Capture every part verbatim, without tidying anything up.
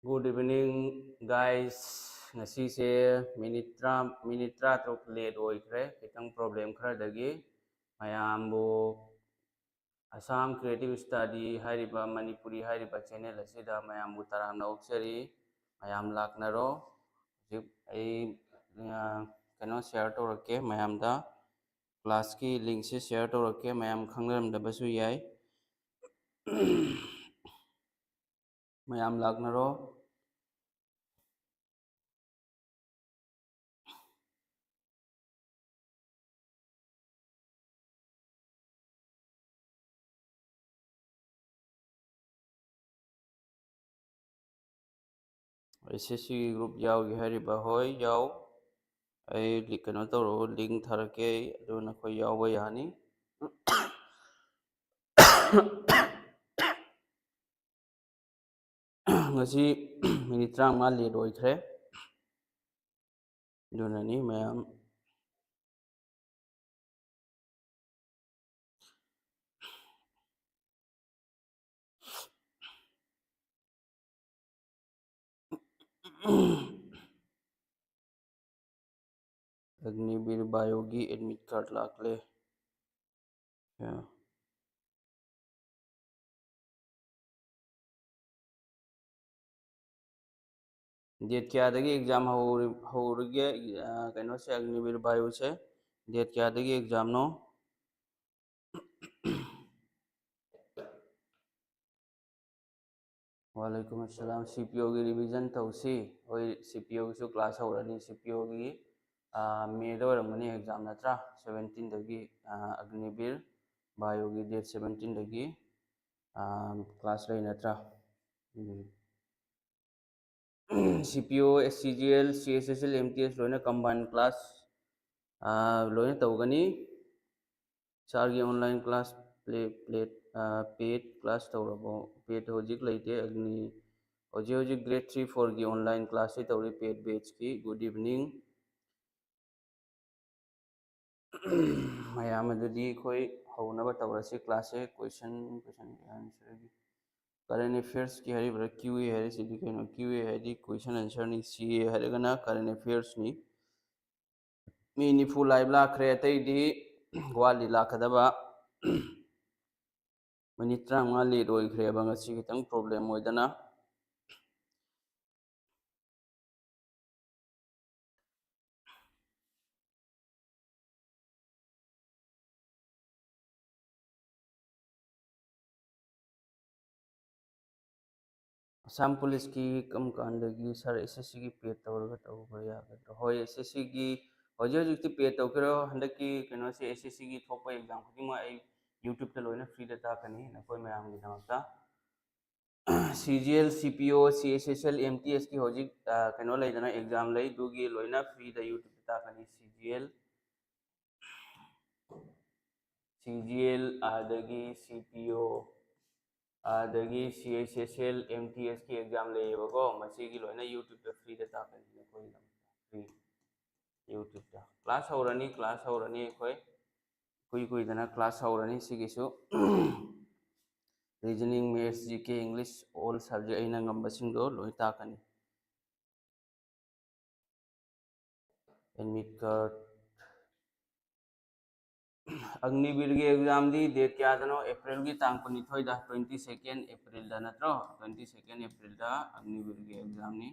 Good evening, guys. ꯉꯁꯤꯁꯦ minute ꯇꯔꯥ, minute ꯇꯔꯥꯇꯔꯨꯛ ꯂꯦꯠ ꯑꯣꯏꯈ꯭ꯔꯦ, ꯈꯤꯇꯪ ꯄ꯭ꯔꯣꯕ꯭ꯂꯦꯝ ꯈꯔꯗꯒꯤ꯫ ꯃꯌꯥꯝꯕꯨ ꯑꯁꯥꯝ ꯀ꯭ꯔꯤꯌꯦꯇꯤꯞ ꯁ꯭ꯇꯗꯤ ꯍꯥꯏꯔꯤꯕ, ꯃꯅꯤꯄꯨꯔꯤ ꯍꯥꯏꯔꯤꯕ ꯆꯦꯅꯦꯜ ꯑꯁꯤꯗ ꯃꯌꯥꯝꯕꯨ ꯇꯔꯥꯝꯅ ꯑꯣꯛꯆꯔꯤ꯫ ꯃꯌꯥꯝ ꯂꯥꯛꯅꯔꯣ꯫ ꯍꯧꯖꯤꯛ ꯑꯩ, ꯑ, ꯀꯩꯅꯣ ꯁꯤꯌꯔ ꯇꯧꯔꯛꯀꯦ ꯃꯌꯥꯝꯗ꯫ ꯀ꯭ꯂꯥꯁꯀꯤ ꯂꯤꯡꯁꯦ ꯁꯤꯌꯔ ꯇꯧꯔꯛꯀꯦ, ꯃꯌꯥꯝ ꯈꯪꯅꯔꯝꯗꯕꯁꯨ ꯌꯥꯏ꯫ ꯃꯌꯥꯝ ꯂꯥꯛꯅꯔꯣ꯫ ꯑꯦꯁ ꯑꯦꯁ ꯁꯤꯒꯤ ꯒ꯭ꯔꯨꯞ ꯌꯥꯎꯒꯦ ꯍꯥꯏꯔꯤꯕ? ꯍꯣꯏ, ꯌꯥꯎ꯫ ꯑꯩ ꯂꯤ-, ꯀꯩꯅꯣ ꯇꯧꯔꯛꯑꯣ, ꯂꯤꯡ ꯊꯥꯔꯛꯀꯦ ꯑꯩ, ꯑꯗꯨ ꯅꯈꯣꯏ ꯌꯥꯎꯕ ꯌꯥꯅꯤ꯫ ꯉꯁꯤ ꯃꯤꯅꯤꯠ ꯇꯔꯥꯃꯉꯥ ꯂꯦꯠ ꯑꯣꯏꯈ꯭ꯔꯦ, ꯑꯗꯨꯅꯅꯤ ꯃꯌꯥꯝ꯫ ꯑꯒꯅꯤꯕꯤꯔ ꯕꯥꯏꯑꯣꯒꯤ ꯑꯦꯗꯃꯤꯠ ꯀꯥꯔꯗ ꯂꯥꯛꯂꯦ꯫ ꯌꯥ꯫ ꯗꯦꯠ ꯀꯌꯥꯗꯒꯤ ꯑꯦꯛꯖꯥꯝ ꯍꯧꯔꯤ-, ꯍꯧꯔꯤꯒꯦ? ꯑ, ꯀꯩꯅꯣꯁꯦ, ꯑꯒꯅꯤꯕꯤꯔ ꯕꯥꯏꯑꯣꯁꯦ ꯗꯦꯠ ꯀꯌꯥꯗꯒꯤ ꯑꯦꯛꯖꯥꯝꯅꯣ? ꯋꯥꯂꯩꯀꯨꯝ ꯑꯁꯂꯥꯝ꯫ ꯁꯤ ꯄꯤ ꯑꯣꯒꯤ ꯔꯤꯚꯤꯖꯟ ꯇꯧꯁꯤ꯫ ꯍꯣꯏ, ꯁꯤ ꯄꯤ ꯑꯣꯒꯤꯁꯨ ꯀ꯭ꯂꯥꯁ ꯍꯧꯔꯅꯤ꯫ ꯁꯤ ꯄꯤ ꯑꯣꯒꯤ, ꯑ, ꯃꯦꯗ ꯑꯣꯏꯔꯝꯒꯅꯤ ꯑꯦꯛꯖꯥꯝ ꯅꯠꯇ꯭ꯔꯥ? ꯁꯕꯦꯟꯇꯤꯟꯗꯒꯤ, ꯑ, ꯑꯒꯅꯤꯕꯤꯔ ꯕꯥꯏꯑꯣꯒꯤ ꯗꯦꯠ ꯁꯕꯦꯟꯇꯤꯟꯗꯒꯤ, ꯑ, ꯀ꯭ꯂꯥꯁ ꯂꯩ ꯅꯠꯇ꯭ꯔꯥ? ꯎꯝ꯫ ꯁꯤ ꯄꯤ ꯑꯣ, S C G L, C S S L, M T S ꯂꯣꯏꯅ ꯀꯝꯕꯥꯏꯟ ꯀ꯭ꯂꯥꯁ, ꯑ, ꯂꯣꯏꯅ ꯇꯧꯒꯅꯤ꯫ ꯁꯥꯔꯒꯤ ꯑꯣꯟꯂꯥꯏꯟ ꯀ꯭ꯂꯥꯁ ꯄ꯭ꯂꯦ-, ꯄ꯭ꯂꯦꯠ, ꯑ, ꯄꯦꯠ ꯀ꯭ꯂꯥꯁ ꯇꯧꯔꯕꯣ? ꯄꯦꯠ ꯍꯧꯖꯤꯛ ꯂꯩꯇꯦ꯫ ꯑꯒꯅꯤ ꯍꯧꯖꯤꯛ ꯍꯧꯖꯤꯛ ꯒ꯭ꯔꯦꯗ ꯊ꯭ꯔꯤ ꯐꯣꯔꯒꯤ ꯑꯣꯟꯂꯥꯏꯟ ꯀ꯭ꯂꯥꯁꯁꯤ ꯇꯧꯔꯤ, ꯄꯦꯠ ꯕꯦꯠꯁꯀꯤ꯫ Good evening. ꯃꯌꯥꯝ ꯑꯗꯨꯗꯤ ꯑꯩꯈꯣꯏ ꯍꯧꯅꯕ ꯇꯧꯔꯁꯤ ꯀ꯭ꯂꯥꯁꯁꯦ꯫ ꯀꯣꯏꯁꯟ, ꯀꯣꯏꯁꯟ ꯑꯟꯁꯔꯒꯤ Current affairsꯀꯤ ꯍꯥꯏꯔꯤꯕ꯭ꯔꯥ? Q A ꯍꯥꯏꯔꯤꯁꯤꯗꯤ ꯀꯩꯅꯣ? Q A ꯍꯥꯏꯗꯤ question answerꯅꯤ, C A ꯍꯥꯏꯔꯒꯅ current affairsꯅꯤ꯫ ꯃꯤ ꯅꯤꯐꯨ live ꯂꯥꯛꯈ꯭ꯔꯦ, ꯑꯇꯩꯗꯤ ꯋꯥꯠꯂꯤ ꯂꯥꯛꯀꯗꯕ꯫ Minute ꯇꯔꯥꯃꯉꯥ late ꯑꯣꯏꯈ꯭ꯔꯦꯕ ꯉꯁꯤ, ꯈꯤꯇꯪ problem ꯑꯣꯏꯗꯅ꯫ ꯑꯁꯥꯝ ꯄꯨꯂꯤꯁꯀꯤ ꯀꯔꯝ ꯀꯥꯟꯗꯒꯤ ꯁꯥꯔ S S Cꯒꯤ paid ꯇꯧꯔꯒ ꯇꯧꯕ ꯌꯥꯒꯗ꯭ꯔꯣ? ꯍꯣꯏ, S S Cꯒꯤ ꯍꯧꯖꯤꯛ ꯍꯧꯖꯤꯛꯇꯤ paid ꯇꯧꯈꯤꯔꯣ꯫ ꯍꯟꯗꯛꯀꯤ ꯀꯩꯅꯣꯁꯦ S S Cꯒꯤ ꯊꯣꯛꯄ exam ꯈꯨꯗꯤꯡꯃꯛ ꯑꯩ YouTubeꯇ ꯂꯣꯏꯅ freeꯗ ꯇꯥꯛꯀꯅꯤ ꯅꯈꯣꯏ ꯃꯌꯥꯝꯒꯤꯗꯃꯛꯇ꯫ C G L, C P O, C H S L, M T Sꯀꯤ ꯍꯧꯖꯤꯛ, ꯑ, ꯀꯩꯅꯣ ꯂꯩꯗꯅ, exam ꯂꯩ, ꯑꯗꯨꯒꯤ ꯂꯣꯏꯅ freeꯗ YouTubeꯇ ꯇꯥꯛꯀꯅꯤ꯫ C G L, C G L, ꯑꯗꯒꯤ C P O, ꯑꯗꯒꯤ C H S L, M T Sꯀꯤ exam ꯂꯩꯌꯦꯕꯀꯣ, ꯃꯁꯤꯒꯤ ꯂꯣꯏꯅ YouTubeꯇ freeꯗ ꯇꯥꯛꯀꯅꯤ ꯅꯈꯣꯏꯒꯤꯗꯃꯛꯇ꯫ Free YouTubeꯇ class ꯍꯧꯔꯅꯤ, class ꯍꯧꯔꯅꯤ ꯑꯩꯈꯣꯏ꯫ ꯀꯨꯏ ꯀꯨꯏꯗꯅ class ꯍꯧꯔꯅꯤ ꯁꯤꯒꯤꯁꯨ꯫ Reasoning, Maths, G K, English, all subject ꯑꯩꯅ ꯉꯝꯕꯁꯤꯡꯗꯣ ꯂꯣꯏ ꯇꯥꯛꯀꯅꯤ꯫ Admit card, ꯑꯒꯅꯤꯕꯤꯔꯒꯤ examꯗꯤ date ꯀꯌꯥꯗꯅꯣ? Aprilꯒꯤ ꯇꯥꯡ ꯀꯨꯟꯅꯤꯊꯣꯏꯗ, twenty second Aprilꯗ ꯅꯠꯇ꯭ꯔꯣ? Twenty second Aprilꯗ ꯑꯒꯅꯤꯕꯤꯔꯒꯤ examꯅꯤ꯫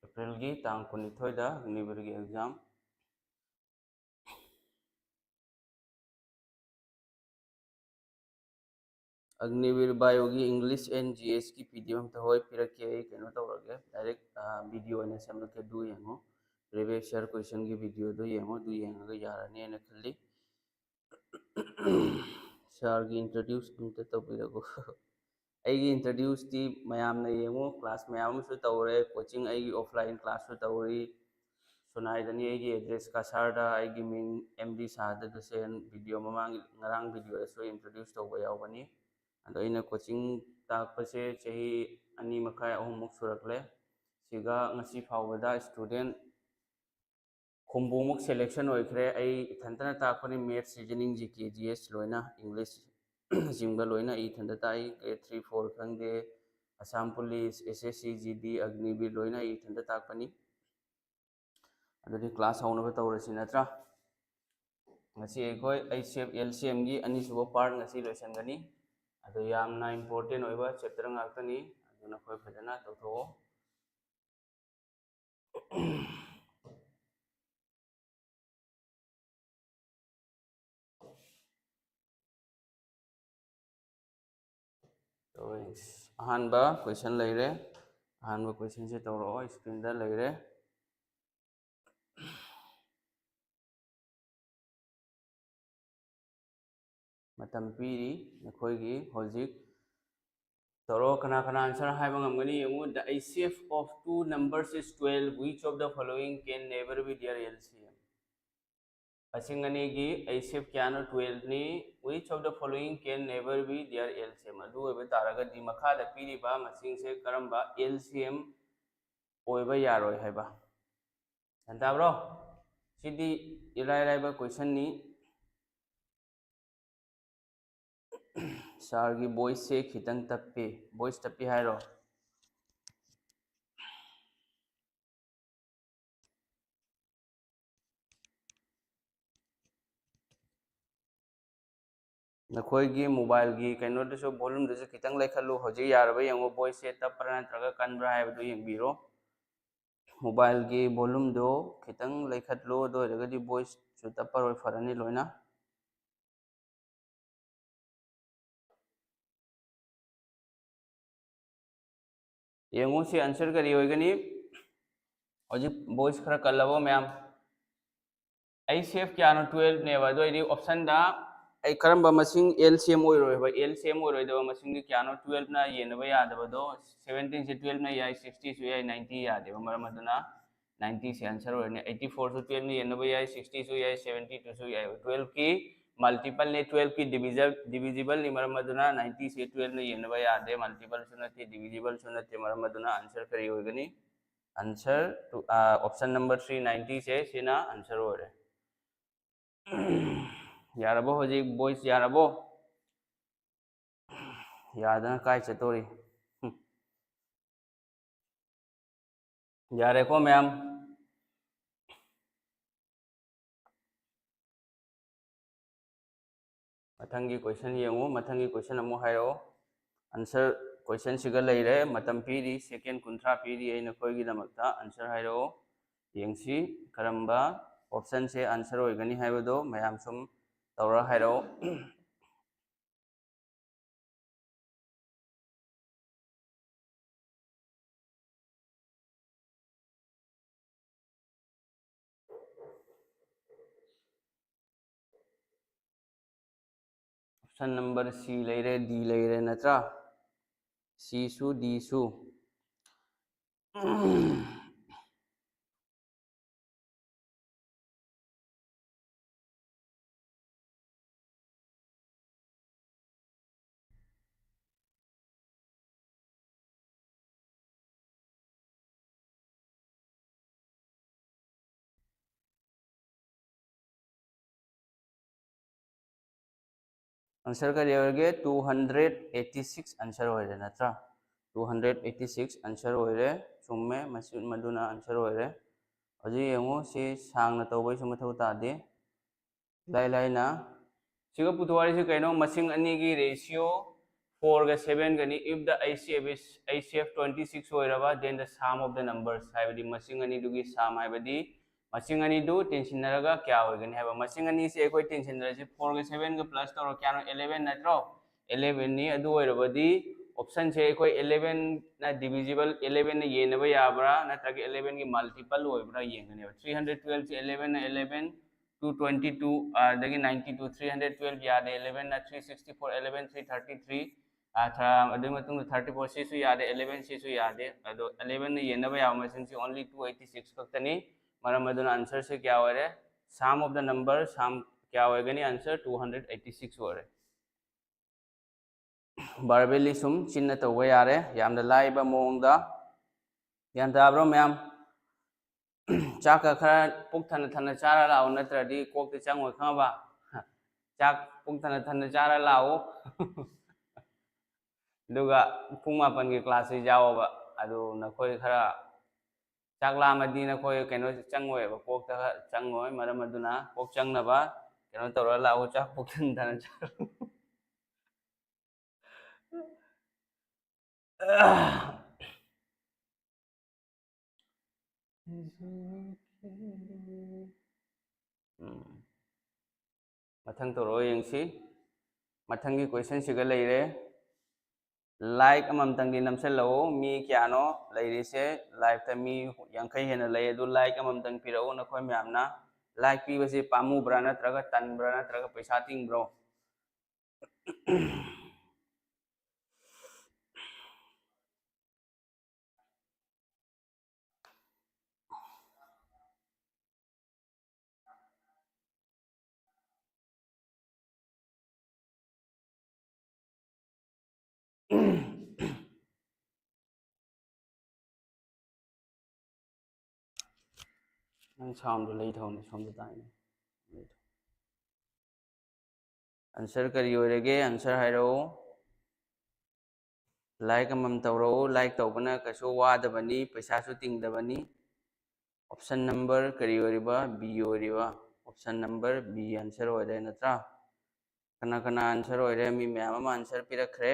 Aprilꯒꯤ ꯇꯥꯡ ꯀꯨꯟꯅꯤꯊꯣꯏꯗ ꯑꯒꯅꯤꯕꯤꯔꯒꯤ exam꯫ ꯑꯒꯅꯤꯕꯤꯔ Bioꯒꯤ English and G Sꯀꯤ P D F ꯑꯝꯇ, ꯍꯣꯏ, ꯄꯤꯔꯛꯀꯦ꯫ ꯑꯩ ꯀꯩꯅꯣ ꯇꯧꯔꯒꯦ, direct video ꯑꯣꯏꯅ ꯁꯦꯝꯂꯛꯀꯦ꯫ ꯑꯗꯨ ꯌꯦꯡꯉꯣ, previous year questionꯒꯤ videoꯗꯣ ꯌꯦꯡꯉꯣ, ꯑꯗꯨ ꯌꯦꯡꯉꯒ ꯌꯥꯔꯅꯤ ꯍꯥꯏꯅ ꯈꯜꯂꯤ꯫ Sirꯒꯤ introduce ꯑꯝꯇ ꯇꯧꯕꯤꯔꯒꯣ꯫ ꯑꯩꯒꯤ introduceꯇꯤ ꯃꯌꯥꯝꯅ ꯌꯦꯡꯉꯨ, class ꯃꯌꯥꯝ ꯑꯃꯁꯨ ꯇꯧꯔꯦ, coaching ꯑꯩꯒꯤ offline classꯁꯨ ꯇꯧꯔꯤ꯫ ꯁꯨꯅꯥꯏꯗꯅꯤ ꯑꯩꯒꯤ address, ꯀꯁꯥꯔꯗ꯫ ꯑꯩꯒꯤ ꯃꯤꯡ M D ꯁꯍꯥꯗꯠ ꯍꯨꯁꯦꯟ꯫ Video ꯃꯃꯥꯡꯒꯤ, ꯉꯔꯥꯡ videoꯗꯁꯨ introduce ꯇꯧꯕ ꯌꯥꯎꯕꯅꯤ꯫ ꯑꯗꯣ ꯑꯩꯅ coaching ꯇꯥꯛꯄꯁꯦ ꯆꯍꯤ ꯑꯅꯤ ꯃꯈꯥꯏ, ꯑꯍꯨꯝꯃꯨꯛ ꯁꯨꯔꯛꯂꯦ꯫ ꯁꯤꯒ ꯉꯁꯤ ꯐꯥꯎꯕꯗ student ꯍꯨꯝꯐꯨꯃꯨꯛ selection ꯑꯣꯏꯈ꯭ꯔꯦ꯫ ꯑꯩ ꯏꯊꯟꯇꯅ ꯇꯥꯛꯄꯅꯤ, Maths, Reasoning, G K, G S ꯂꯣꯏꯅ, English꯫ ꯅꯆꯤꯡꯕ ꯂꯣꯏꯅ ꯑꯩ ꯏꯊꯟꯇ ꯇꯥꯛꯏ꯫ Grade three four ꯈꯪꯗꯦ, Assam Police, S S C G D, Agniveer ꯂꯣꯏꯅ ꯑꯩ ꯏꯊꯟꯇ ꯇꯥꯛꯄꯅꯤ꯫ ꯑꯗꯨꯗꯤ class ꯍꯧꯅꯕ ꯇꯧꯔꯁꯤ ꯅꯠꯇ꯭ꯔꯥ? ꯉꯁꯤ ꯑꯩꯈꯣꯏ H C F L C M ꯒꯤ ꯑꯅꯤꯁꯨꯕ part ꯉꯁꯤ ꯂꯣꯏꯁꯤꯟꯒꯅꯤ꯫ ꯑꯗꯨ ꯌꯥꯝꯅ important ꯑꯣꯏꯕ chapter ꯉꯥꯛꯇꯅꯤ, ꯑꯗꯨꯅ ꯑꯩꯈꯣꯏ ꯐꯖꯅ ꯇꯧꯊꯣꯛꯑꯣ꯫ ꯑꯍꯥꯟꯕ question ꯂꯩꯔꯦ꯫ ꯑꯍꯥꯟꯕ questionꯁꯦ ꯇꯧꯔꯛꯑꯣ, screenꯗ ꯂꯩꯔꯦ꯫ ꯃꯇꯝ ꯄꯤꯔꯤ ꯅꯈꯣꯏꯒꯤ ꯍꯧꯖꯤꯛ꯫ ꯇꯧꯔꯣ, ꯀꯅꯥ ꯀꯅꯥ answer ꯍꯥꯏꯕ ꯉꯝꯒꯅꯤ ꯌꯦꯡꯉꯨ꯫ The H C F of two numbers is twelve. Which of the following can never be their L C M? ꯃꯁꯤꯡ ꯑꯅꯤꯒꯤ H C F ꯀꯌꯥꯅꯣ? Twelveꯅꯤ꯫ Which of the following can never be their L C M? ꯑꯗꯨ ꯑꯣꯏꯕ ꯇꯥꯔꯒꯗꯤ ꯃꯈꯥꯗ ꯄꯤꯔꯤꯕ ꯃꯁꯤꯡꯁꯦ ꯀꯔꯝꯕ L C M ꯑꯣꯏꯕ ꯌꯥꯔꯣꯏ ꯍꯥꯏꯕ? ꯒ꯭ꯌꯥꯟ ꯇꯥꯕ꯭ꯔꯣ? ꯁꯤꯗꯤ ꯏꯔꯥꯏ ꯂꯥꯏꯕ questionꯅꯤ꯫ Sirꯒꯤ voiceꯁꯦ ꯈꯤꯇꯪ ꯇꯞꯄꯤ꯫ Voice ꯇꯞꯄꯤ ꯍꯥꯏꯔꯣ? ꯅꯈꯣꯏꯒꯤ mobileꯒꯤ ꯀꯩꯅꯣꯗꯨꯁꯨ, volumeꯗꯨꯁꯨ ꯈꯤꯇꯪ ꯂꯩꯈꯠꯂꯨ꯫ ꯍꯧꯖꯤꯛ ꯌꯥꯔꯕ ꯌꯦꯡꯉꯣ, voiceꯁꯦ ꯇꯞꯄ꯭ꯔꯥ ꯅꯠꯇ꯭ꯔꯒ ꯀꯟꯕ꯭ꯔꯥ ꯍꯥꯏꯕꯗꯨ ꯌꯦꯡꯕꯤꯔꯣ꯫ Mobileꯒꯤ volumeꯗꯣ ꯈꯤꯇꯪ ꯂꯩꯈꯠꯂꯨ, ꯑꯗꯨ ꯑꯣꯏꯔꯒꯗꯤ voiceꯁꯨ ꯇꯞꯄꯔꯣꯏ, ꯐꯔꯅꯤ ꯂꯣꯏꯅ꯫ ꯌꯦꯡꯉꯨ ꯁꯤ answer ꯀꯔꯤ ꯑꯣꯏꯒꯅꯤ? ꯍꯧꯖꯤꯛ voice ꯈꯔ ꯀꯜꯂꯕꯣ ꯃꯌꯥꯝ? H C F ꯀꯌꯥꯅꯣ? Twelveꯅꯦꯕ꯫ ꯑꯗꯨ ꯑꯣꯏꯗꯤ optionꯗ ꯑꯩ ꯀꯔꯝꯕ ꯃꯁꯤꯡ L C M ꯑꯣꯏꯔꯣꯏ ꯍꯥꯏꯕ? L C M ꯑꯣꯏꯔꯣꯏꯗꯕ ꯃꯁꯤꯡꯗꯤ ꯀꯌꯥꯅꯣ? Twelveꯅ ꯌꯦꯟꯅꯕ ꯌꯥꯗꯕꯗꯣ, seventeenꯁꯦ twelveꯅ ꯌꯥꯏ, sixtyꯁꯨ ꯌꯥꯏ, ninety ꯌꯥꯗꯦꯕ꯫ ꯃꯔꯝ ꯑꯗꯨꯅ ninetyꯁꯦ answer ꯑꯣꯏꯔꯅꯤ꯫ Eighty-fourꯁꯨ twelveꯅ ꯌꯦꯟꯅꯕ ꯌꯥꯏ, sixtyꯁꯨ ꯌꯥꯏ, seventy-twoꯁꯨ ꯌꯥꯏ꯫ Twelveꯀꯤ multipleꯅꯦ, twelveꯀꯤ divisible, divisibleꯅꯤ꯫ ꯃꯔꯝ ꯑꯗꯨꯅ ninetyꯁꯦ twelveꯅ ꯌꯦꯟꯅꯕ ꯌꯥꯗꯦ, multipleꯁꯨ ꯅꯠꯇꯦ, divisibleꯁꯨ ꯅꯠꯇꯦ꯫ ꯃꯔꯝ ꯑꯗꯨꯅ answer ꯀꯔꯤ ꯑꯣꯏꯒꯅꯤ? Answer to, option number three, ninetyꯁꯦ ꯁꯤꯅ answer ꯑꯣꯏꯔꯦ꯫ ꯌꯥꯔꯕꯣ ꯍꯧꯖꯤꯛ? Voice ꯌꯥꯔꯕꯣ? ꯌꯥꯗꯅ ꯀꯥꯏ ꯆꯠꯇꯣꯔꯤ? ꯌꯥꯔꯦꯀꯣ ꯃꯌꯥꯝ? ꯃꯊꯪꯒꯤ ꯀꯣꯏꯁꯟ ꯌꯦꯡꯉꯨ꯫ ꯃꯊꯪꯒꯤ ꯀꯣꯏꯁꯟ ꯑꯃꯨꯛ ꯍꯥꯏꯔꯛꯑꯣ꯫ ꯑꯟꯁꯔ ꯀꯣꯏꯁꯟꯁꯤꯒ ꯂꯩꯔꯦ꯫ ꯃꯇꯝ ꯄꯤꯔꯤ, ꯁꯦꯀꯦꯟ ꯀꯨꯟꯊ꯭ꯔꯥ ꯄꯤꯔꯤ ꯑꯩ ꯅꯈꯣꯏꯒꯤꯗꯃꯛꯇ꯫ ꯑꯟꯁꯔ ꯍꯥꯏꯔꯛꯑꯣ꯫ ꯌꯦꯡꯁꯤ ꯀꯔꯝꯕ ꯑꯣꯞꯁꯟꯁꯦ ꯑꯟꯁꯔ ꯑꯣꯏꯒꯅꯤ ꯍꯥꯏꯕꯗꯣ ꯃꯌꯥꯝ ꯁꯨꯝ ꯇꯧꯔ ꯍꯥꯏꯔꯛꯑꯣ꯫ Option number C ꯂꯩꯔꯦ, D ꯂꯩꯔꯦ ꯅꯠꯇ꯭ꯔꯥ? Cꯁꯨ Dꯁꯨ꯫ Answer ꯀꯔꯤ ꯑꯣꯏꯔꯒꯦ? Two hundred eighty six answer ꯑꯣꯏꯔꯦ ꯅꯠꯇ꯭ꯔꯥ? Two hundred eighty six answer ꯑꯣꯏꯔꯦ꯫ ꯆꯨꯝꯃꯦ꯫ ꯃꯁꯤ, ꯃꯗꯨꯅ answer ꯑꯣꯏꯔꯦ꯫ ꯍꯧꯖꯤꯛ ꯌꯦꯡꯉꯨ, ꯁꯤ ꯁꯥꯡꯅ ꯇꯧꯕꯩꯁꯨ ꯃꯊꯧ ꯇꯥꯗꯦ꯫ ꯏꯂꯥꯏ ꯂꯥꯏꯅ ꯁꯤꯒ ꯄꯨꯊꯣꯛ ꯍꯥꯏꯔꯤꯁꯤ ꯀꯩꯅꯣ? ꯃꯁꯤꯡ ꯑꯅꯤꯒꯤ ratio fourꯒ sevenꯒꯅꯤ꯫ If the H C F is, H C F twenty six ꯑꯣꯏꯔꯕ, then the sum of the numbers ꯍꯥꯏꯕꯗꯤ ꯃꯁꯤꯡ ꯑꯅꯤꯗꯨꯒꯤ sum ꯍꯥꯏꯕꯗꯤ ꯃꯁꯤꯡ ꯑꯅꯤꯗꯨ ꯇꯦꯟꯁꯤꯟꯅꯔꯒ ꯀꯌꯥ ꯑꯣꯏꯒꯅꯤ ꯍꯥꯏꯕ꯫ ꯃꯁꯤꯡ ꯑꯅꯤꯁꯦ ꯑꯩꯈꯣꯏ ꯇꯦꯟꯁꯤꯟꯅꯔꯁꯤ꯫ Fourꯒ sevenꯒ plus ꯇꯧꯔ ꯀꯌꯥꯅꯣ? Eleven ꯅꯠꯇ꯭ꯔꯣ? Elevenꯅꯤ꯫ ꯑꯗꯨ ꯑꯣꯏꯔꯕꯗꯤ optionꯁꯦ ꯑꯩꯈꯣꯏ elevenꯅ divisible, elevenꯅ ꯌꯦꯟꯅꯕ ꯌꯥꯕ꯭ꯔꯥ ꯅꯠꯇ꯭ꯔꯒ elevenꯒꯤ multiple ꯑꯣꯏꯕ꯭ꯔꯥ ꯌꯦꯡꯒꯅꯦꯕ꯫ Three hundred twelveꯁꯦ elevenꯅ eleven, two twenty two, ꯑꯗꯒꯤ ninety two, three hundred twelve ꯌꯥꯗꯦ, elevenꯅ three sixty four, eleven three thirty three, ꯑꯗꯨꯒꯤ ꯃꯇꯨꯡꯗ thirty four, ꯁꯤꯁꯨ ꯌꯥꯗꯦ, eleven ꯁꯤꯁꯨ ꯌꯥꯗꯦ꯫ ꯑꯗꯣ elevenꯅ ꯌꯦꯟꯅꯕ ꯌꯥꯕ ꯃꯁꯤꯡꯁꯤ only two eighty six ꯈꯛꯇꯅꯤ꯫ ꯃꯔꯝ ꯑꯗꯨꯅ answerꯁꯦ ꯀꯌꯥ ꯑꯣꯏꯔꯦ? Sum of the number, sum ꯀꯌꯥ ꯑꯣꯏꯒꯅꯤ? Answer two hundred eighty six ꯑꯣꯏꯔꯦ꯫ Verbally ꯁꯨꯝ ꯆꯤꯟꯅ ꯇꯧꯕ ꯌꯥꯔꯦ, ꯌꯥꯝꯅ ꯂꯥꯏꯕ ꯃꯑꯣꯡꯗ꯫ ꯒ꯭ꯌꯥꯟ ꯇꯥꯕ꯭ꯔꯣ ꯃꯌꯥꯝ? ꯆꯥꯛꯀ ꯈꯔ ꯄꯨꯛ ꯊꯟꯅ ꯊꯟꯅ ꯆꯥꯔ ꯂꯥꯛꯑꯣ, ꯅꯠꯇ꯭ꯔꯗꯤ ꯀꯣꯛꯇ ꯆꯪꯉꯣꯏ, ꯈꯪꯉꯕ? ꯆꯥꯛ ꯄꯨꯛ ꯊꯟꯅ ꯊꯟꯅ ꯆꯥꯔ ꯂꯥꯛꯑꯣ꯫ ꯑꯗꯨꯒ ꯄꯨꯡ ꯃꯥꯄꯟꯒꯤ classꯁꯤ ꯌꯥꯎꯑꯣꯕ꯫ ꯑꯗꯨ ꯅꯈꯣꯏ ꯈꯔ ꯆꯥꯛ ꯂꯥꯝꯃꯗꯤ ꯅꯈꯣꯏ ꯀꯩꯅꯣ ꯆꯪꯉꯣꯏꯕ, ꯀꯣꯛꯇ ꯈꯔ ꯆꯪꯉꯣꯏ꯫ ꯃꯔꯝ ꯑꯗꯨꯅ ꯀꯣꯛ ꯆꯪꯅꯕ ꯀꯩꯅꯣ ꯇꯧꯔ ꯂꯥꯛꯑꯣ, ꯆꯥꯛ ꯄꯨꯛ ꯊꯟꯊꯅ ꯆꯥꯔꯣ꯫ ꯎꯝ꯫ ꯃꯊꯪ ꯇꯧꯔꯛꯑꯣ ꯌꯦꯡꯁꯤ꯫ ꯃꯊꯪꯒꯤ questionꯁꯤꯒ ꯂꯩꯔꯦ꯫ Like ꯑꯃꯃꯝꯇꯪꯗꯤ ꯅꯝꯁꯤꯜꯂꯛꯎ꯫ ꯃꯤ ꯀꯌꯥꯅꯣ ꯂꯩꯔꯤꯁꯦ? Liveꯇ ꯃꯤ ꯌꯥꯡꯈꯩ ꯍꯦꯟꯅ ꯂꯩ꯫ ꯑꯗꯨ like ꯑꯃꯃꯝꯇꯪ ꯄꯤꯔꯛꯎ ꯅꯈꯣꯏ ꯃꯌꯥꯝꯅ꯫ Like ꯄꯤꯕꯁꯤ ꯄꯥꯝꯃꯨꯕ꯭ꯔꯥ ꯅꯠꯇ꯭ꯔꯒ ꯇꯟꯕ꯭ꯔꯥ ꯅꯠꯇ꯭ꯔꯒ ꯄꯩꯁꯥ ꯇꯤꯡꯕ꯭ꯔꯣ? ꯅꯪ soundꯗꯣ ꯂꯩꯊꯧꯅꯦ, ꯁꯣꯝꯗ ꯇꯥꯏꯅꯦ꯫ Answer ꯀꯔꯤ ꯑꯣꯏꯔꯒꯦ? Answer ꯍꯥꯏꯔꯛꯑꯣ꯫ Like ꯑꯃꯃꯝ ꯇꯧꯔꯛꯎ꯫ Like ꯇꯧꯕꯅ ꯀꯩꯁꯨ ꯋꯥꯗꯕꯅꯤ, ꯄꯩꯁꯥꯁꯨ ꯇꯤꯡꯗꯕꯅꯤ꯫ Option number ꯀꯔꯤ ꯑꯣꯏꯔꯤꯕ? B ꯑꯣꯏꯔꯤꯕ꯫ Option number B answer ꯑꯣꯏꯔꯦ ꯅꯠꯇ꯭ꯔꯥ? ꯀꯅꯥ ꯀꯅꯥ answer ꯑꯣꯏꯔꯦ? ꯃꯤ ꯃꯌꯥꯝ ꯑꯃ answer ꯄꯤꯔꯛꯈ꯭ꯔꯦ꯫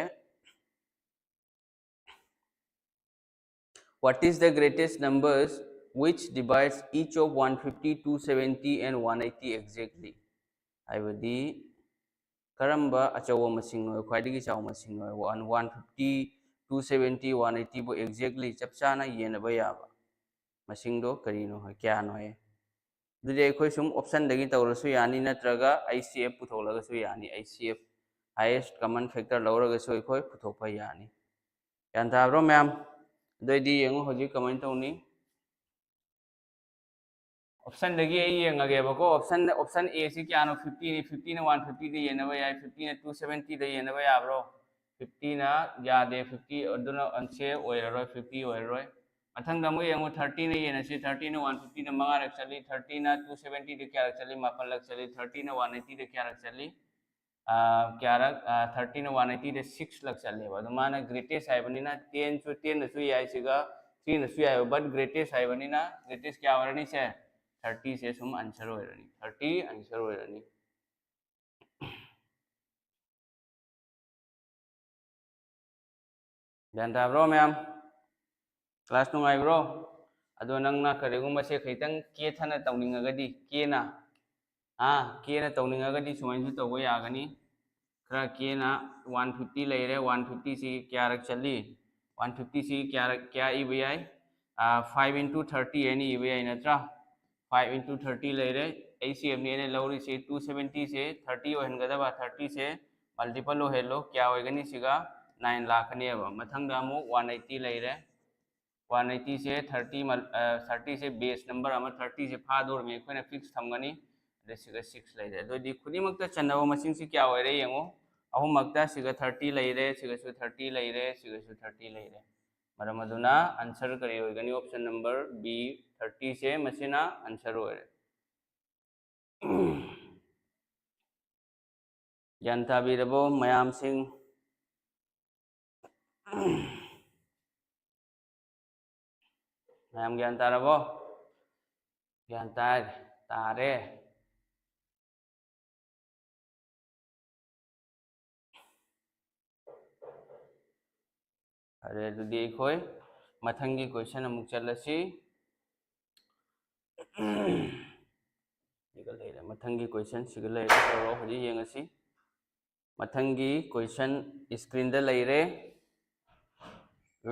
What is the greatest numbers which divides each of one fifty, two seventy and one eighty exactly? ꯍꯥꯏꯕꯗꯤ ꯀꯔꯝꯕ ꯑꯆꯧꯕ ꯃꯁꯤꯡꯅꯣ, ꯈ꯭ꯋꯥꯏꯗꯒꯤ ꯆꯥꯎꯕ ꯃꯁꯤꯡꯅꯣ? One, one fifty, two seventy, one eightyꯕꯨ exactly ꯆꯞ ꯆꯥꯅ ꯌꯦꯟꯅꯕ ꯌꯥꯕ ꯃꯁꯤꯡꯗꯣ ꯀꯔꯤꯅꯣ ꯍꯥꯏ, ꯀꯌꯥꯅꯣ ꯍꯥꯏ? ꯑꯗꯨꯗꯤ ꯑꯩꯈꯣꯏ ꯁꯨꯝ optionꯗꯒꯤ ꯇꯧꯔꯁꯨ ꯌꯥꯅꯤ, ꯅꯠꯇ꯭ꯔꯒ H C F ꯄꯨꯊꯣꯛꯂꯒꯁꯨ ꯌꯥꯅꯤ꯫ H C F, highest common factor, ꯂꯧꯔꯒꯁꯨ ꯑꯩꯈꯣꯏ ꯄꯨꯊꯣꯛꯄ ꯌꯥꯅꯤ꯫ ꯒ꯭ꯌꯥꯟ ꯇꯥꯕ꯭ꯔꯣ ꯃꯌꯥꯝ? ꯑꯗꯨꯑꯣꯏꯗꯤ ꯌꯦꯡꯉꯨ ꯍꯧꯖꯤꯛ ꯀꯃꯥꯏꯅ ꯇꯧꯅꯤ꯫ Optionꯗꯒꯤ ꯑꯩ ꯌꯦꯡꯉꯒꯦꯕꯀꯣ꯫ Option, option A ꯁꯤ ꯀꯌꯥꯅꯣ? Fiftyꯅꯤ꯫ Fiftyꯅ one fiftyꯗ ꯌꯦꯟꯅꯕ ꯌꯥꯏ, fiftyꯅ two seventyꯗ ꯌꯦꯟꯅꯕ ꯌꯥꯕ꯭ꯔꯣ? Fiftyꯅ ꯌꯥꯗꯦ, fifty ꯑꯗꯨꯅ answer ꯑꯣꯏꯔꯔꯣꯏ, fifty ꯑꯣꯏꯔꯔꯣꯏ꯫ ꯃꯊꯪꯗ ꯑꯃꯨꯛ ꯌꯦꯡꯉꯨ, thirtyꯅ ꯌꯦꯟꯅꯁꯤ꯫ Thirtyꯅ one fiftyꯗ ꯃꯉꯥꯔꯛ ꯆꯠꯂꯤ, thirtyꯅ two seventyꯗ ꯀꯌꯥꯔꯛ ꯆꯠꯂꯤ? ꯃꯥꯄꯜꯂꯛ ꯆꯠꯂꯤ꯫ Thirtyꯅ one eightyꯗ ꯀꯌꯥꯔꯛ ꯆꯠꯂꯤ? ꯀꯌꯥꯔꯛ? ꯊꯥꯔꯇꯤꯅ ꯋꯥꯟ ꯑꯩꯠꯇꯤꯗ ꯁꯤꯛꯁ ꯂꯛ ꯆꯠꯂꯦꯕ꯫ ꯑꯗꯣ ꯃꯥꯅ ꯒ꯭ꯔꯦꯇꯦꯁ ꯍꯥꯏꯕꯅꯤꯅ ꯇꯦꯟꯁꯨ ꯇꯦꯟꯅꯁꯨ ꯌꯥꯏ, ꯁꯤꯒ ꯊ꯭ꯔꯤꯅꯁꯨ ꯌꯥꯏꯕ꯫ ꯕꯠ ꯒ꯭ꯔꯦꯇꯦꯁ ꯍꯥꯏꯕꯅꯤꯅ ꯒ꯭ꯔꯦꯇꯦꯁ ꯀꯌꯥ ꯑꯣꯏꯔꯅꯤ? ꯁꯦ ꯊꯥꯔꯇꯤꯁꯦ ꯁꯨꯝ ꯑꯟꯁꯔ ꯑꯣꯏꯔꯅꯤ, ꯊꯥꯔꯇꯤ ꯑꯟꯁꯔ ꯑꯣꯏꯔꯅꯤ꯫ ꯒ꯭ꯌꯥꯟ ꯇꯥꯕ꯭ꯔꯣ ꯃꯌꯥꯝ? ꯀ꯭ꯂꯥꯁ ꯅꯨꯡꯉꯥꯏꯕ꯭ꯔꯣ? ꯑꯗꯣ ꯅꯪꯅ ꯀꯔꯤꯒꯨꯝꯕꯁꯦ ꯈꯤꯇꯪ ꯀꯦꯊꯅ ꯇꯧꯅꯤꯡꯉꯒꯗꯤ, ꯀꯦꯅ, ꯑꯥ, ꯀꯦꯅ ꯇꯧꯅꯤꯡꯉꯒꯗꯤ ꯁꯨꯃꯥꯏꯅꯁꯨ ꯇꯧꯕ ꯌꯥꯒꯅꯤ꯫ ꯈꯔ ꯀꯦꯅ ꯋꯥꯟ ꯐꯤꯐꯇꯤ ꯂꯩꯔꯦ, ꯋꯥꯟ ꯐꯤꯐꯇꯤꯁꯤ ꯀꯌꯥꯔꯛ ꯆꯠꯂꯤ? ꯋꯥꯟ ꯐꯤꯐꯇꯤꯁꯤ ꯀꯌꯥꯔꯛ, ꯀꯌꯥ ꯏꯕ ꯌꯥꯏ? ꯐꯥꯏꯚ ꯏꯟꯇꯨ ꯊꯥꯔꯇꯤ ꯍꯥꯏꯅ ꯏꯕ ꯌꯥꯏ, ꯅꯠꯇ꯭ꯔꯥ? ꯐꯥꯏꯚ ꯏꯟꯇꯨ ꯊꯥꯔꯇꯤ ꯂꯩꯔꯦ꯫ ꯑꯩꯆ ꯁꯤ ꯑꯦꯐꯅꯤ ꯑꯩꯅ ꯂꯧꯔꯤꯁꯤ, ꯇꯨ ꯁꯚꯦꯟꯇꯤꯁꯦ ꯊꯥꯔꯇꯤ ꯑꯣꯏꯍꯟꯒꯗꯕ, ꯊꯥꯔꯇꯤꯁꯦ ꯃꯜꯇꯤꯄꯜ ꯑꯣꯏꯍꯜꯂꯣ, ꯀꯌꯥ ꯑꯣꯏꯒꯅꯤ? ꯁꯤꯒ ꯅꯥꯏꯟ ꯂꯥꯛꯀꯅꯦꯕ꯫ ꯃꯊꯪꯗ ꯑꯃꯨꯛ ꯋꯥꯟ ꯑꯩꯠꯇꯤ ꯂꯩꯔꯦ꯫ ꯋꯥꯟ ꯑꯩꯠꯇꯤꯁꯦ ꯊꯥꯔꯇꯤ, ꯊꯥꯔꯇꯤꯁꯦ ꯕꯦꯁ ꯅꯝꯕꯔ ꯑꯃ, ꯊꯥꯔꯇꯤꯁꯦ ꯐꯥꯗꯣꯔꯤꯕꯅꯤ, ꯑꯩꯈꯣꯏꯅ ꯐꯤꯛꯁ ꯊꯝꯒꯅꯤ꯫ ꯑꯗ ꯁꯤꯒ ꯁꯤꯛꯁ ꯂꯩꯔꯦ꯫ ꯑꯗꯨꯑꯣꯏꯗꯤ ꯈꯨꯗꯤꯡꯃꯛꯇ ꯆꯟꯅꯕ ꯃꯁꯤꯡꯁꯤ ꯀꯌꯥ ꯑꯣꯏꯔꯦ ꯌꯦꯡꯉꯣ꯫ ꯑꯍꯨꯝꯃꯛꯇ ꯁꯤꯒ ꯊꯥꯔꯇꯤ ꯂꯩꯔꯦ, ꯁꯤꯒꯁꯨ ꯊꯥꯔꯇꯤ ꯂꯩꯔꯦ, ꯁꯤꯒꯁꯨ ꯊꯥꯔꯇꯤ ꯂꯩꯔꯦ꯫ ꯃꯔꯝ ꯑꯗꯨꯅ ꯑꯟꯁꯔ ꯀꯔꯤ ꯑꯣꯏꯒꯅꯤ? ꯑꯣꯞꯁꯟ ꯅꯝꯕꯔ ꯕꯤ, ꯊꯥꯔꯇꯤꯁꯦ ꯃꯁꯤꯅ ꯑꯟꯁꯔ ꯑꯣꯏꯔꯦ꯫ ꯒ꯭ꯌꯥꯟ ꯇꯥꯕꯤꯔꯕꯣ ꯃꯌꯥꯝꯁꯤꯡ? ꯃꯌꯥꯝ ꯒ꯭ꯌꯥꯟ ꯇꯥꯔꯕꯣ? ꯒ꯭ꯌꯥꯟ ꯇꯥꯔꯦ, ꯇꯥꯔꯦ꯫ ꯐꯔꯦ, ꯑꯗꯨꯗꯤ ꯑꯩꯈꯣꯏ ꯃꯊꯪꯒꯤ ꯀꯣꯏꯁꯟ ꯑꯃꯨꯛ ꯆꯠꯂꯁꯤ꯫ ꯁꯤꯒ ꯂꯩꯔꯦ, ꯃꯊꯪꯒꯤ ꯀꯣꯏꯁꯟ ꯁꯤꯒ ꯂꯩꯔꯦ꯫ ꯇꯧꯔꯣ, ꯍꯧꯖꯤꯛ ꯌꯦꯡꯉꯁꯤ꯫ ꯃꯊꯪꯒꯤ ꯀꯣꯏꯁꯟ ꯏꯁꯀ꯭ꯔꯤꯟꯗ ꯂꯩꯔꯦ꯫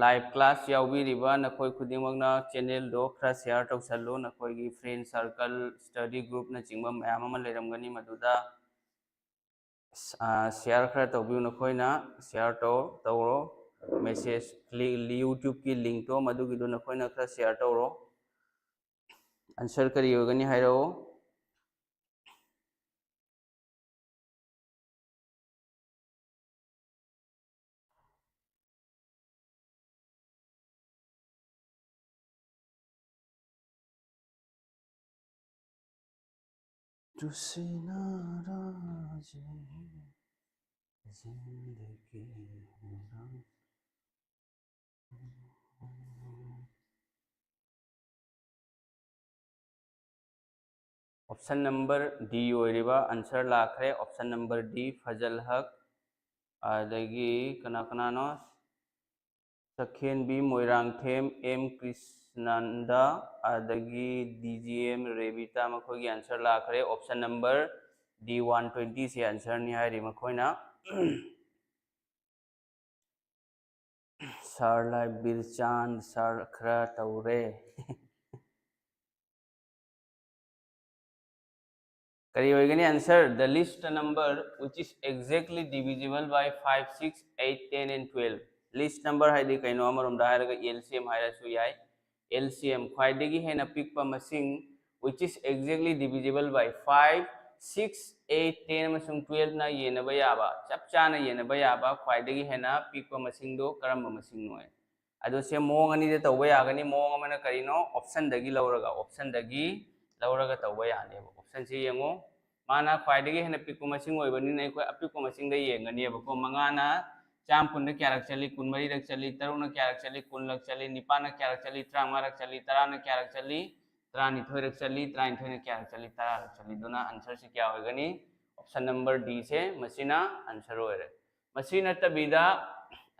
ꯂꯥꯏꯚ ꯀ꯭ꯂꯥꯁ ꯌꯥꯎꯕꯤꯔꯤꯕ ꯅꯈꯣꯏ ꯈꯨꯗꯤꯡꯃꯛꯅ ꯆꯦꯅꯦꯜꯗꯣ ꯈꯔ ꯁꯤꯌꯥꯔ ꯇꯧꯁꯜꯂꯨ꯫ ꯅꯈꯣꯏꯒꯤ ꯐ꯭ꯔꯦꯟ ꯁꯥꯔꯀꯜ, ꯁ꯭ꯇꯗꯤ ꯒ꯭ꯔꯨꯞꯅꯆꯤꯡꯕ ꯃꯌꯥꯝ ꯑꯃ ꯂꯩꯔꯝꯒꯅꯤ, ꯃꯗꯨꯗ ꯁꯤꯌꯥꯔ ꯈꯔ ꯇꯧꯕꯤꯌꯨ꯫ ꯅꯈꯣꯏꯅ ꯁꯤꯌꯥꯔ ꯇꯧ ꯇꯧꯔꯣ꯫ ꯃꯦꯁꯦꯖ, ꯌꯨꯇ꯭ꯌꯨꯕꯀꯤ ꯂꯤꯡꯛꯇꯣ ꯃꯗꯨꯒꯤꯗꯣ ꯅꯈꯣꯏꯅ ꯈꯔ ꯁꯤꯌꯥꯔ ꯇꯧꯔꯣ꯫ ꯑꯟꯁꯔ ꯀꯔꯤ ꯑꯣꯏꯒꯅꯤ ꯍꯥꯏꯔꯛꯑꯣ꯫ तुझसे नाराज है जिंदगी मेरा। Option number D ꯑꯣꯏꯔꯤꯕ answer ꯂꯥꯛꯈ꯭ꯔꯦ꯫ Option number D, ꯐꯖꯜ ꯍꯛ꯫ ꯑꯗꯒꯤ ꯀꯅꯥ ꯀꯅꯥꯅꯣ? ꯁꯈꯦꯟꯕꯤ ꯃꯣꯏꯔꯥꯡꯊꯦꯝ, ꯑꯦꯝ ꯀ꯭ꯔꯤꯁꯅꯟꯗ, ꯑꯗꯒꯤ ꯗꯤ ꯖꯤ ꯑꯦꯝ ꯔꯦꯕꯤꯇꯥ, ꯃꯈꯣꯏꯒꯤ answer ꯂꯥꯛꯈ꯭ꯔꯦ꯫ Option number D, one twenty ꯁꯦ answer ꯅꯤ ꯍꯥꯏꯔꯤ ꯃꯈꯣꯏꯅ꯫ Sir ꯂꯥꯏꯕꯤꯔꯆꯥꯟ, sir ꯈꯔ ꯇꯧꯔꯦ꯫ ꯀꯔꯤ ꯑꯣꯏꯒꯅꯤ answer? The list number which is exactly divisible by five, six, eight, ten and twelve. List number ꯍꯥꯏꯗꯤ ꯀꯩꯅꯣ? ꯑꯃꯔꯣꯝꯗ ꯍꯥꯏꯔꯒ L C M ꯍꯥꯏꯔꯁꯨ ꯌꯥꯏ꯫ L C M, ꯈ꯭ꯋꯥꯏꯗꯒꯤ ꯍꯦꯟꯅ ꯄꯤꯛꯄ ꯃꯁꯤꯡ, which is exactly divisible by five, six, eight, ten ꯑꯃꯁꯨꯡ twelve ꯅ ꯌꯦꯟꯅꯕ ꯌꯥꯕ, ꯆꯞ ꯆꯥꯅ ꯌꯦꯟꯅꯕ ꯌꯥꯕ ꯈ꯭ꯋꯥꯏꯗꯒꯤ ꯍꯦꯟꯅ ꯄꯤꯛꯄ ꯃꯁꯤꯡꯗꯣ ꯀꯔꯝꯕ ꯃꯁꯤꯡꯅꯣ? ꯑꯗꯣ ꯁꯦ ꯃꯑꯣꯡ ꯑꯅꯤꯗ ꯇꯧꯕ ꯌꯥꯒꯅꯤ꯫ ꯃꯑꯣꯡ ꯑꯃꯅ ꯀꯔꯤꯅꯣ? Option ꯗꯒꯤ ꯂꯧꯔꯒ, option ꯗꯒꯤ ꯂꯧꯔꯒ ꯇꯧꯕ ꯌꯥꯅꯦꯕ꯫ Option ꯁꯤ ꯌꯦꯡꯉꯨ, ꯃꯥꯅ ꯈ꯭ꯋꯥꯏꯗꯒꯤ ꯍꯦꯟꯅ ꯄꯤꯛꯄ ꯃꯁꯤꯡ ꯑꯣꯏꯕꯅꯤꯅ ꯑꯩꯈꯣꯏ ꯑꯄꯤꯛꯄ ꯃꯁꯤꯡꯗ ꯌꯦꯡꯒꯅꯦꯕꯀꯣ꯫ ꯃꯉꯥꯅ ꯆꯥꯝ ꯀꯨꯟꯗ ꯀꯌꯥꯔꯛ ꯆꯠꯂꯤ? ꯀꯨꯟꯃꯔꯤꯔꯛ ꯆꯠꯂꯤ꯫ ꯇꯔꯨꯛꯅ ꯀꯌꯥꯔꯛ ꯆꯠꯂꯤ? ꯀꯨꯟꯂꯛ ꯆꯠꯂꯤ꯫ ꯅꯤꯄꯥꯟꯅ ꯀꯌꯥꯔꯛ ꯆꯠꯂꯤ? ꯇꯔꯥꯃꯉꯥꯔꯛ ꯆꯠꯂꯤ꯫ ꯇꯔꯥꯅ ꯀꯌꯥꯔꯛ ꯆꯠꯂꯤ? ꯇꯔꯥꯅꯤꯊꯣꯏꯔꯛ ꯆꯠꯂꯤ꯫ ꯇꯔꯥꯅꯤꯊꯣꯏꯅ ꯀꯌꯥꯔꯛ ꯆꯠꯂꯤ? ꯇꯔꯥꯔꯛ ꯆꯠꯂꯤ꯫ ꯑꯗꯨꯅ answer ꯁꯤ ꯀꯌꯥ ꯑꯣꯏꯒꯅꯤ? Option number D ꯁꯦ ꯃꯁꯤꯅ answer ꯑꯣꯏꯔꯦ꯫ ꯃꯁꯤ ꯅꯠꯇꯕꯤꯗ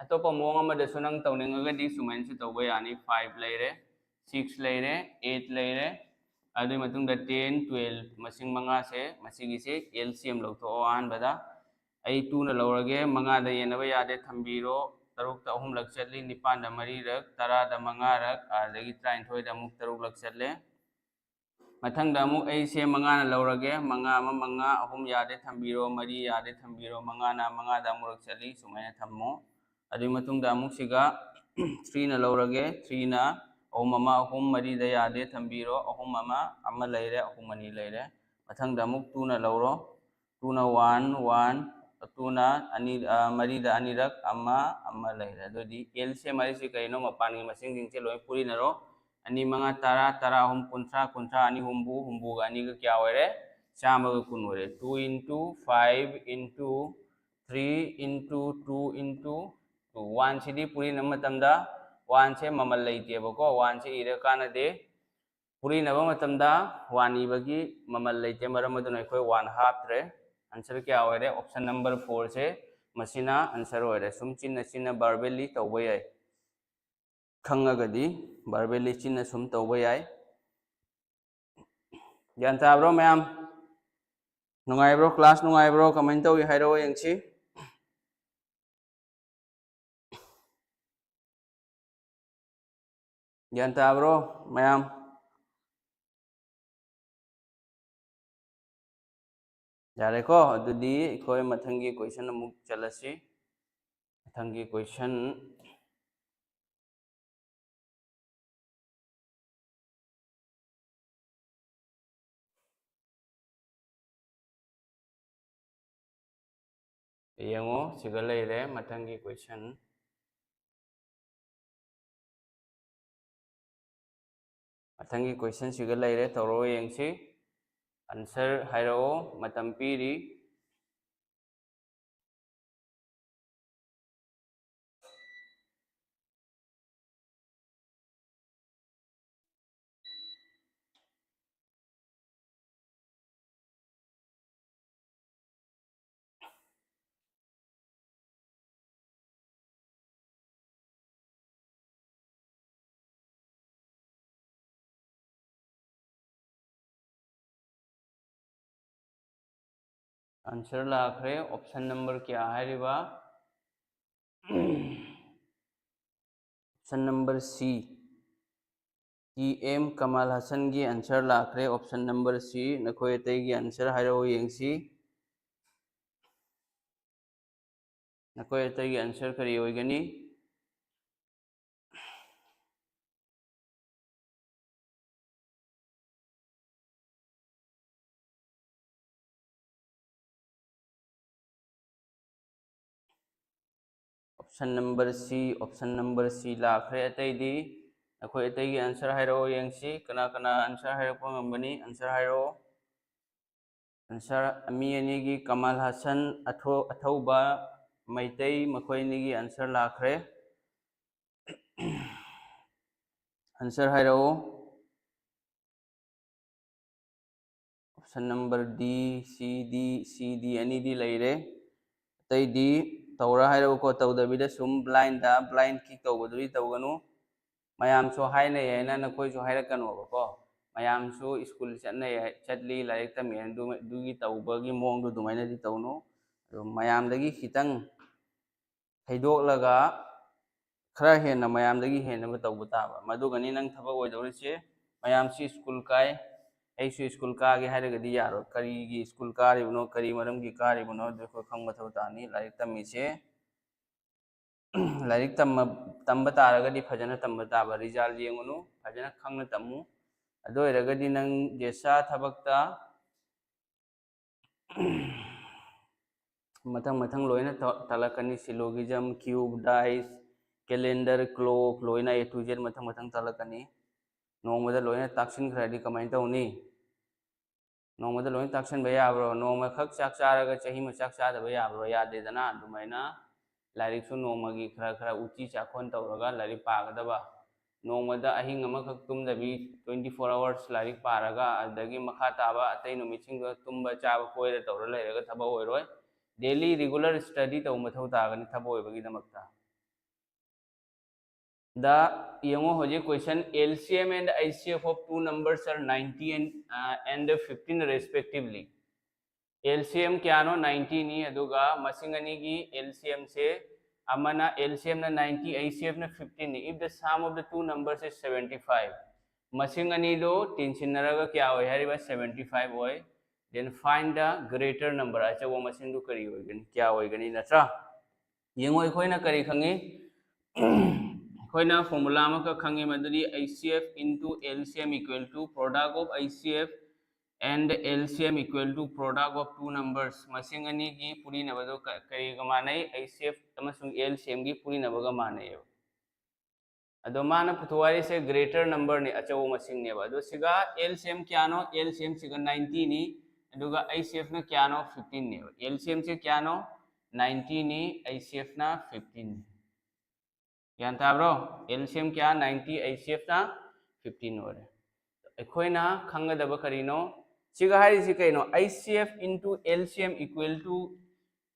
ꯑꯇꯣꯞꯄ ꯃꯑꯣꯡ ꯑꯃꯗꯁꯨ ꯅꯪ ꯇꯧꯅꯤꯡꯉꯒꯗꯤ ꯁꯨꯃꯥꯏꯅꯁꯨ ꯇꯧꯕ ꯌꯥꯅꯤ꯫ Five ꯂꯩꯔꯦ, six ꯂꯩꯔꯦ, eight ꯂꯩꯔꯦ, ꯑꯗꯨꯒꯤ ꯃꯇꯨꯡꯗ ten, twelve, ꯃꯁꯤꯡ ꯃꯉꯥꯁꯦ, ꯃꯁꯤꯒꯤꯁꯦ L C M ꯂꯧꯊꯣꯛꯑꯣ꯫ ꯑꯍꯥꯟꯕꯗ ꯑꯩ two ꯅ ꯂꯧꯔꯒꯦ, ꯃꯉꯥꯗ ꯌꯦꯟꯅꯕ ꯌꯥꯗꯦ, ꯊꯝꯕꯤꯔꯣ꯫ ꯇꯔꯨꯛꯇ ꯑꯍꯨꯝꯂꯛ ꯆꯠꯂꯤ, ꯅꯤꯄꯥꯟꯗ ꯃꯔꯤꯔꯛ, ꯇꯔꯥꯗ ꯃꯉꯥꯔꯛ, ꯑꯗꯒꯤ ꯇꯔꯥꯅꯤꯊꯣꯏꯗ ꯑꯃꯨꯛ ꯇꯔꯨꯛꯂꯛ ꯆꯠꯂꯦ꯫ ꯃꯊꯪꯗ ꯑꯃꯨꯛ ꯑꯩꯁꯦ ꯃꯉꯥꯅ ꯂꯧꯔꯒꯦ, ꯃꯉꯥ ꯑꯃ, ꯃꯉꯥ, ꯑꯍꯨꯝ ꯌꯥꯗꯦ ꯊꯝꯕꯤꯔꯣ, ꯃꯔꯤ ꯌꯥꯗꯦ ꯊꯝꯕꯤꯔꯣ, ꯃꯉꯥꯅ ꯃꯉꯥꯗ ꯑꯃꯨꯔꯛ ꯆꯠꯂꯤ, ꯁꯨꯃꯥꯏꯅ ꯊꯝꯃꯣ꯫ ꯑꯗꯨꯒꯤ ꯃꯇꯨꯡꯗ ꯑꯃꯨꯛ ꯁꯤꯒ three ꯅ ꯂꯧꯔꯒꯦ, three ꯅ ꯑꯍꯨꯝ ꯑꯃ, ꯑꯍꯨꯝ, ꯃꯔꯤꯗ ꯌꯥꯗꯦ ꯊꯝꯕꯤꯔꯣ, ꯑꯍꯨꯝ ꯑꯃ, ꯑꯃ ꯂꯩꯔꯦ, ꯑꯍꯨꯝ ꯑꯅꯤ ꯂꯩꯔꯦ꯫ ꯃꯊꯪꯗ ꯑꯃꯨꯛ two ꯅ ꯂꯧꯔꯣ, two ꯅ one, one, two ꯅ ꯑꯅꯤ, ꯑ, ꯃꯔꯤꯗ ꯑꯅꯤꯔꯛ, ꯑꯃ, ꯑꯃ ꯂꯩꯔꯦ꯫ ꯑꯗꯨꯗꯤ L C M ꯍꯥꯏꯔꯤꯁꯤ ꯀꯩꯅꯣ? ꯃꯄꯥꯟꯒꯤ ꯃꯁꯤꯡꯁꯤꯡꯁꯦ ꯂꯣꯏ ꯄꯨꯔꯤꯅꯔꯣ꯫ ꯑꯅꯤ ꯃꯉꯥ ꯇꯔꯥ, ꯇꯔꯥ ꯑꯍꯨꯝ ꯀꯨꯟꯊ꯭ꯔꯥ, ꯀꯨꯟꯊ꯭ꯔꯥ ꯑꯅꯤ ꯍꯨꯝꯐꯨ, ꯍꯨꯝꯐꯨꯒ ꯑꯅꯤꯒ ꯀꯌꯥ ꯑꯣꯏꯔꯦ? ꯆꯥꯝꯃꯒ ꯀꯨꯟ ꯑꯣꯏꯔꯦ꯫ Two into five into three into two into two꯫ Oneꯁꯤꯗꯤ ꯄꯨꯔꯤꯅꯕ ꯃꯇꯝꯗ oneꯁꯦ ꯃꯃꯜ ꯂꯩꯇꯦꯕꯀꯣ, oneꯁꯦ ꯏꯔ ꯀꯥꯟꯅꯗꯦ꯫ ꯄꯨꯔꯤꯅꯕ ꯃꯇꯝꯗ one ꯏꯕꯒꯤ ꯃꯃꯜ ꯂꯩꯇꯦ, ꯃꯔꯝ ꯑꯗꯨꯅ ꯑꯩꯈꯣꯏ one ꯍꯥꯞꯇ꯭ꯔꯦ꯫ Answer ꯀꯌꯥ ꯑꯣꯏꯔꯦ? Option number fourꯁꯦ ꯃꯁꯤꯅ answer ꯑꯣꯏꯔꯦ꯫ ꯁꯨꯝ ꯆꯤꯟꯅ ꯆꯤꯟꯅ verbally ꯇꯧꯕ ꯌꯥꯏ, ꯈꯪꯉꯒꯗꯤ verbally ꯆꯤꯟꯅ ꯁꯨꯝ ꯇꯧꯕ ꯌꯥꯏ꯫ ꯒ꯭ꯌꯥꯟ ꯇꯥꯕ꯭ꯔꯣ ꯃꯌꯥꯝ? ꯅꯨꯡꯉꯥꯏꯕ꯭ꯔꯣ? Class ꯅꯨꯡꯉꯥꯏꯕ꯭ꯔꯣ? ꯀꯃꯥꯏꯅ ꯇꯧꯏ ꯍꯥꯏꯔꯛꯑꯣ ꯌꯦꯡꯁꯤ꯫ ꯒ꯭ꯌꯥꯟ ꯇꯥꯕ꯭ꯔꯣ ꯃꯌꯥꯝ? ꯌꯥꯔꯦꯀꯣ, ꯑꯗꯨꯗꯤ ꯑꯩꯈꯣꯏ ꯃꯊꯪꯒꯤ question ꯑꯃꯨꯛ ꯆꯠꯂꯁꯤ꯫ ꯃꯊꯪꯒꯤ question꯫ ꯌꯦꯡꯉꯣ, ꯁꯤꯒ ꯂꯩꯔꯦ ꯃꯊꯪꯒꯤ question꯫ ꯃꯊꯪꯒꯤ questionꯁꯤꯒ ꯂꯩꯔꯦ, ꯇꯧꯔꯛꯑꯣ ꯌꯦꯡꯁꯤ꯫ Answer ꯍꯥꯏꯔꯛꯑꯣ, ꯃꯇꯝ ꯄꯤꯔꯤ꯫ Answer ꯂꯥꯛꯈ꯭ꯔꯦ꯫ Option number ꯀꯌꯥ ꯍꯥꯏꯔꯤꯕ? Option number C꯫ T M Kamal Hassanꯒꯤ answer ꯂꯥꯛꯈ꯭ꯔꯦ, option number C꯫ ꯅꯈꯣꯏ ꯑꯇꯩꯒꯤ answer ꯍꯥꯏꯔꯛꯑꯣ ꯌꯦꯡꯁꯤ꯫ ꯅꯈꯣꯏ ꯑꯇꯩꯒꯤ answer ꯀꯔꯤ ꯑꯣꯏꯒꯅꯤ? Option number C, option number C ꯂꯥꯛꯈ꯭ꯔꯦ꯫ ꯑꯇꯩꯗꯤ ꯅꯈꯣꯏ ꯑꯇꯩꯒꯤ answer ꯍꯥꯏꯔꯛꯑꯣ ꯌꯦꯡꯁꯤ, ꯀꯅꯥ ꯀꯅꯥ answer ꯍꯥꯏꯔꯛꯄ ꯉꯝꯒꯅꯤ? Answer ꯍꯥꯏꯔꯛꯑꯣ꯫ Answer, ꯃꯤ ꯑꯅꯤꯒꯤ ꯀꯃꯜ ꯍꯁꯟ, ꯑꯊꯧꯕ ꯃꯩꯇꯩ, ꯃꯈꯣꯏ ꯑꯅꯤꯒꯤ answer ꯂꯥꯛꯈ꯭ꯔꯦ꯫ Answer ꯍꯥꯏꯔꯛꯑꯣ꯫ Option number D, C, D, C, D ꯑꯅꯤꯗꯤ ꯂꯩꯔꯦ꯫ ꯑꯇꯩꯗꯤ ꯇꯧꯔ ꯍꯥꯏꯔꯛꯎꯀꯣ, ꯇꯧꯗꯕꯤꯗ ꯁꯨꯝ blindꯗ, blind click ꯇꯧꯕꯗꯨꯗꯤ ꯇꯧꯒꯅꯨ꯫ ꯃꯌꯥꯝꯁꯨ ꯍꯥꯏꯅꯩ ꯍꯥꯏꯅ ꯅꯈꯣꯏꯁꯨ ꯍꯥꯏꯔꯛꯀꯅꯣꯕꯀꯣ꯫ ꯃꯌꯥꯝꯁꯨ ꯁ꯭ꯀꯨꯜ ꯆꯠꯅꯩ, ꯆꯠꯂꯤ, ꯂꯥꯏꯔꯤꯛ ꯇꯝꯃꯤ ꯍꯥꯏꯅ ꯑꯗꯨ-, ꯑꯗꯨꯒꯤ ꯇꯧꯕꯒꯤ ꯃꯑꯣꯡꯗꯣ ꯑꯗꯨꯃꯥꯏꯅꯗꯤ ꯇꯧꯅꯨ꯫ ꯑꯗꯨ ꯃꯌꯥꯝꯗꯒꯤ ꯈꯤꯇꯪ ꯊꯩꯗꯣꯛꯂꯒ ꯈꯔ ꯍꯦꯟꯅ ꯃꯌꯥꯝꯗꯒꯤ ꯍꯦꯟꯅꯕ ꯇꯧꯕ ꯇꯥꯕ, ꯃꯗꯨꯒꯅꯤ ꯅꯪ ꯊꯕꯛ ꯑꯣꯏꯗꯧꯔꯤꯁꯦ꯫ ꯃꯌꯥꯝꯁꯤ ꯁ꯭ꯀꯨꯜ ꯀꯥꯏ, ꯑꯩꯁꯨ ꯁ꯭ꯀꯨꯜ ꯀꯥꯒꯦ ꯍꯥꯏꯔꯒꯗꯤ ꯌꯥꯔꯣꯏ꯫ ꯀꯔꯤꯒꯤ ꯁ꯭ꯀꯨꯜ ꯀꯥꯔꯤꯕꯅꯣ, ꯀꯔꯤ ꯃꯔꯝꯒꯤ ꯀꯥꯔꯤꯕꯅꯣ ꯍꯥꯏꯕꯗꯨ ꯑꯩꯈꯣꯏ ꯈꯪꯕ ꯃꯊꯧ ꯇꯥꯅꯤ꯫ ꯂꯥꯏꯔꯤꯛ ꯇꯝꯃꯤꯁꯦ, ꯂꯥꯏꯔꯤꯛ ꯇꯝꯕ, ꯇꯝꯕ ꯇꯥꯔꯒꯗꯤ ꯐꯖꯅ ꯇꯝꯕ ꯇꯥꯕ, result ꯌꯦꯡꯉꯨꯅꯨ, ꯐꯖꯅ ꯈꯪꯅ ꯇꯝꯃꯨ꯫ ꯑꯗꯨ ꯑꯣꯏꯔꯒꯗꯤ ꯅꯪ ꯖꯦꯁꯥ ꯊꯕꯛꯇ ꯃꯊꯪ ꯃꯊꯪ ꯂꯣꯏꯅ ꯇ-, ꯇꯥꯛꯂꯛꯀꯅꯤ꯫ Syllogism, cube, dice, calendar, clock, ꯂꯣꯏꯅ A to Z ꯃꯊꯪ ꯃꯊꯪ ꯇꯥꯛꯂꯛꯀꯅꯤ꯫ ꯅꯣꯡꯃꯗ ꯂꯣꯏꯅ ꯇꯥꯛꯁꯤꯟꯈ꯭ꯔꯗꯤ ꯀꯃꯥꯏꯅ ꯇꯧꯅꯤ? ꯅꯣꯡꯃꯗ ꯂꯣꯏꯅ ꯇꯥꯛꯁꯤꯟꯕ ꯌꯥꯕ꯭ꯔꯣ? ꯅꯣꯡꯃꯈꯛ ꯆꯥꯛ ꯆꯥꯔꯒ ꯆꯍꯤ ꯑꯃ ꯆꯥꯛ ꯆꯥꯗꯕ ꯌꯥꯕ꯭ꯔꯣ? ꯌꯥꯗꯦꯗꯅ꯫ ꯑꯗꯨꯃꯥꯏꯅ ꯂꯥꯏꯔꯤꯛꯁꯨ ꯅꯣꯡꯃꯒꯤ ꯈꯔ ꯈꯔ ꯎꯇꯤ ꯆꯥꯛꯈꯣꯟ ꯇꯧꯔꯒ ꯂꯥꯏꯔꯤꯛ ꯄꯥꯒꯗꯕ꯫ ꯅꯣꯡꯃꯗ ꯑꯍꯤꯡ ꯑꯃꯈꯛ ꯇꯨꯝꯗꯕꯤ twenty four hours ꯂꯥꯏꯔꯤꯛ ꯄꯥꯔꯒ, ꯑꯗꯨꯗꯒꯤ ꯃꯈꯥ ꯇꯥꯕ ꯑꯇꯩ ꯅꯨꯃꯤꯠꯁꯤꯡꯗꯨꯗ ꯇꯨꯝꯕ ꯆꯥꯕ ꯀꯣꯏꯔ ꯇꯧꯔ ꯂꯩꯔꯒ ꯊꯕꯛ ꯑꯣꯏꯔꯣꯏ꯫ Daily regular study ꯇꯧꯕ ꯃꯊꯧ ꯇꯥꯒꯅꯤ ꯊꯕꯛ ꯑꯣꯏꯕꯒꯤꯗꯃꯛꯇ꯫ ꯗ ꯌꯦꯡꯉꯣ ꯍꯧꯖꯤꯛ question, L C M and H C F of two numbers are ninety and, uh, and fifteen respectively. L C M ꯀꯌꯥꯅꯣ? Ninety ꯅꯤ꯫ ꯑꯗꯨꯒ ꯃꯁꯤꯡ ꯑꯅꯤꯒꯤ L C M ꯁꯦ, ꯑꯃꯅ L C M ꯅ ninety, H C F ꯅ fifteen ꯅꯤ꯫ If the sum of the two numbers is seventy five, ꯃꯁꯤꯡ ꯑꯅꯤꯗꯣ ꯇꯦꯟꯁꯤꯟꯅꯔꯒ ꯀꯌꯥ ꯑꯣꯏ ꯍꯥꯏꯔꯤꯕ? Seventy five ꯑꯣꯏ꯫ Then find the greater number, ꯑꯆꯧꯕ ꯃꯁꯤꯡꯗꯨ ꯀꯔꯤ ꯑꯣꯏꯒꯅꯤ, ꯀꯌꯥ ꯑꯣꯏꯒꯅꯤ, ꯅꯠꯇ꯭ꯔꯥ? ꯌꯦꯡꯉꯣ, ꯑꯩꯈꯣꯏꯅ ꯀꯔꯤ ꯈꯪꯉꯤ? ꯑꯩꯈꯣꯏꯅ formula ꯑꯃꯈꯛ ꯈꯪꯉꯤ, ꯃꯗꯨꯗꯤ H C F into L C M equal to product of H C F and L C M equal to product of two numbers. ꯃꯁꯤꯡ ꯑꯅꯤꯒꯤ ꯄꯨꯔꯤꯅꯕꯗꯣ ꯀ-, ꯀꯔꯤꯒ ꯃꯥꯟꯅꯩ? H C F ꯑꯃꯁꯨꯡ L C M ꯒꯤ ꯄꯨꯔꯤꯅꯕꯒ ꯃꯥꯟꯅꯩꯌꯦꯕ꯫ ꯑꯗꯣ ꯃꯥꯅ ꯄꯨꯊꯣꯛ ꯍꯥꯏꯔꯤꯁꯦ greater number ꯅꯤ, ꯑꯆꯧꯕ ꯃꯁꯤꯡꯅꯦꯕ꯫ ꯑꯗꯣ ꯁꯤꯒ L C M ꯀꯌꯥꯅꯣ? L C M ꯁꯤꯒ ninety ꯅꯤ꯫ ꯑꯗꯨꯒ ꯑꯩꯆ ꯁꯤ ꯑꯦꯐꯅ ꯀꯌꯥꯅꯣ? ꯐꯤꯐꯇꯤꯟꯅꯦꯕ꯫ ꯑꯦꯜ ꯁꯤ ꯑꯦꯝꯁꯦ ꯀꯌꯥꯅꯣ? ꯅꯥꯏꯟꯇꯤꯅꯤ, ꯑꯩꯆ ꯁꯤ ꯑꯦꯐꯅ ꯐꯤꯐꯇꯤꯟꯅꯤ꯫ ꯒ꯭ꯌꯥꯟ ꯇꯥꯕ꯭ꯔꯣ? ꯑꯦꯜ ꯁꯤ ꯑꯦꯝ ꯀꯌꯥ? ꯅꯥꯏꯟꯇꯤ, ꯑꯩꯆ ꯁꯤ ꯑꯦꯐꯅ ꯐꯤꯐꯇꯤꯟ ꯑꯣꯏꯔꯦ꯫ ꯑꯩꯈꯣꯏꯅ ꯈꯪꯒꯗꯕ ꯀꯔꯤꯅꯣ? ꯁꯤꯒ ꯍꯥꯏꯔꯤꯁꯤ ꯀꯩꯅꯣ? H C F into L C M equal to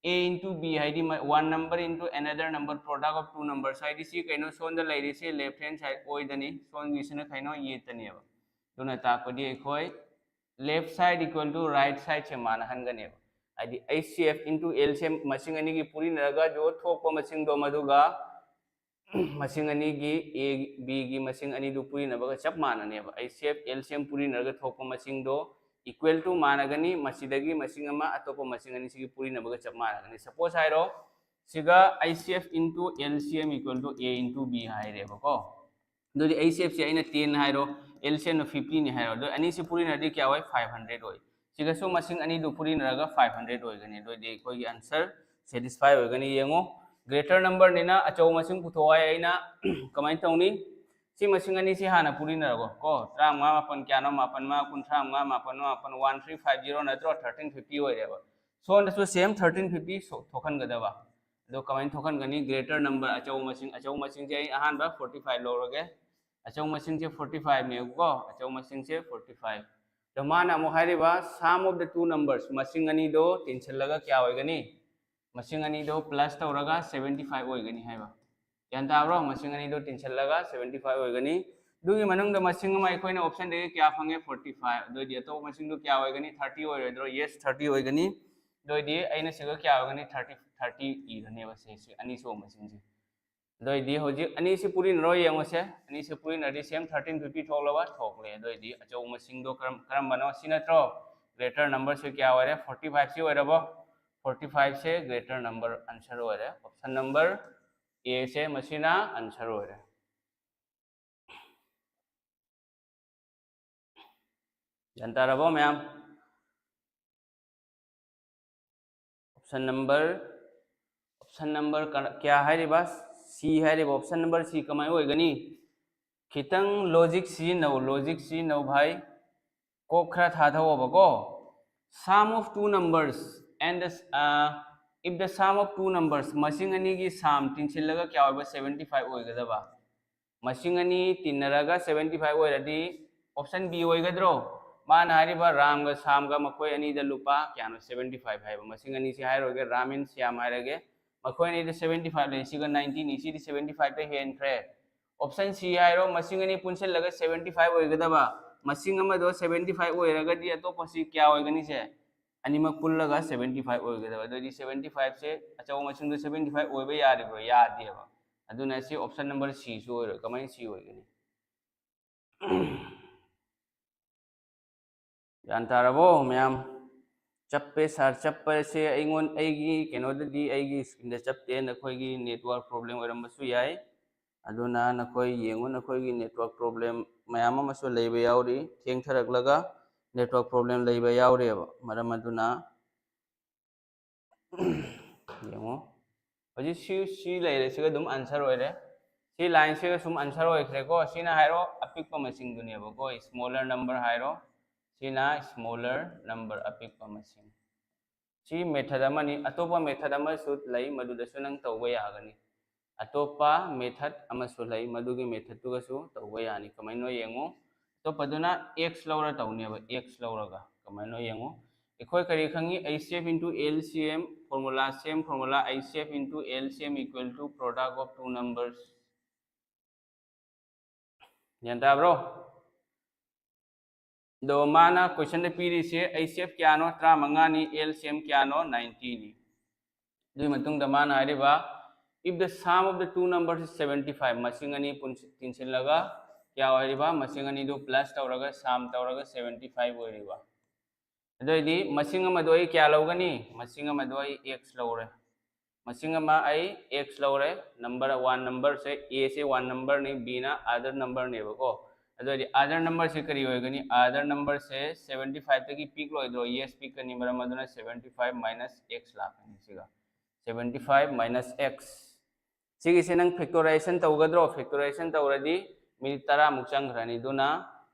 A into B ꯍꯥꯏꯗꯤ one number into another number product of two numbers ꯍꯥꯏꯗꯤ ꯁꯤ ꯀꯩꯅꯣ? ꯁꯣꯝꯗ ꯂꯩꯔꯤꯁꯦ left hand side ꯑꯣꯏꯗꯅꯤ, ꯁꯣꯝꯒꯤꯁꯤꯅ ꯀꯩꯅꯣ? ꯌꯦꯠꯇꯅꯦꯕ꯫ ꯑꯗꯨꯅ ꯇꯥꯛꯄꯗꯤ ꯑꯩꯈꯣꯏ left side equal to right sideꯁꯦ ꯃꯥꯟꯅꯍꯟꯒꯅꯦꯕ꯫ ꯍꯥꯏꯗꯤ H C F into L C M ꯃꯁꯤꯡ ꯑꯅꯤꯒꯤ ꯄꯨꯔꯤꯅꯔꯒ ꯊꯣꯛꯄ ꯃꯁꯤꯡꯗꯣ ꯃꯗꯨꯒ ꯃꯁꯤꯡ ꯑꯅꯤꯒꯤ A, Bꯒꯤ ꯃꯁꯤꯡ ꯑꯅꯤꯗꯨ ꯄꯨꯔꯤꯅꯕꯒ ꯆꯞ ꯃꯥꯟꯅꯅꯦꯕ꯫ H C F L C M ꯄꯨꯔꯤꯅꯔꯒ ꯊꯣꯛꯄ ꯃꯁꯤꯡꯗꯣ equal to ꯃꯥꯟꯅꯒꯅꯤ, ꯃꯁꯤꯗꯒꯤ ꯃꯁꯤꯡ ꯑꯃ ꯑꯇꯣꯞꯄ ꯃꯁꯤꯡ ꯑꯅꯤꯁꯤꯒꯤ ꯄꯨꯔꯤꯅꯕꯒ ꯆꯞ ꯃꯥꯟꯅꯒꯅꯤ꯫ Suppose ꯍꯥꯏꯔꯣ, ꯁꯤꯒ H C F into L C M equal to A into B ꯍꯥꯏꯔꯦꯕꯀꯣ꯫ ꯑꯗꯨꯗꯤ H C Fꯁꯦ ꯑꯩꯅ ten ꯍꯥꯏꯔꯣ, L C Mꯅ fiftyꯅꯤ ꯍꯥꯏꯔꯣ, ꯑꯗꯣ ꯑꯅꯤꯁꯤ ꯄꯨꯔꯤꯅꯔꯗꯤ ꯀꯌꯥ ꯑꯣꯏ? Five hundred ꯑꯣꯏ꯫ ꯁꯤꯒꯁꯨ ꯃꯁꯤꯡ ꯑꯅꯤꯗꯨ ꯄꯨꯔꯤꯅꯔꯒ five hundred ꯑꯣꯏꯒꯅꯤ꯫ ꯑꯗꯨ ꯑꯣꯏꯗꯤ ꯑꯩꯈꯣꯏꯒꯤ answer satisfy ꯑꯣꯏꯒꯅꯤ꯫ ꯌꯦꯡꯉꯣ, greater numberꯅꯤꯅ ꯑꯆꯧꯕ ꯃꯁꯤꯡ ꯄꯨꯊꯣꯛꯑꯣ ꯍꯥꯏ꯫ ꯑꯩꯅ ꯀꯃꯥꯏꯅ ꯇꯧꯅꯤ? ꯁꯤ ꯃꯁꯤꯡ ꯑꯅꯤꯁꯤ ꯍꯥꯟꯅ ꯄꯨꯔꯤꯅꯔꯒꯣ ꯀꯣ, ꯇꯔꯥꯃꯉꯥ, ꯃꯥꯄꯟ ꯀꯌꯥꯅꯣ? ꯃꯥꯄꯟ ꯃꯉꯥ ꯀꯨꯟꯊ꯭ꯔꯥ ꯃꯉꯥ, ꯃꯥꯄꯟ ꯃꯉꯥ ꯃꯥꯄꯟ, one three five zero ꯅꯠꯇ꯭ꯔꯣ? Thirteen fifty ꯑꯣꯏꯔꯦꯕ꯫ ꯁꯣꯝꯗꯁꯨ same thirteen fifty ꯊꯣꯛꯍꯟꯒꯗꯕ꯫ ꯑꯗꯣ ꯀꯃꯥꯏꯅ ꯊꯣꯛꯍꯟꯒꯅꯤ? Greater number, ꯑꯆꯧꯕ ꯃꯁꯤꯡ, ꯑꯆꯧꯕ ꯃꯁꯤꯡꯁꯦ ꯑꯩ ꯑꯍꯥꯟꯕ forty five ꯂꯧꯔꯒꯦ꯫ ꯑꯆꯧꯕ ꯃꯁꯤꯡꯁꯦ forty fiveꯅꯦꯕꯀꯣ, ꯑꯆꯧꯕ ꯃꯁꯤꯡꯁꯦ forty five꯫ ꯑꯗꯣ ꯃꯥꯅ ꯑꯃꯨꯛ ꯍꯥꯏꯔꯤꯕ sum of the two numbers, ꯃꯁꯤꯡ ꯑꯅꯤꯗꯣ ꯇꯤꯟꯁꯤꯜꯂꯒ ꯀꯌꯥ ꯑꯣꯏꯒꯅꯤ? ꯃꯁꯤꯡ ꯑꯅꯤꯗꯣ plus ꯇꯧꯔꯒ seventy five ꯑꯣꯏꯒꯅꯤ ꯍꯥꯏꯕ꯫ ꯒ꯭ꯌꯥꯟ ꯇꯥꯕ꯭ꯔꯣ? ꯃꯁꯤꯡ ꯑꯅꯤꯗꯣ ꯇꯤꯟꯁꯤꯜꯂꯒ seventy five ꯑꯣꯏꯒꯅꯤ꯫ ꯑꯗꯨꯒꯤ ꯃꯅꯨꯡꯗ ꯃꯁꯤꯡ ꯑꯃ ꯑꯩꯈꯣꯏꯅ optionꯗꯒꯤ ꯀꯌꯥ ꯐꯪꯉꯦ? Forty five꯫ ꯑꯗꯨ ꯑꯣꯏꯗꯤ ꯑꯇꯣꯞꯄ ꯃꯁꯤꯡꯗꯣ ꯀꯌꯥ ꯑꯣꯏꯒꯅꯤ? Thirty ꯑꯣꯏꯔꯣꯏꯗ꯭ꯔꯣ? Yes, thirty ꯑꯣꯏꯒꯅꯤ꯫ ꯑꯗꯨ ꯑꯣꯏꯗꯤ ꯑꯩꯅ ꯁꯤꯒ ꯀꯌꯥ ꯑꯣꯏꯒꯅꯤ? Thirty, thirty ꯏꯔꯅꯦꯕ ꯁꯤ, ꯁꯤ ꯑꯅꯤꯁꯨꯕ ꯃꯁꯤꯡꯁꯦ꯫ ꯑꯗꯨ ꯑꯣꯏꯗꯤ ꯍꯧꯖꯤꯛ ꯑꯅꯤꯁꯤ ꯄꯨꯔꯤꯅꯔꯣ ꯌꯦꯡꯉꯨꯁꯦ꯫ ꯑꯅꯤꯁꯤ ꯄꯨꯔꯤꯅꯔꯗꯤ same thirteen fifty ꯊꯣꯛꯂꯕ? ꯊꯣꯛꯂꯦ꯫ ꯑꯗꯨ ꯑꯣꯏꯗꯤ ꯑꯆꯧꯕ ꯃꯁꯤꯡꯗꯣ ꯀꯔꯝ-, ꯀꯔꯝꯕꯅꯣ? ꯁꯤ ꯅꯠꯇ꯭ꯔꯣ? Greater numberꯁꯦ ꯀꯌꯥ ꯑꯣꯏꯔꯦ? Forty fiveꯁꯤ ꯑꯣꯏꯔꯕꯣ? Forty fiveꯁꯦ greater number answer ꯑꯣꯏꯔꯦ꯫ Option number Aꯁꯦ ꯃꯁꯤꯅ answer ꯑꯣꯏꯔꯦ꯫ ꯒ꯭ꯌꯥꯟ ꯇꯥꯔꯕꯣ ꯃꯌꯥꯝ? Option number, option number ꯀ-, ꯀꯌꯥ ꯍꯥꯏꯔꯤꯕ? C ꯍꯥꯏꯔꯤꯕ option number C ꯀꯃꯥꯏꯅ ꯑꯣꯏꯒꯅꯤ? ꯈꯤꯇꯪ logic ꯁꯤꯖꯤꯟꯅꯧ, logic ꯁꯤꯖꯤꯟꯅꯧ ꯚꯥꯏ꯫ ꯀꯣꯛ ꯈꯔ ꯊꯥꯗꯧꯑꯣꯕꯀꯣ꯫ Sum of two numbers and the, uh, if the sum of two numbers, ꯃꯁꯤꯡ ꯑꯅꯤꯒꯤ sum ꯇꯤꯟꯁꯤꯜꯂꯒ ꯀꯌꯥ ꯑꯣꯏꯕ? Seventy five ꯑꯣꯏꯒꯗꯕ꯫ ꯃꯁꯤꯡ ꯑꯅꯤ ꯇꯤꯟꯅꯔꯒ seventy five ꯑꯣꯏꯔꯗꯤ option B ꯑꯣꯏꯒꯗ꯭ꯔꯣ? ꯃꯥꯅ ꯍꯥꯏꯔꯤꯕ ꯔꯥꯝꯒ ꯁꯥꯝꯒ ꯃꯈꯣꯏ ꯑꯅꯤꯗ ꯂꯨꯄꯥ ꯀꯌꯥꯅꯣ? Seventy five ꯍꯥꯏꯕ꯫ ꯃꯁꯤꯡ ꯑꯅꯤꯁꯤ ꯍꯥꯏꯔꯣꯏꯒꯦ, ꯔꯥꯝ and ꯁ꯭ꯌꯥꯝ ꯍꯥꯏꯔꯒꯦ꯫ ꯃꯈꯣꯏ ꯑꯅꯤꯗ seventy five ꯂꯩ, ꯁꯤꯒ ninety ꯅꯤ, ꯁꯤꯗꯤ seventy five ꯇ ꯍꯦꯟꯈ꯭ꯔꯦ꯫ Option C ꯍꯥꯏꯔꯣ, ꯃꯁꯤꯡ ꯑꯅꯤ ꯄꯨꯟꯁꯤꯜꯂꯒ seventy five ꯑꯣꯏꯒꯗꯕ, ꯃꯁꯤꯡ ꯑꯃꯗꯣ seventy five ꯑꯣꯏꯔꯒꯗꯤ ꯑꯇꯣꯞꯄꯁꯤ ꯀꯌꯥ ꯑꯣꯏꯒꯅꯤ? ꯁꯦ ꯑꯅꯤꯃꯛ ꯄꯨꯜꯂꯒ seventy five ꯑꯣꯏꯒꯗꯕ꯫ ꯑꯗꯨꯑꯣꯏꯗꯤ seventy five ꯁꯦ ꯑꯆꯧꯕ ꯃꯁꯤꯡꯗꯣ seventy five ꯑꯣꯏꯕ ꯌꯥꯔꯤꯕ꯭ꯔꯣ? ꯌꯥꯗꯦꯕ꯫ ꯑꯗꯨꯅ ꯁꯤ option number C ꯁꯨ ꯑꯣꯏꯔꯣꯏ꯫ ꯀꯃꯥꯏꯅ C ꯑꯣꯏꯒꯅꯤ? ꯒ꯭ꯌꯥꯟ ꯇꯥꯔꯕꯣ ꯃꯌꯥꯝ? ꯆꯞꯄꯦ ꯁꯥꯔ, ꯆꯞꯄꯁꯦ ꯑꯩꯉꯣꯟ-, ꯑꯩꯒꯤ ꯀꯩꯅꯣꯗꯗꯤ, ꯑꯩꯒꯤ screen ꯗ ꯆꯞꯇꯦ, ꯅꯈꯣꯏꯒꯤ network problem ꯑꯣꯏꯔꯝꯕꯁꯨ ꯌꯥꯏ꯫ ꯑꯗꯨꯅ ꯅꯈꯣꯏ ꯌꯦꯡꯉꯨ, ꯅꯈꯣꯏꯒꯤ network problem ꯃꯌꯥꯝ ꯑꯃꯁꯨ ꯂꯩꯕ ꯌꯥꯎꯔꯤ, ꯊꯦꯡꯊꯔꯛꯂꯒ network problem ꯂꯩꯕ ꯌꯥꯎꯔꯤꯑꯕ꯫ ꯃꯔꯝ ꯑꯗꯨꯅ ꯌꯦꯡꯉꯣ, ꯍꯧꯖꯤꯛ ꯁꯤ, ꯁꯤ ꯂꯩꯔꯦ, ꯁꯤꯒ ꯑꯗꯨꯝ answer ꯑꯣꯏꯔꯦ꯫ ꯁꯤ line ꯁꯤꯒ ꯁꯨꯝ answer ꯑꯣꯏꯈ꯭ꯔꯦꯀꯣ꯫ ꯁꯤꯅ ꯍꯥꯏꯔꯣ ꯑꯄꯤꯛꯄ ꯃꯁꯤꯡꯗꯨꯅꯦꯕꯀꯣ, smaller number ꯍꯥꯏꯔꯣ꯫ ꯁꯤꯅ smaller number, ꯑꯄꯤꯛꯄ ꯃꯁꯤꯡ꯫ ꯁꯤ method ꯑꯃꯅꯤ, ꯑꯇꯣꯞꯄ method ꯑꯃꯁꯨ ꯂꯩ, ꯃꯗꯨꯗꯁꯨ ꯅꯪ ꯇꯧꯕ ꯌꯥꯒꯅꯤ꯫ ꯑꯇꯣꯞꯄ method ꯑꯃꯁꯨ ꯂꯩ, ꯃꯗꯨꯒꯤ method ꯇꯨꯒꯁꯨ ꯇꯧꯕ ꯌꯥꯅꯤ꯫ ꯀꯃꯥꯏꯅꯣ ꯌꯦꯡꯉꯨ, ꯑꯇꯣꯞꯄꯗꯨꯅ x ꯂꯧꯔ ꯇꯧꯅꯦꯕ, x ꯂꯧꯔꯒ꯫ ꯀꯃꯥꯏꯅꯣ ꯌꯦꯡꯉꯨ, ꯑꯩꯈꯣꯏ ꯀꯔꯤ ꯈꯪꯉꯤ? H C F into L C M formula, same formula, H C F into L C M equal to product of two numbers꯫ ꯒ꯭ꯌꯥꯟ ꯇꯥꯕ꯭ꯔꯣ? ꯑꯗꯣ ꯃꯥꯅ question ꯗ ꯄꯤꯔꯤꯁꯦ H C F ꯀꯌꯥꯅꯣ? ꯇꯔꯥꯃꯉꯥꯅꯤ, L C M ꯀꯌꯥꯅꯣ? ninety ꯅꯤ꯫ ꯑꯗꯨꯒꯤ ꯃꯇꯨꯡꯗ ꯃꯥꯅ ꯍꯥꯏꯔꯤꯕ, if the sum of the two numbers is seventy five, ꯃꯁꯤꯡ ꯑꯅꯤ ꯄꯨꯟꯁꯤ-, ꯇꯤꯟꯁꯤꯜꯂꯒ ꯀꯌꯥ ꯑꯣꯏꯔꯤꯕ? ꯃꯁꯤꯡ ꯑꯅꯤꯗꯨ plus ꯇꯧꯔꯒ, sum ꯇꯧꯔꯒ seventy five ꯑꯣꯏꯔꯤꯕ꯫ ꯑꯗꯨ ꯑꯣꯏꯗꯤ ꯃꯁꯤꯡ ꯑꯃꯗꯣ ꯑꯩ ꯀꯌꯥ ꯂꯧꯒꯅꯤ? ꯃꯁꯤꯡ ꯑꯃꯗꯣ ꯑꯩ x ꯂꯧꯔꯦ꯫ ꯃꯁꯤꯡ ꯑꯃ ꯑꯩ x ꯂꯧꯔꯦ꯫ Number, one number say, A say one number ꯅꯤ, B ꯅ other number ꯅꯦꯕꯀꯣ꯫ ꯑꯗꯨ ꯑꯣꯏꯗꯤ other number ꯁꯦ ꯀꯔꯤ ꯑꯣꯏꯒꯅꯤ? Other number ꯁꯦ seventy five ꯇꯒꯤ ꯄꯤꯛꯂꯣꯏꯗ꯭ꯔꯣ? Yes, ꯄꯤꯛꯀꯅꯤ, ꯃꯔꯝ ꯑꯗꯨꯅ seventy five minus x ꯂꯥꯛꯀꯅꯤ ꯁꯤꯒ꯫ Seventy five minus x꯫ ꯁꯤꯒꯤꯁꯦ ꯅꯪ factorization ꯇꯧꯒꯗ꯭ꯔꯣ? Factorization ꯇꯧꯔꯗꯤ minute ꯇꯔꯥꯃꯨꯛ ꯆꯪꯈ꯭ꯔꯅꯤ, ꯑꯗꯨꯅ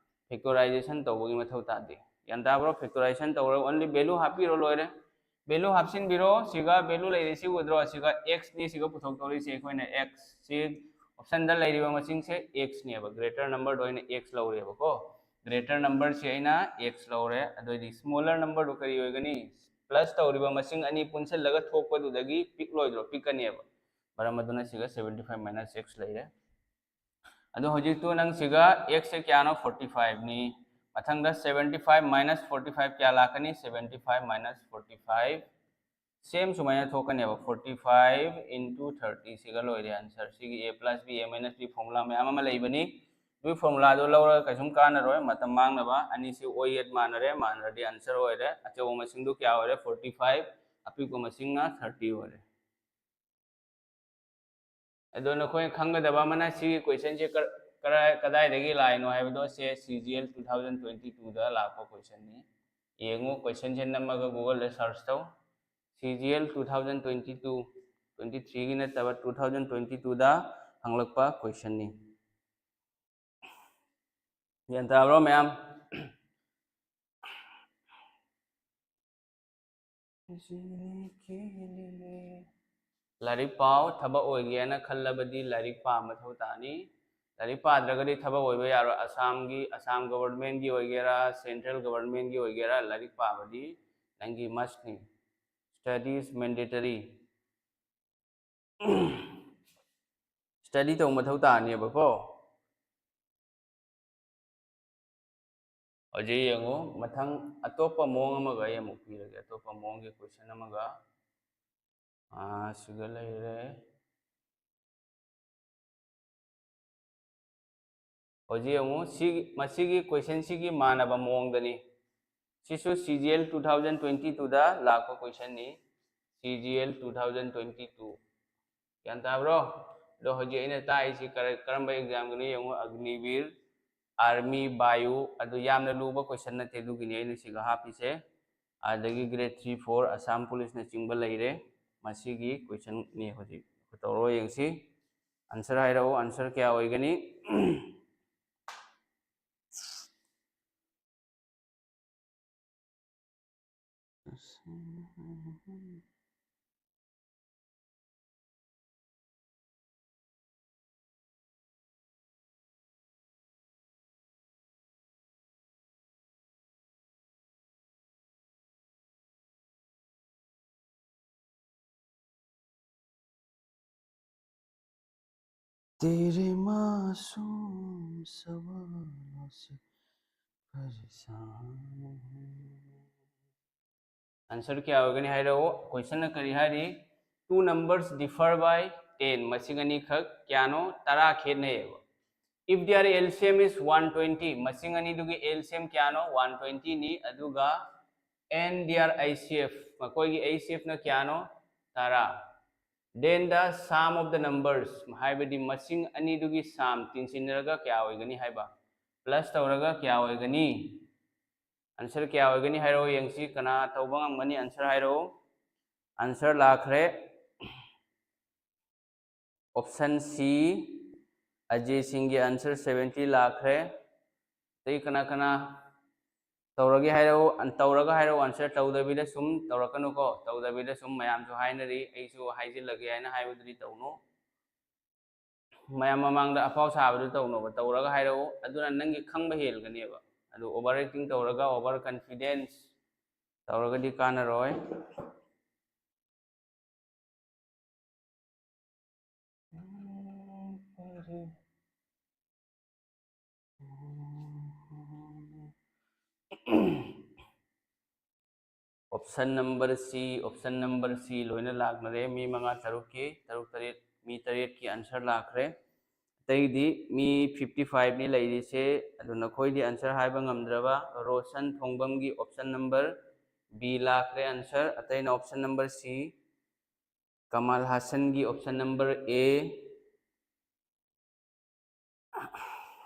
factorization ꯇꯧꯕꯒꯤ ꯃꯊꯧ ꯇꯥꯗꯦ꯫ ꯒ꯭ꯌꯥꯟ ꯇꯥꯕ꯭ꯔꯣ? Factorization ꯇꯧꯔꯒ only value ꯍꯥꯞꯄꯤꯔꯣ, ꯂꯣꯏꯔꯦ꯫ Value ꯍꯥꯞꯆꯤꯟꯕꯤꯔꯣ꯫ ꯁꯤꯒ value ꯂꯩꯔꯤꯁꯤ ꯎꯗ꯭ꯔꯣ? ꯁꯤꯒ x ꯅꯤ ꯁꯤꯒ ꯄꯨꯊꯣꯛꯇꯧꯔꯤꯁꯦ ꯑꯩꯈꯣꯏꯅ꯫ X ꯁꯤ option ꯗ ꯂꯩꯔꯤꯕ ꯃꯁꯤꯡꯁꯦ x ꯅꯦꯕ, greater number ꯗꯣ ꯑꯩꯅ x ꯂꯧꯔꯦꯕꯀꯣ꯫ Greater number ꯁꯤ ꯑꯩꯅ x ꯂꯧꯔꯦ꯫ ꯑꯗꯨꯑꯣꯏꯗꯤ smaller number ꯗꯣ ꯀꯔꯤ ꯑꯣꯏꯒꯅꯤ? Plus ꯇꯧꯔꯤꯕ ꯃꯁꯤꯡ ꯑꯅꯤ ꯄꯨꯟꯁꯤꯜꯂꯒ ꯊꯣꯛꯄꯗꯨꯗꯒꯤ ꯄꯤꯛꯂꯣꯏꯗ꯭ꯔꯣ? ꯄꯤꯛꯀꯅꯦꯕ꯫ ꯃꯔꯝ ꯑꯗꯨꯅ ꯁꯤꯒ seventy five minus x ꯂꯩꯔꯦ꯫ ꯑꯗꯣ ꯍꯧꯖꯤꯛꯇꯨ ꯅꯪ ꯁꯤꯒ x ꯁꯦ ꯀꯌꯥꯅꯣ? Forty five ꯅꯤ꯫ ꯃꯊꯪꯗ seventy five minus forty five ꯀꯌꯥ ꯂꯥꯛꯀꯅꯤ? Seventy five minus forty five, same ꯁꯨꯃꯥꯏꯅ ꯊꯣꯛꯀꯅꯦꯕ, forty five into thirty꯫ ꯁꯤꯒ ꯂꯣꯏꯔꯦ answer꯫ ꯁꯤꯒꯤ a plus b, a minus b formula ꯃꯌꯥꯝ ꯑꯃ ꯂꯩꯕꯅꯤ꯫ ꯑꯗꯨꯒꯤ formula ꯗꯣ ꯂꯧꯔꯒ ꯀꯩꯁꯨꯝ ꯀꯥꯟꯅꯔꯣꯏ, ꯃꯇꯝ ꯃꯥꯡꯅꯕ꯫ ꯑꯅꯤꯁꯤ ꯑꯣꯏ ꯌꯦꯠ ꯃꯥꯟꯅꯔꯦ, ꯃꯥꯟꯅꯔꯗꯤ answer ꯑꯣꯏꯔꯦ꯫ ꯑꯆꯧꯕ ꯃꯁꯤꯡꯗꯨ ꯀꯌꯥ ꯑꯣꯏꯔꯦ? Forty five꯫ ꯑꯄꯤꯛꯄ ꯃꯁꯤꯡꯅ thirty ꯑꯣꯏꯔꯦ꯫ ꯑꯗꯣ ꯅꯈꯣꯏꯅ ꯈꯪꯒꯗꯕ ꯑꯃꯅ, ꯁꯤꯒꯤ question ꯁꯦ ꯀꯔ-, ꯀꯔꯥꯏ-, ꯀꯗꯥꯏꯗꯒꯤ ꯂꯥꯛꯏꯅꯣ ꯍꯥꯏꯕꯗꯣ, ꯁꯦ C G L two thousand twenty two ꯗ ꯂꯥꯛꯄ question ꯅꯤ꯫ ꯌꯦꯡꯉꯨ, question ꯁꯦ ꯅꯝꯃꯒ Google ꯗ search ꯇꯧ꯫ C G L two thousand twenty two, twenty three ꯒꯤ ꯅꯠꯇꯕ, two thousand twenty two ꯗ ꯍꯪꯂꯛꯄ question ꯅꯤ꯫ ꯒ꯭ꯌꯥꯟ ꯇꯥꯕ꯭ꯔꯣ ꯃꯌꯥꯝ? ꯂꯥꯏꯔꯤꯛ ꯄꯥꯎ꯫ ꯊꯕꯛ ꯑꯣꯏꯒꯦꯅ ꯈꯜꯂꯕꯗꯤ ꯂꯥꯏꯔꯤꯛ ꯄꯥꯕ ꯃꯊꯧ ꯇꯥꯅꯤ꯫ ꯂꯥꯏꯔꯤꯛ ꯄꯥꯗ꯭ꯔꯒꯗꯤ ꯊꯕꯛ ꯑꯣꯏꯕ ꯌꯥꯔꯣꯏ꯫ ꯑꯁꯥꯝꯒꯤ, ꯑꯁꯥꯝ government ꯒꯤ ꯑꯣꯏꯒꯦꯔꯥ, central government ꯒꯤ ꯑꯣꯏꯒꯦꯔꯥ, ꯂꯥꯏꯔꯤꯛ ꯄꯥꯕꯗꯤ ꯅꯪꯒꯤ must ꯅꯤ꯫ Study is mandatory꯫ Study ꯇꯧꯕ ꯃꯊꯧ ꯇꯥꯅꯦꯕꯀꯣ꯫ ꯍꯧꯖꯤꯛ ꯌꯦꯡꯉꯨ, ꯃꯊꯪ ꯑꯇꯣꯞꯄ ꯃꯑꯣꯡ ꯑꯃꯒ ꯑꯩ ꯑꯃꯨꯛ ꯄꯤꯔꯒꯦ, ꯑꯇꯣꯞꯄ ꯃꯑꯣꯡꯒꯤ question ꯑꯃꯒ꯫ ꯑꯥ, ꯁꯤꯒ ꯂꯩꯔꯦ꯫ ꯍꯧꯖꯤꯛ ꯌꯦꯡꯉꯨ, ꯁꯤ, ꯃꯁꯤꯒꯤ question ꯁꯤꯒꯤ ꯃꯥꯟꯅꯕ ꯃꯑꯣꯡꯗꯅꯤ꯫ ꯁꯤꯁꯨ C G L two thousand twenty two ꯗ ꯂꯥꯛꯄ question ꯅꯤ꯫ C G L two thousand twenty two꯫ ꯒ꯭ꯌꯥꯟ ꯇꯥꯕ꯭ꯔꯣ? ꯑꯗꯣ ꯍꯧꯖꯤꯛ ꯑꯩꯅ ꯇꯥꯛꯏꯁꯤ ꯀꯔ-, ꯀꯔꯝꯕ exam ꯒꯤꯅꯣ ꯌꯦꯡꯉꯨ, ꯑꯒꯅꯤꯕꯤꯔ, army, ꯚꯥꯌꯨ, ꯑꯗꯨ ꯌꯥꯝꯅ ꯂꯨꯕ question ꯅꯠꯇꯦ, ꯑꯗꯨꯒꯤꯅꯤ ꯑꯩꯅ ꯁꯤꯒ ꯍꯥꯞꯄꯤꯁꯦ꯫ ꯑꯗꯒꯤ grade three four, Assam police ꯅꯆꯤꯡꯕ ꯂꯩꯔꯦ꯫ ꯃꯁꯤꯒꯤ question ꯅꯤ ꯍꯧꯖꯤꯛ꯫ ꯇꯧꯔꯣ ꯌꯦꯡꯁꯤ꯫ Answer ꯍꯥꯏꯔꯛꯑꯣ, answer ꯀꯌꯥ ꯑꯣꯏꯒꯅꯤ? तेरे मासूम सवालों से परेशान हूँ। Answer ꯀꯌꯥ ꯑꯣꯏꯒꯅꯤ ꯍꯥꯏꯔꯛꯑꯣ꯫ Question ꯀꯔꯤ ꯍꯥꯏꯔꯤ? Two numbers differ by ten, ꯃꯁꯤꯡ ꯑꯅꯤꯈꯛ ꯀꯌꯥꯅꯣ? ꯇꯔꯥ ꯈꯦꯠꯅꯩꯌꯦꯕ꯫ If their L C M is one twenty, ꯃꯁꯤꯡ ꯑꯅꯤꯗꯨꯒꯤ L C M ꯀꯌꯥꯅꯣ? One twenty ꯅꯤ꯫ ꯑꯗꯨꯒ and their H C F, ꯃꯈꯣꯏꯒꯤ H C F ꯅ ꯀꯌꯥꯅꯣ? ꯇꯔꯥ꯫ Then the sum of the numbers, ꯍꯥꯏꯕꯗꯤ ꯃꯁꯤꯡ ꯑꯅꯤꯗꯨꯒꯤ sum ꯇꯤꯟꯁꯤꯟꯅꯔꯒ ꯀꯌꯥ ꯑꯣꯏꯒꯅꯤ ꯍꯥꯏꯕ? Plus ꯇꯧꯔꯒ ꯀꯌꯥ ꯑꯣꯏꯒꯅꯤ? Answer ꯀꯌꯥ ꯑꯣꯏꯒꯅꯤ ꯍꯥꯏꯔꯛꯑꯣ ꯌꯦꯡꯁꯤ꯫ ꯀꯅꯥ ꯇꯧꯕ ꯉꯝꯒꯅꯤ? Answer ꯍꯥꯏꯔꯛꯑꯣ꯫ Answer ꯂꯥꯛꯈ꯭ꯔꯦ꯫ Option C, ꯑꯖꯦ ꯁꯤꯡꯒꯤ answer seventy ꯂꯥꯛꯈ꯭ꯔꯦ꯫ ꯑꯇꯩ ꯀꯅꯥ ꯀꯅꯥ ꯇꯧꯔꯒꯦ ꯍꯥꯏꯔꯛꯑꯣ꯫ ꯑꯟ-, ꯇꯧꯔꯒ ꯍꯥꯏꯔꯛꯑꯣ answer꯫ ꯇꯧꯗꯕꯤꯗ ꯁꯨꯝ ꯇꯧꯔꯛꯀꯅꯨꯀꯣ꯫ ꯇꯧꯗꯕꯤꯗ ꯁꯨꯝ ꯃꯌꯥꯝꯁꯨ ꯍꯥꯏꯅꯔꯤ, ꯑꯩꯁꯨ ꯍꯥꯏꯖꯤꯜꯂꯒꯦ ꯍꯥꯏꯅ ꯍꯥꯏꯕꯗꯨꯗꯤ ꯇꯧꯅꯨ꯫ ꯃꯌꯥꯝ ꯃꯃꯥꯡꯗ ꯑꯐꯥꯎ ꯁꯥꯕꯗꯨ ꯇꯧꯅꯣꯕ꯫ ꯇꯧꯔꯒ ꯍꯥꯏꯔꯛꯎ, ꯑꯗꯨꯅ ꯅꯪꯒꯤ ꯈꯪꯕ ꯍꯦꯜꯒꯅꯦꯕ꯫ ꯑꯗꯨ over acting ꯇꯧꯔꯒ, over confidence ꯇꯧꯔꯒꯗꯤ ꯀꯥꯟꯅꯔꯣꯏ꯫ Option number C, option number C ꯂꯣꯏꯅ ꯂꯥꯛꯅꯔꯦ꯫ ꯃꯤ ꯃꯉꯥ ꯇꯔꯨꯛꯀꯤ, ꯇꯔꯨꯛ ꯇꯔꯦꯠ, ꯃꯤ ꯇꯔꯦꯠꯀꯤ answer ꯂꯥꯛꯈ꯭ꯔꯦ꯫ ꯑꯇꯩꯗꯤ ꯃꯤ fifty five ꯅꯤ ꯂꯩꯔꯤꯁꯦ꯫ ꯑꯗꯨ ꯅꯈꯣꯏꯗꯤ answer ꯍꯥꯏꯕ ꯉꯝꯗ꯭ꯔꯕ? ꯔꯣꯁꯟ ꯊꯣꯡꯕꯝꯒꯤ option number B ꯂꯥꯛꯈ꯭ꯔꯦ answer꯫ ꯑꯇꯩꯅ option number C, Kamal ꯍꯥꯁꯟꯒꯤ option number A꯫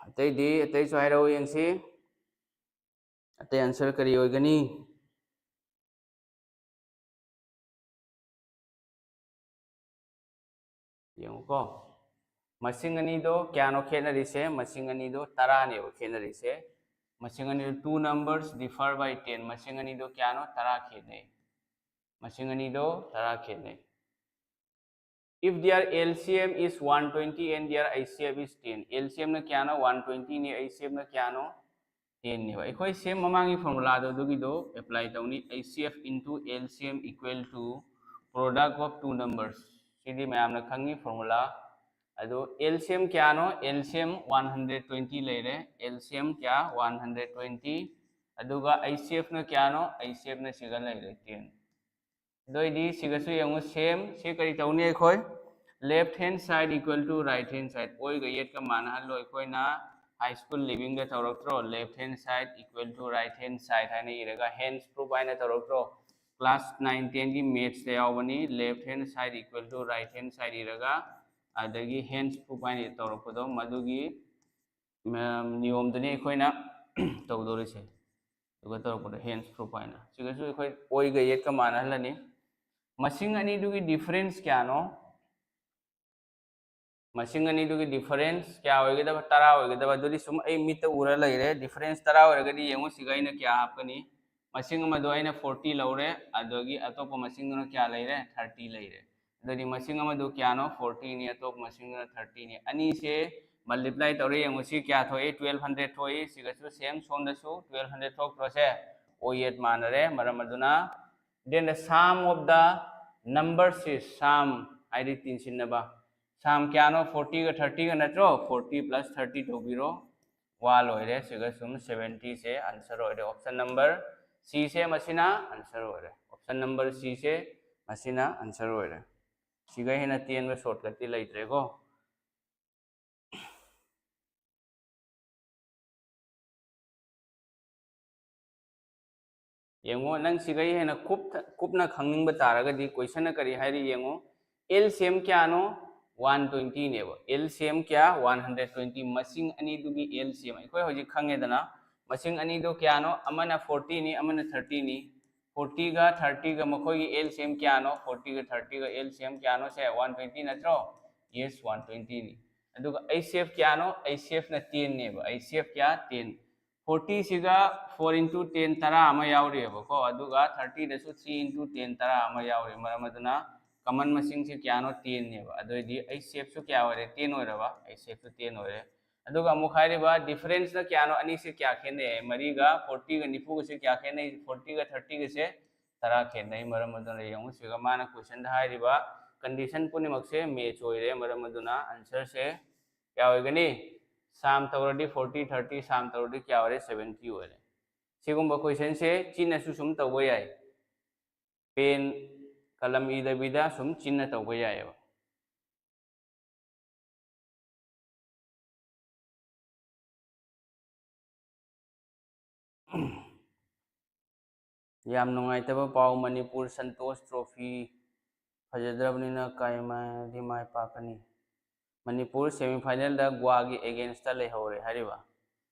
ꯑꯇꯩꯗꯤ, ꯑꯇꯩꯁꯨ ꯍꯥꯏꯔꯛꯎ ꯌꯦꯡꯁꯤ꯫ ꯑꯇꯩ answer ꯀꯔꯤ ꯑꯣꯏꯒꯅꯤ? ꯌꯦꯡꯉꯨꯀꯣ꯫ ꯃꯁꯤꯡ ꯑꯅꯤꯗꯣ ꯀꯌꯥꯅꯣ ꯈꯦꯠꯅꯔꯤꯁꯦ? ꯃꯁꯤꯡ ꯑꯅꯤꯗꯣ ꯇꯔꯥꯅꯦꯕ ꯈꯦꯠꯅꯔꯤꯁꯦ꯫ ꯃꯁꯤꯡ ꯑꯅꯤꯗꯨ, two numbers differ by ten, ꯃꯁꯤꯡ ꯑꯅꯤꯗꯣ ꯀꯌꯥꯅꯣ? ꯇꯔꯥ ꯈꯦꯠꯅꯩ꯫ ꯃꯁꯤꯡ ꯑꯅꯤꯗꯣ ꯇꯔꯥ ꯈꯦꯠꯅꯩ꯫ If their L C M is one twenty and their H C F is ten, L C M ꯅ ꯀꯌꯥꯅꯣ? One twenty ꯅꯤ꯫ H C F ꯅ ꯀꯌꯥꯅꯣ? Ten ꯅꯦꯕ꯫ ꯑꯩꯈꯣꯏ same ꯃꯃꯥꯡꯒꯤ formula ꯗꯣ ꯑꯗꯨꯒꯤꯗꯣ apply ꯇꯧꯅꯤ꯫ H C F into L C M equal to product of two numbers, ꯁꯤꯗꯤ ꯃꯌꯥꯝꯅ ꯈꯪꯉꯤ formula꯫ ꯑꯗꯣ L C M ꯀꯌꯥꯅꯣ? L C M one hundred twenty ꯂꯩꯔꯦ꯫ L C M ꯀꯌꯥ? One hundred twenty꯫ ꯑꯗꯨꯒ H C F ꯅ ꯀꯌꯥꯅꯣ? H C F ꯅ ꯁꯤꯒ ꯂꯩꯔꯦ, ten꯫ ꯑꯗꯨ ꯑꯣꯏꯗꯤ ꯁꯤꯒꯁꯨ ꯌꯦꯡꯉꯨ, same꯫ ꯁꯤ ꯀꯔꯤ ꯇꯧꯅꯤ ꯑꯩꯈꯣꯏ? Left hand side equal to right hand side, ꯑꯣꯏꯒ ꯌꯦꯠꯀ ꯃꯥꯟꯅꯍꯜꯂꯣ꯫ ꯑꯩꯈꯣꯏꯅ high school living the ꯇꯧꯔꯛꯇ꯭ꯔꯣ? Left hand side equal to right hand side ꯍꯥꯏꯅ ꯏꯔꯒ hands proof ꯍꯥꯏꯅ ꯇꯧꯔꯛꯇ꯭ꯔꯣ? Class nine ten ꯒꯤ maths ꯇ ꯌꯥꯎꯕꯅꯤ꯫ Left hand side equal to right hand side ꯏꯔꯒ ꯑꯗꯒꯤ hands proof ꯍꯥꯏꯅ ꯇꯧꯔꯛꯄꯗꯣ, ꯃꯗꯨꯒꯤ ꯃ-, ꯅꯤꯌꯣꯝꯗꯨꯅꯤ ꯑꯩꯈꯣꯏꯅ ꯇꯧꯗꯧꯔꯤꯁꯦ꯫ ꯑꯗꯨꯒ ꯇꯧꯔꯛꯄꯗ hands proof ꯍꯥꯏꯅ꯫ ꯁꯤꯒꯁꯨ ꯑꯩꯈꯣꯏ ꯑꯣꯏꯒ ꯌꯦꯠꯀ ꯃꯥꯟꯅꯍꯜꯂꯅꯤ꯫ ꯃꯁꯤꯡ ꯑꯅꯤꯗꯨꯒꯤ difference ꯀꯌꯥꯅꯣ? ꯃꯁꯤꯡ ꯑꯅꯤꯗꯨꯒꯤ difference ꯀꯌꯥ ꯑꯣꯏꯒꯗꯕ? ꯇꯔꯥ ꯑꯣꯏꯒꯗꯕ꯫ ꯑꯗꯨꯗꯤ ꯁꯨꯝ ꯑꯩ ꯃꯤꯠꯇ ꯎꯔ ꯂꯩꯔꯦ꯫ Difference ꯇꯔꯥ ꯑꯣꯏꯔꯒꯗꯤ ꯌꯦꯡꯉꯨ, ꯁꯤꯒ ꯑꯩꯅ ꯀꯌꯥ ꯍꯥꯞꯀꯅꯤ? ꯃꯁꯤꯡ ꯑꯃꯗꯣ ꯑꯩꯅ forty ꯂꯧꯔꯦ, ꯑꯗꯨꯗꯒꯤ ꯑꯇꯣꯞꯄ ꯃꯁꯤꯡꯗꯨꯅ ꯀꯌꯥ ꯂꯩꯔꯦ? Thirty ꯂꯩꯔꯦ꯫ ꯑꯗꯨꯗꯤ ꯃꯁꯤꯡ ꯑꯃꯗꯨ ꯀꯌꯥꯅꯣ? Forty ꯅꯤ, ꯑꯇꯣꯞꯄ ꯃꯁꯤꯡꯗꯨꯅ thirty ꯅꯤ꯫ ꯑꯅꯤꯁꯦ multiply ꯇꯧꯔꯦ, ꯌꯦꯡꯉꯨ, ꯁꯤ ꯀꯌꯥ ꯊꯣꯛꯏ? Twelve hundred ꯊꯣꯛꯏ꯫ ꯁꯤꯒꯁꯨ same, ꯁꯣꯝꯗꯁꯨ twelve hundred ꯊꯣꯛꯇ꯭ꯔꯣ? ꯁꯦ ꯑꯣ ꯌꯦꯠ ꯃꯥꯟꯅꯔꯦ꯫ ꯃꯔꯝ ꯑꯗꯨꯅ, then the sum of the numbers is, sum ꯍꯥꯏꯗꯤ ꯇꯤꯟꯁꯤꯟꯅꯕ, sum ꯀꯌꯥꯅꯣ? Forty ꯒ thirty ꯒ ꯅꯠꯇ꯭ꯔꯣ? Forty plus thirty ꯇꯧꯕꯤꯔꯣ꯫ ꯋꯥ ꯂꯣꯏꯔꯦ꯫ ꯁꯤꯒ ꯁꯨꯝ seventy ꯁꯦ answer ꯑꯣꯏꯔꯦ꯫ Option number C ꯁꯦ ꯃꯁꯤꯅ answer ꯑꯣꯏꯔꯦ꯫ Option number C ꯁꯦ ꯃꯁꯤꯅ answer ꯑꯣꯏꯔꯦ꯫ ꯁꯤꯒ ꯍꯦꯟꯅ ꯇꯦꯟꯕ shortcut ꯇꯤ ꯂꯩꯇ꯭ꯔꯦꯀꯣ꯫ ꯌꯦꯡꯉꯣ, ꯅꯪ ꯁꯤꯒꯩ ꯍꯦꯟꯅ ꯀꯨꯞꯊ-, ꯀꯨꯞꯅ ꯈꯪꯅꯤꯡꯕ ꯇꯥꯔꯒꯗꯤ question ꯅ ꯀꯔꯤ ꯍꯥꯏꯔꯤ ꯌꯦꯡꯉꯣ꯫ L C M ꯀꯌꯥꯅꯣ? One twenty ꯅꯦꯕ꯫ L C M ꯀꯌꯥ? One hundred twenty꯫ ꯃꯁꯤꯡ ꯑꯅꯤꯗꯨꯒꯤ L C M ꯑꯩꯈꯣꯏ ꯍꯧꯖꯤꯛ ꯈꯪꯉꯦꯗꯅ, ꯃꯁꯤꯡ ꯑꯅꯤꯗꯣ ꯀꯌꯥꯅꯣ? ꯑꯃꯅ forty ꯅꯤ, ꯑꯃꯅ thirty ꯅꯤ꯫ Forty ꯒ thirty ꯒ ꯃꯈꯣꯏꯒꯤ L C M ꯀꯌꯥꯅꯣ? Forty ꯒ thirty ꯒ L C M ꯀꯌꯥꯅꯣ? ꯁꯦ one twenty ꯅꯠꯇ꯭ꯔꯣ? Yes, one twenty ꯅꯤ꯫ ꯑꯗꯨꯒ H C F ꯀꯌꯥꯅꯣ? H C F ꯅ ten ꯅꯦꯕ꯫ H C F ꯀꯌꯥ? Ten꯫ ꯐꯣꯔꯇꯤꯁꯤꯒ ꯐꯣꯔ ꯏꯟꯇꯨ ꯇꯦꯟ ꯇꯔꯥ ꯑꯃ ꯌꯥꯎꯔꯤꯑꯕꯀꯣ, ꯑꯗꯨꯒ ꯊꯥꯔꯇꯤꯗꯁꯨ ꯊ꯭ꯔꯤ ꯏꯟꯇꯨ ꯇꯦꯟ ꯇꯔꯥ ꯑꯃ ꯌꯥꯎꯔꯤ꯫ ꯃꯔꯝ ꯑꯗꯨꯅ ꯀꯃꯟ ꯃꯁꯤꯡꯁꯦ ꯀꯌꯥꯅꯣ? ꯇꯦꯟꯅꯦꯕ꯫ ꯑꯗꯨꯑꯣꯏꯗꯤ ꯑꯩ ꯁꯦꯞꯁꯨ ꯀꯌꯥ ꯑꯣꯏꯔꯦ? ꯇꯦꯟ ꯑꯣꯏꯔꯕ? ꯑꯩ ꯁꯦꯞꯁꯨ ꯇꯦꯟ ꯑꯣꯏꯔꯦ꯫ ꯑꯗꯨꯒ ꯑꯃꯨꯛ ꯍꯥꯏꯔꯤꯕ ꯗꯤꯐꯔꯦꯟꯁꯅ ꯀꯌꯥꯅꯣ? ꯑꯅꯤꯁꯦ ꯀꯌꯥ ꯈꯦꯠꯅꯩ? ꯃꯔꯤꯒ ꯐꯣꯔꯇꯤꯒ ꯅꯤꯐꯨꯒꯁꯦ ꯀꯌꯥ ꯈꯦꯠꯅꯩ? ꯐꯣꯔꯇꯤꯒ ꯊꯥꯔꯇꯤꯒꯁꯦ ꯇꯔꯥ ꯈꯦꯠꯅꯩ꯫ ꯃꯔꯝ ꯑꯗꯨꯅ ꯌꯦꯡꯉꯨ, ꯁꯤꯒ ꯃꯥꯅ ꯀꯣꯏꯁꯟꯗ ꯍꯥꯏꯔꯤꯕ ꯀꯟꯗꯤꯁꯟ ꯄꯨꯝꯅꯃꯛꯁꯦ ꯃꯦꯠꯆ ꯑꯣꯏꯔꯦ꯫ ꯃꯔꯝ ꯑꯗꯨꯅ ꯑꯟꯁꯔꯁꯦ ꯀꯌꯥ ꯑꯣꯏꯒꯅꯤ? ꯁꯝ ꯇꯧꯔꯗꯤ ꯐꯣꯔꯇꯤ, ꯊꯥꯔꯇꯤ, ꯁꯝ ꯇꯧꯔꯗꯤ ꯀꯌꯥ ꯑꯣꯏꯔꯦ? ꯁꯚꯦꯟꯇꯤ ꯑꯣꯏꯔꯦ꯫ ꯁꯤꯒꯨꯝꯕ ꯀꯣꯏꯁꯟꯁꯦ ꯆꯤꯟꯅꯁꯨ ꯁꯨꯝ ꯇꯧꯕ ꯌꯥꯏ, ꯄꯦꯟ ꯀꯂꯝ ꯏꯗꯕꯤꯗ ꯁꯨꯝ ꯆꯤꯟꯅ ꯇꯧꯕ ꯌꯥꯏꯑꯕ꯫ ꯌꯥꯝ ꯅꯨꯡꯉꯥꯏꯇꯕ ꯄꯥꯎ, ꯃꯅꯤꯄꯨꯔ ꯁꯟꯇꯣꯁ ꯇ꯭ꯔꯣꯐꯤ ꯐꯖꯗ꯭ꯔꯕꯅꯤꯅ ꯀꯥꯏꯃꯥꯏꯗꯤ ꯃꯥꯏ ꯄꯥꯛꯀꯅꯤ? ꯃꯅꯤꯄꯨꯔ ꯁꯦꯃꯤꯐꯥꯏꯅꯦꯜꯗ ꯒꯣꯋꯥꯒꯤ ꯑꯦꯒꯦꯟꯁꯇ ꯂꯩꯍꯧꯔꯦ ꯍꯥꯏꯔꯤꯕ꯫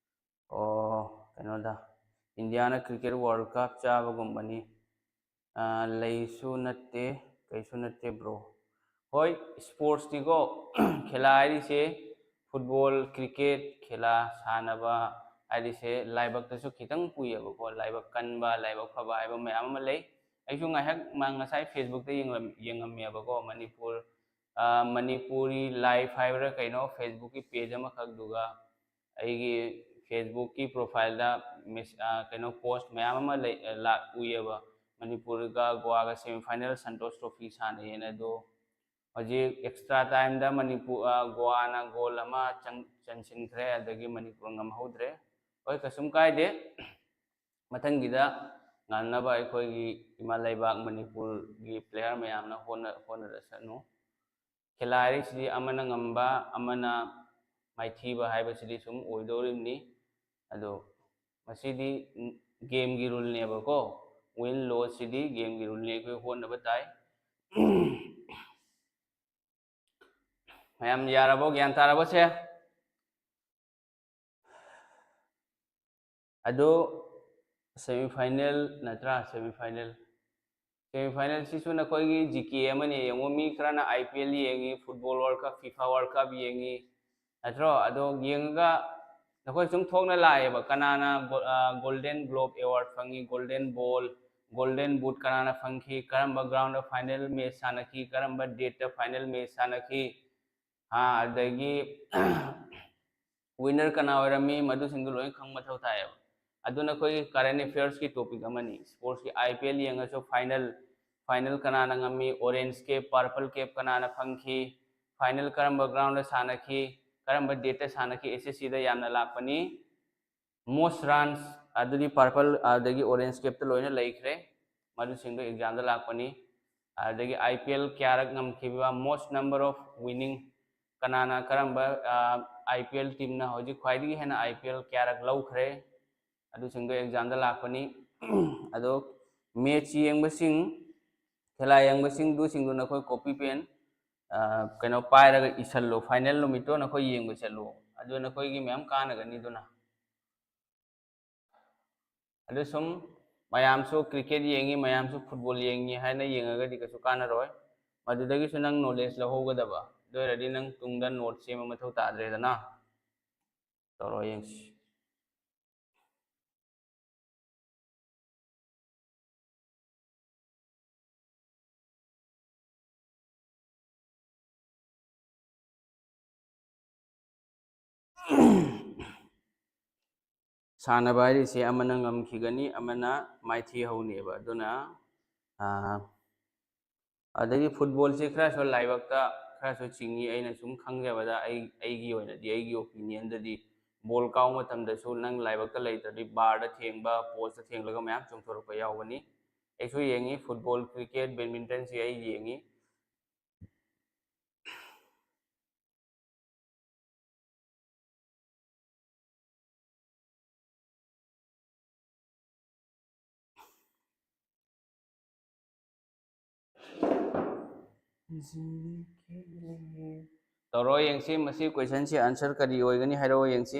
ꯑꯣ, ꯀꯩꯅꯣꯗ, ꯏꯟꯗꯤꯌꯥꯅ ꯀ꯭ꯔꯤꯀꯦꯠ ꯋꯥꯔꯜ ꯀꯞ ꯆꯥꯕꯒꯨꯝꯕꯅꯤ꯫ ꯑꯥ, ꯂꯩꯁꯨ ꯅꯠꯇꯦ, ꯀꯩꯁꯨ ꯅꯠꯇꯦ ꯕ꯭ꯔꯣ꯫ ꯍꯣꯏ, ꯏꯁꯄꯣꯔꯠꯁꯇꯤꯀꯣ, ꯈꯦꯂꯥ ꯍꯥꯏꯔꯤꯁꯦ, ꯐꯨꯠꯕꯣꯜ, ꯀ꯭ꯔꯤꯀꯦꯠ, ꯈꯦꯂꯥ ꯁꯥꯟꯅꯕ ꯍꯥꯏꯔꯤꯁꯦ ꯂꯥꯏꯕꯛꯇꯁꯨ ꯈꯤꯇꯪ ꯄꯨꯏꯌꯦꯕꯀꯣ꯫ ꯂꯥꯏꯕꯛ ꯀꯟꯕ, ꯂꯥꯏꯕꯛ ꯐꯕ ꯍꯥꯏꯕ ꯃꯌꯥꯝ ꯑꯃ ꯂꯩ꯫ ꯑꯩꯁꯨ ꯉꯥꯏꯍꯥꯛ ꯃ-, ꯉꯁꯥꯏ ꯐꯦꯁꯕꯨꯛꯇ ꯌꯦꯡꯂꯝ-, ꯌꯦꯡꯉꯝꯃꯦꯕꯀꯣ, ꯃꯅꯤꯄꯨꯔ, ꯑꯥ, ꯃꯅꯤꯄꯨꯔꯤ ꯂꯥꯏꯐ ꯍꯥꯏꯕ꯭ꯔꯥ ꯀꯩꯅꯣ, ꯐꯦꯁꯕꯨꯛꯀꯤ ꯄꯦꯖ ꯑꯃꯈꯛꯇꯨꯒ ꯑꯩꯒꯤ ꯐꯦꯁꯕꯨꯛꯀꯤ ꯄ꯭ꯔꯣꯐꯥꯏꯜꯗ ꯃꯦꯁ-, ꯑꯥ, ꯀꯩꯅꯣ, ꯄꯣꯁ ꯃꯌꯥꯝ ꯑꯃ ꯂꯩ, ꯑ, ꯂꯥꯛ-, ꯎꯏꯌꯦꯕ꯫ ꯃꯅꯤꯄꯨꯔꯒ ꯒꯣꯋꯥꯒ ꯁꯦꯃꯤꯐꯥꯏꯅꯦꯜ ꯁꯟꯇꯣꯁ ꯇ꯭ꯔꯣꯐꯤ ꯁꯥꯟꯅꯩꯌꯦꯅ꯫ ꯑꯗꯣ ꯍꯧꯖꯤꯛ ꯑꯦꯛꯁꯇ꯭ꯔꯥ ꯇꯥꯏꯝꯗ ꯃꯅꯤꯄꯨꯔ, ꯑ, ꯒꯣꯋꯥꯅ ꯒꯣꯜ ꯑꯃ ꯆꯪ-, ꯆꯟꯁꯤꯟꯈ꯭ꯔꯦ, ꯑꯗꯒꯤ ꯃꯅꯤꯄꯨꯔ ꯉꯝꯍꯧꯗ꯭ꯔꯦ꯫ ꯍꯣꯏ, ꯀꯩꯁꯨꯝ ꯀꯥꯏꯗꯦ꯫ ꯃꯊꯪꯒꯤꯗ ꯉꯝꯅꯕ ꯑꯩꯈꯣꯏꯒꯤ ꯏꯃꯥ ꯂꯩꯕꯥꯛ ꯃꯅꯤꯄꯨꯔꯒꯤ ꯄ꯭ꯂꯦꯌꯔ ꯃꯌꯥꯝꯅ ꯍꯣꯠꯅ-, ꯍꯣꯠꯅꯔꯁꯅꯨ꯫ ꯈꯦꯂꯥꯔꯤꯁꯤꯗꯤ ꯑꯃꯅ ꯉꯝꯕ, ꯑꯃꯅ ꯃꯥꯏꯊꯤꯕ ꯍꯥꯏꯕꯁꯤꯗꯤ ꯁꯨꯝ ꯑꯣꯏꯗꯧꯔꯤꯕꯅꯤ꯫ ꯑꯗꯣ ꯃꯁꯤꯗꯤ ꯒꯦꯝꯒꯤ ꯔꯨꯜꯅꯦꯕꯀꯣ꯫ ꯋꯤꯟ ꯂꯣꯁꯁꯤꯗꯤ ꯒꯦꯝꯒꯤ ꯔꯨꯜꯅꯦ, ꯑꯩꯈꯣꯏ ꯍꯣꯠꯅꯕ ꯇꯥꯏ꯫ ꯃꯌꯥꯝ ꯌꯥꯔꯕꯣ? ꯒ꯭ꯌꯥꯟ ꯇꯥꯔꯕꯣ ꯁꯦ? ꯑꯗꯣ ꯁꯦꯃꯤꯐꯥꯏꯅꯦꯜ ꯅꯠꯇ꯭ꯔꯥ? ꯁꯦꯃꯤꯐꯥꯏꯅꯦꯜ, ꯁꯦꯃꯤꯐꯥꯏꯅꯦꯜꯁꯤꯁꯨ ꯅꯈꯣꯏꯒꯤ ꯖꯤ ꯀꯦ ꯑꯃꯅꯤ꯫ ꯌꯦꯡꯉꯣ, ꯃꯤ ꯈꯔꯅ ꯑꯥꯏ ꯄꯤ ꯑꯦꯜ ꯌꯦꯡꯉꯤ, football world cup, FIFA world cup ꯌꯦꯡꯉꯤ, ꯅꯠꯇ꯭ꯔꯣ? ꯑꯗꯣ ꯌꯦꯡꯉꯒ ꯅꯈꯣꯏ ꯁꯨꯝ ꯊꯣꯛꯅ ꯂꯥꯛꯑꯦꯕ, ꯀꯅꯥꯅ ꯒꯣ-, ꯑ, Golden Glove Award ꯐꯪꯉꯤ, Golden Ball, Golden Boot ꯀꯅꯥꯅ ꯐꯪꯈꯤ, ꯀꯔꯝꯕ ground ꯗ final match ꯁꯥꯟꯅꯈꯤ, ꯀꯔꯝꯕ date ꯇ final match ꯁꯥꯟꯅꯈꯤ, ꯑ, ꯑꯗꯒꯤ winner ꯀꯅꯥ ꯑꯣꯏꯔꯝꯃꯤ, ꯃꯗꯨꯁꯤꯡꯗꯨ ꯂꯣꯏ ꯈꯪꯕ ꯃꯊꯧ ꯇꯥꯏꯌꯦꯕ꯫ ꯑꯗꯨ ꯅꯈꯣꯏꯒꯤ current affairs ꯀꯤ topic ꯑꯃꯅꯤ꯫ Sports ꯀꯤ I P L ꯌꯦꯡꯉꯁꯨ final, final ꯀꯅꯥꯅ ꯉꯝꯃꯤ, orange cap, purple cap ꯀꯅꯥꯅ ꯐꯪꯈꯤ, final ꯀꯔꯝꯕ ground ꯗ ꯁꯥꯟꯅꯈꯤ, ꯀꯔꯝꯕ date ꯇ ꯁꯥꯟꯅꯈꯤ, S S C ꯗ ꯌꯥꯝꯅ ꯂꯥꯛꯄꯅꯤ꯫ Most runs, ꯑꯗꯨꯗꯤ purple ꯑꯗꯒꯤ orange cap ꯇ ꯂꯣꯏꯅ ꯂꯩꯈ꯭ꯔꯦ, ꯃꯗꯨꯁꯤꯡꯗꯣ exam ꯗ ꯂꯥꯛꯄꯅꯤ꯫ ꯑꯗꯒꯤ I P L ꯀꯌꯥꯔꯛ ꯉꯝꯈꯤꯕ, most number of winning, ꯀꯅꯥꯅ ꯀꯔꯝꯕ, ꯑ, I P L team ꯅ ꯍꯧꯖꯤꯛ ꯈ꯭ꯋꯥꯏꯗꯒꯤ ꯍꯦꯟꯅ I P L ꯀꯌꯥꯔꯛ ꯂꯧꯈ꯭ꯔꯦ, ꯑꯗꯨꯁꯤꯡꯗꯣ exam ꯗ ꯂꯥꯛꯄꯅꯤ꯫ ꯑꯗꯣ match ꯌꯦꯡꯕꯁꯤꯡ, ꯈꯦꯂꯥ ꯌꯦꯡꯕꯁꯤꯡꯗꯨꯁꯤꯡꯗꯨ ꯅꯈꯣꯏ copy pen, ꯑ, ꯀꯩꯅꯣ ꯄꯥꯏꯔꯒ ꯏꯁꯜꯂꯣ, final ꯅꯨꯃꯤꯠꯇꯣ ꯅꯈꯣꯏ ꯌꯦꯡꯕ ꯆꯠꯂꯣ, ꯑꯗꯨ ꯅꯈꯣꯏꯒꯤ ꯃꯌꯥꯝ ꯀꯥꯟꯅꯒꯅꯤ꯫ ꯑꯗꯨꯅ ꯑꯗꯨ ꯁꯨꯝ ꯃꯌꯥꯝꯁꯨ cricket ꯌꯦꯡꯉꯤ, ꯃꯌꯥꯝꯁꯨ football ꯌꯦꯡꯉꯤ ꯍꯥꯏꯅ ꯌꯦꯡꯉꯒꯗꯤ ꯀꯩꯁꯨ ꯀꯥꯟꯅꯔꯣꯏ꯫ ꯃꯗꯨꯗꯒꯤꯁꯨ ꯅꯪ knowledge ꯂꯧꯍꯧꯒꯗꯕ꯫ ꯑꯗꯨ ꯑꯣꯏꯔꯗꯤ ꯅꯪ ꯇꯨꯡꯗ note ꯁꯦꯝꯕ ꯃꯊꯧ ꯇꯥꯗ꯭ꯔꯦꯗꯅ꯫ ꯇꯧꯔꯣ ꯌꯦꯡꯁꯤ꯫ ꯁꯥꯟꯅꯕ ꯍꯥꯏꯔꯤꯁꯦ ꯑꯃꯅ ꯉꯝꯈꯤꯒꯅꯤ, ꯑꯃꯅ ꯃꯥꯏꯊꯤ ꯍꯧꯅꯦꯕ꯫ ꯑꯗꯨꯅ, ꯑꯥ, ꯑꯗꯒꯤ football ꯁꯦ ꯈꯔꯁꯨ ꯂꯥꯏꯕꯛꯇ ꯈꯔꯁꯨ ꯆꯤꯡꯏ꯫ ꯑꯩꯅ ꯁꯨꯝ ꯈꯪꯖꯕꯗ, ꯑꯩ, ꯑꯩꯒꯤ ꯑꯣꯏꯅꯗꯤ, ꯑꯩꯒꯤ opinion ꯗꯗꯤ, ball ꯀꯥꯎꯕ ꯃꯇꯝꯗꯁꯨ ꯅꯪ ꯂꯥꯏꯕꯛꯇ ꯂꯩꯇ꯭ꯔꯗꯤ bar ꯗ ꯊꯦꯡꯕ, post ꯇ ꯊꯦꯡꯂꯒ ꯃꯌꯥꯝ ꯆꯣꯡꯊꯣꯔꯛꯄ ꯌꯥꯎꯒꯅꯤ꯫ ꯑꯩꯁꯨ ꯌꯦꯡꯉꯤ, football, cricket, badminton ꯁꯤ ꯑꯩ ꯌꯦꯡꯉꯤ꯫ ꯇꯧꯔꯣ ꯌꯦꯡꯁꯤ, ꯃꯁꯤ question ꯁꯤ answer ꯀꯔꯤ ꯑꯣꯏꯒꯅꯤ ꯍꯥꯏꯔꯛꯑꯣ ꯌꯦꯡꯁꯤ꯫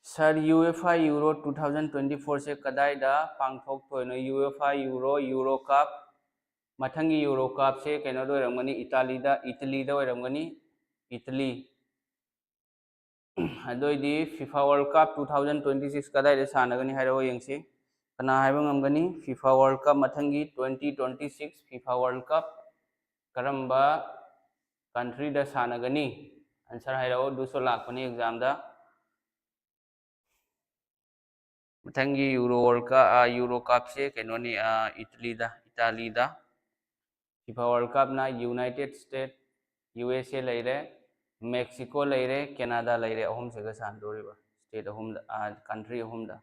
Sir, UEFA Euro two thousand twenty four ꯁꯦ ꯀꯗꯥꯏꯗ ꯄꯥꯡꯊꯣꯛꯇꯣꯏꯅꯣ? UEFA Euro, Euro Cup, ꯃꯊꯪꯒꯤ Euro Cup ꯁꯦ ꯀꯩꯅꯣꯗ ꯑꯣꯏꯔꯝꯒꯅꯤ, ꯏꯇꯥꯂꯤꯗ, ꯏꯇꯂꯤꯗ ꯑꯣꯏꯔꯝꯒꯅꯤ, ꯏꯇꯂꯤ꯫ ꯑꯗꯨꯑꯣꯏꯗꯤ FIFA World Cup two thousand twenty six ꯀꯗꯥꯏꯗ ꯁꯥꯟꯅꯒꯅꯤ ꯍꯥꯏꯔꯛꯑꯣ ꯌꯦꯡꯁꯤ꯫ ꯀꯅꯥ ꯍꯥꯏꯕ ꯉꯝꯒꯅꯤ? FIFA World Cup ꯃꯊꯪꯒꯤ twenty twenty six FIFA World Cup ꯀꯔꯝꯕ country ꯗ ꯁꯥꯟꯅꯒꯅꯤ? Answer ꯍꯥꯏꯔꯛꯑꯣ, ꯑꯗꯨꯁꯨ ꯂꯥꯛꯄꯅꯤ exam ꯗ꯫ ꯃꯊꯪꯒꯤ Euro World Cup, ꯑ, Euro Cup ꯁꯦ ꯀꯩꯅꯣꯅꯤ, ꯑ, ꯏꯇꯂꯤꯗ, ꯏꯇꯥꯂꯤꯗ꯫ FIFA World Cup ꯅ United States, U S A ꯂꯩꯔꯦ, Mexico ꯂꯩꯔꯦ, Canada ꯂꯩꯔꯦ, ꯑꯍꯨꯝꯁꯤꯒ ꯁꯥꯟꯅꯗꯣꯔꯤꯕ, state ꯑꯍꯨꯝꯗ, ꯑ, country ꯑꯍꯨꯝꯗ꯫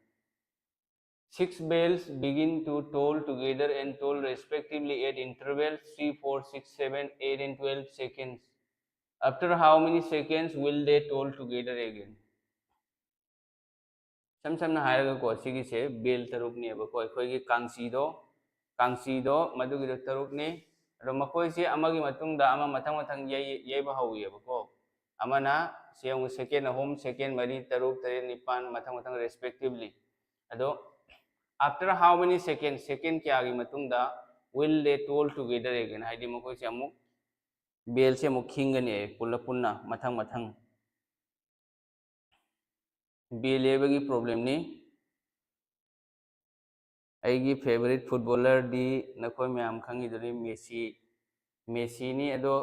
Six bells begin to toll together and toll respectively at intervals three, four, six, seven, eight and twelve seconds. After how many seconds will they toll together again? ꯏꯁꯝ ꯁꯝꯅ ꯍꯥꯏꯔꯒꯀꯣ, ꯁꯤꯒꯤꯁꯦ bell ꯇꯔꯨꯛꯅꯦꯕꯀꯣ, ꯑꯩꯈꯣꯏꯒꯤ ꯀꯥꯡꯆꯤꯗꯣ, ꯀꯥꯡꯆꯤꯗꯣ ꯃꯗꯨꯒꯤꯗꯣ ꯇꯔꯨꯛꯅꯤ꯫ ꯑꯗꯣ ꯃꯈꯣꯏꯁꯦ ꯑꯃꯒꯤ ꯃꯇꯨꯡꯗ ꯑꯃ ꯃꯊꯪ ꯃꯊꯪ ꯌꯩ-, ꯌꯩꯕ ꯍꯧꯋꯦꯕꯀꯣ꯫ ꯑꯃꯅ ꯁꯤ ꯌꯦꯡꯉꯨ, second ꯑꯍꯨꯝ, second ꯃꯔꯤ, ꯇꯔꯨꯛ, ꯇꯔꯦꯠ, ꯅꯤꯄꯥꯟ, ꯃꯊꯪ ꯃꯊꯪ respectively꯫ ꯑꯗꯣ after how many seconds, second ꯀꯌꯥꯒꯤ ꯃꯇꯨꯡꯗ will they toll together again? ꯍꯥꯏꯗꯤ ꯃꯈꯣꯏꯁꯦ ꯑꯃꯨꯛ bell ꯁꯦ ꯑꯃꯨꯛ ꯈꯤꯡꯒꯅꯤ, ꯄꯨꯂꯞ ꯄꯨꯟꯅ ꯃꯊꯪ ꯃꯊꯪ꯫ Bell ꯌꯩꯕꯒꯤ problem ꯅꯤ꯫ ꯑꯩꯒꯤ favourite footballer ꯗꯤ ꯅꯈꯣꯏ ꯃꯌꯥꯝ ꯈꯪꯉꯤꯗꯨꯅꯤ, ꯃꯦꯁꯤ, ꯃꯦꯁꯤꯅꯤ꯫ ꯑꯗꯣ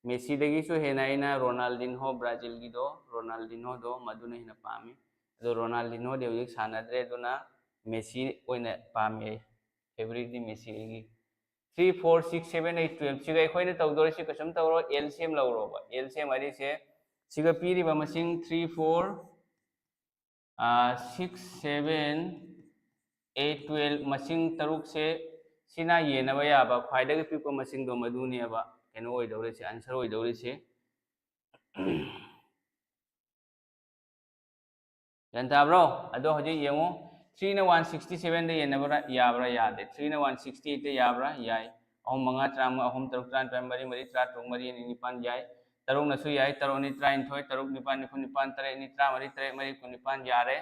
ꯃꯦꯁꯤꯗꯒꯤꯁꯨ ꯍꯦꯟꯅ ꯑꯩꯅ ꯔꯣꯅꯥꯜꯗꯤꯟꯍꯣ, ꯕ꯭ꯔꯥꯖꯤꯜꯒꯤꯗꯣ, ꯔꯣꯅꯥꯜꯗꯤꯟꯍꯣꯗꯣ ꯃꯗꯨꯅ ꯍꯦꯟꯅ ꯄꯥꯝꯃꯤ꯫ ꯑꯗꯣ ꯔꯣꯅꯥꯜꯗꯤꯟꯍꯣꯗꯤ ꯍꯧꯖꯤꯛ ꯁꯥꯟꯅꯗ꯭ꯔꯦ, ꯑꯗꯨꯅ ꯃꯦꯁꯤ ꯑꯣꯏꯅ ꯄꯥꯝꯃꯤ ꯑꯩ꯫ Favourite ꯗꯤ ꯃꯦꯁꯤ ꯑꯩꯒꯤ꯫ Three, four, six, seven, eight, twelve ꯁꯤꯒ ꯑꯩꯈꯣꯏꯅ ꯇꯧꯗꯣꯔꯤꯁꯤ ꯀꯩꯁꯨꯝ ꯇꯧꯔꯣ, L C M ꯂꯧꯔꯣꯕ꯫ L C M ꯍꯥꯏꯔꯤꯁꯦ ꯁꯤꯒ ꯄꯤꯔꯤꯕ ꯃꯁꯤꯡ three, four, six, seven, eight, twelve ꯃꯁꯤꯡ ꯇꯔꯨꯛꯁꯦ ꯁꯤꯅ ꯌꯦꯟꯅꯕ ꯌꯥꯕ ꯈ꯭ꯋꯥꯏꯗꯒꯤ ꯄꯤꯛꯄ ꯃꯁꯤꯡꯗꯣ ꯃꯗꯨꯅꯦꯕ ꯀꯩꯅꯣ ꯑꯣꯏꯗꯧꯔꯤꯁꯦ, answer ꯑꯣꯏꯗꯧꯔꯤꯁꯦ꯫ ꯒ꯭ꯌꯥꯟ ꯇꯥꯕ꯭ꯔꯣ? ꯑꯗꯣ ꯍꯧꯖꯤꯛ ꯌꯦꯡꯉꯨ, three ꯅ one sixty seven ꯗ ꯌꯦꯟꯅꯕ꯭ꯔꯥ? ꯌꯥꯕ꯭ꯔꯥ? ꯌꯥꯗꯦ꯫ Three ꯅ one sixty eight ꯇ ꯌꯥꯕ꯭ꯔꯥ? ꯌꯥꯏ꯫ ꯑꯍꯨꯝ ꯃꯉꯥ ꯇꯔꯥꯃꯉꯥ, ꯑꯍꯨꯝ ꯇꯔꯨꯛ ꯇꯔꯥꯅꯤꯄꯥꯟ, ꯃꯔꯤ ꯃꯔꯤ ꯇꯔꯥꯇꯔꯨꯛ, ꯃꯔꯤ ꯑꯅꯤ ꯅꯤꯄꯥꯟ, ꯌꯥꯏ꯫ ꯇꯔꯨꯛꯅꯁꯨ ꯌꯥꯏ, ꯇꯔꯨꯛ ꯑꯅꯤ ꯇꯔꯥꯅꯤꯊꯣꯏ, ꯇꯔꯨꯛ ꯅꯤꯄꯥꯜ ꯅꯤꯐꯨ ꯅꯤꯄꯥꯜ, ꯇꯔꯦꯠ ꯑꯅꯤ ꯇꯔꯥꯃꯔꯤ, ꯇꯔꯦꯠ ꯃꯔꯤ ꯀꯨꯟꯅꯤꯄꯥꯜ ꯌꯥꯔꯦ꯫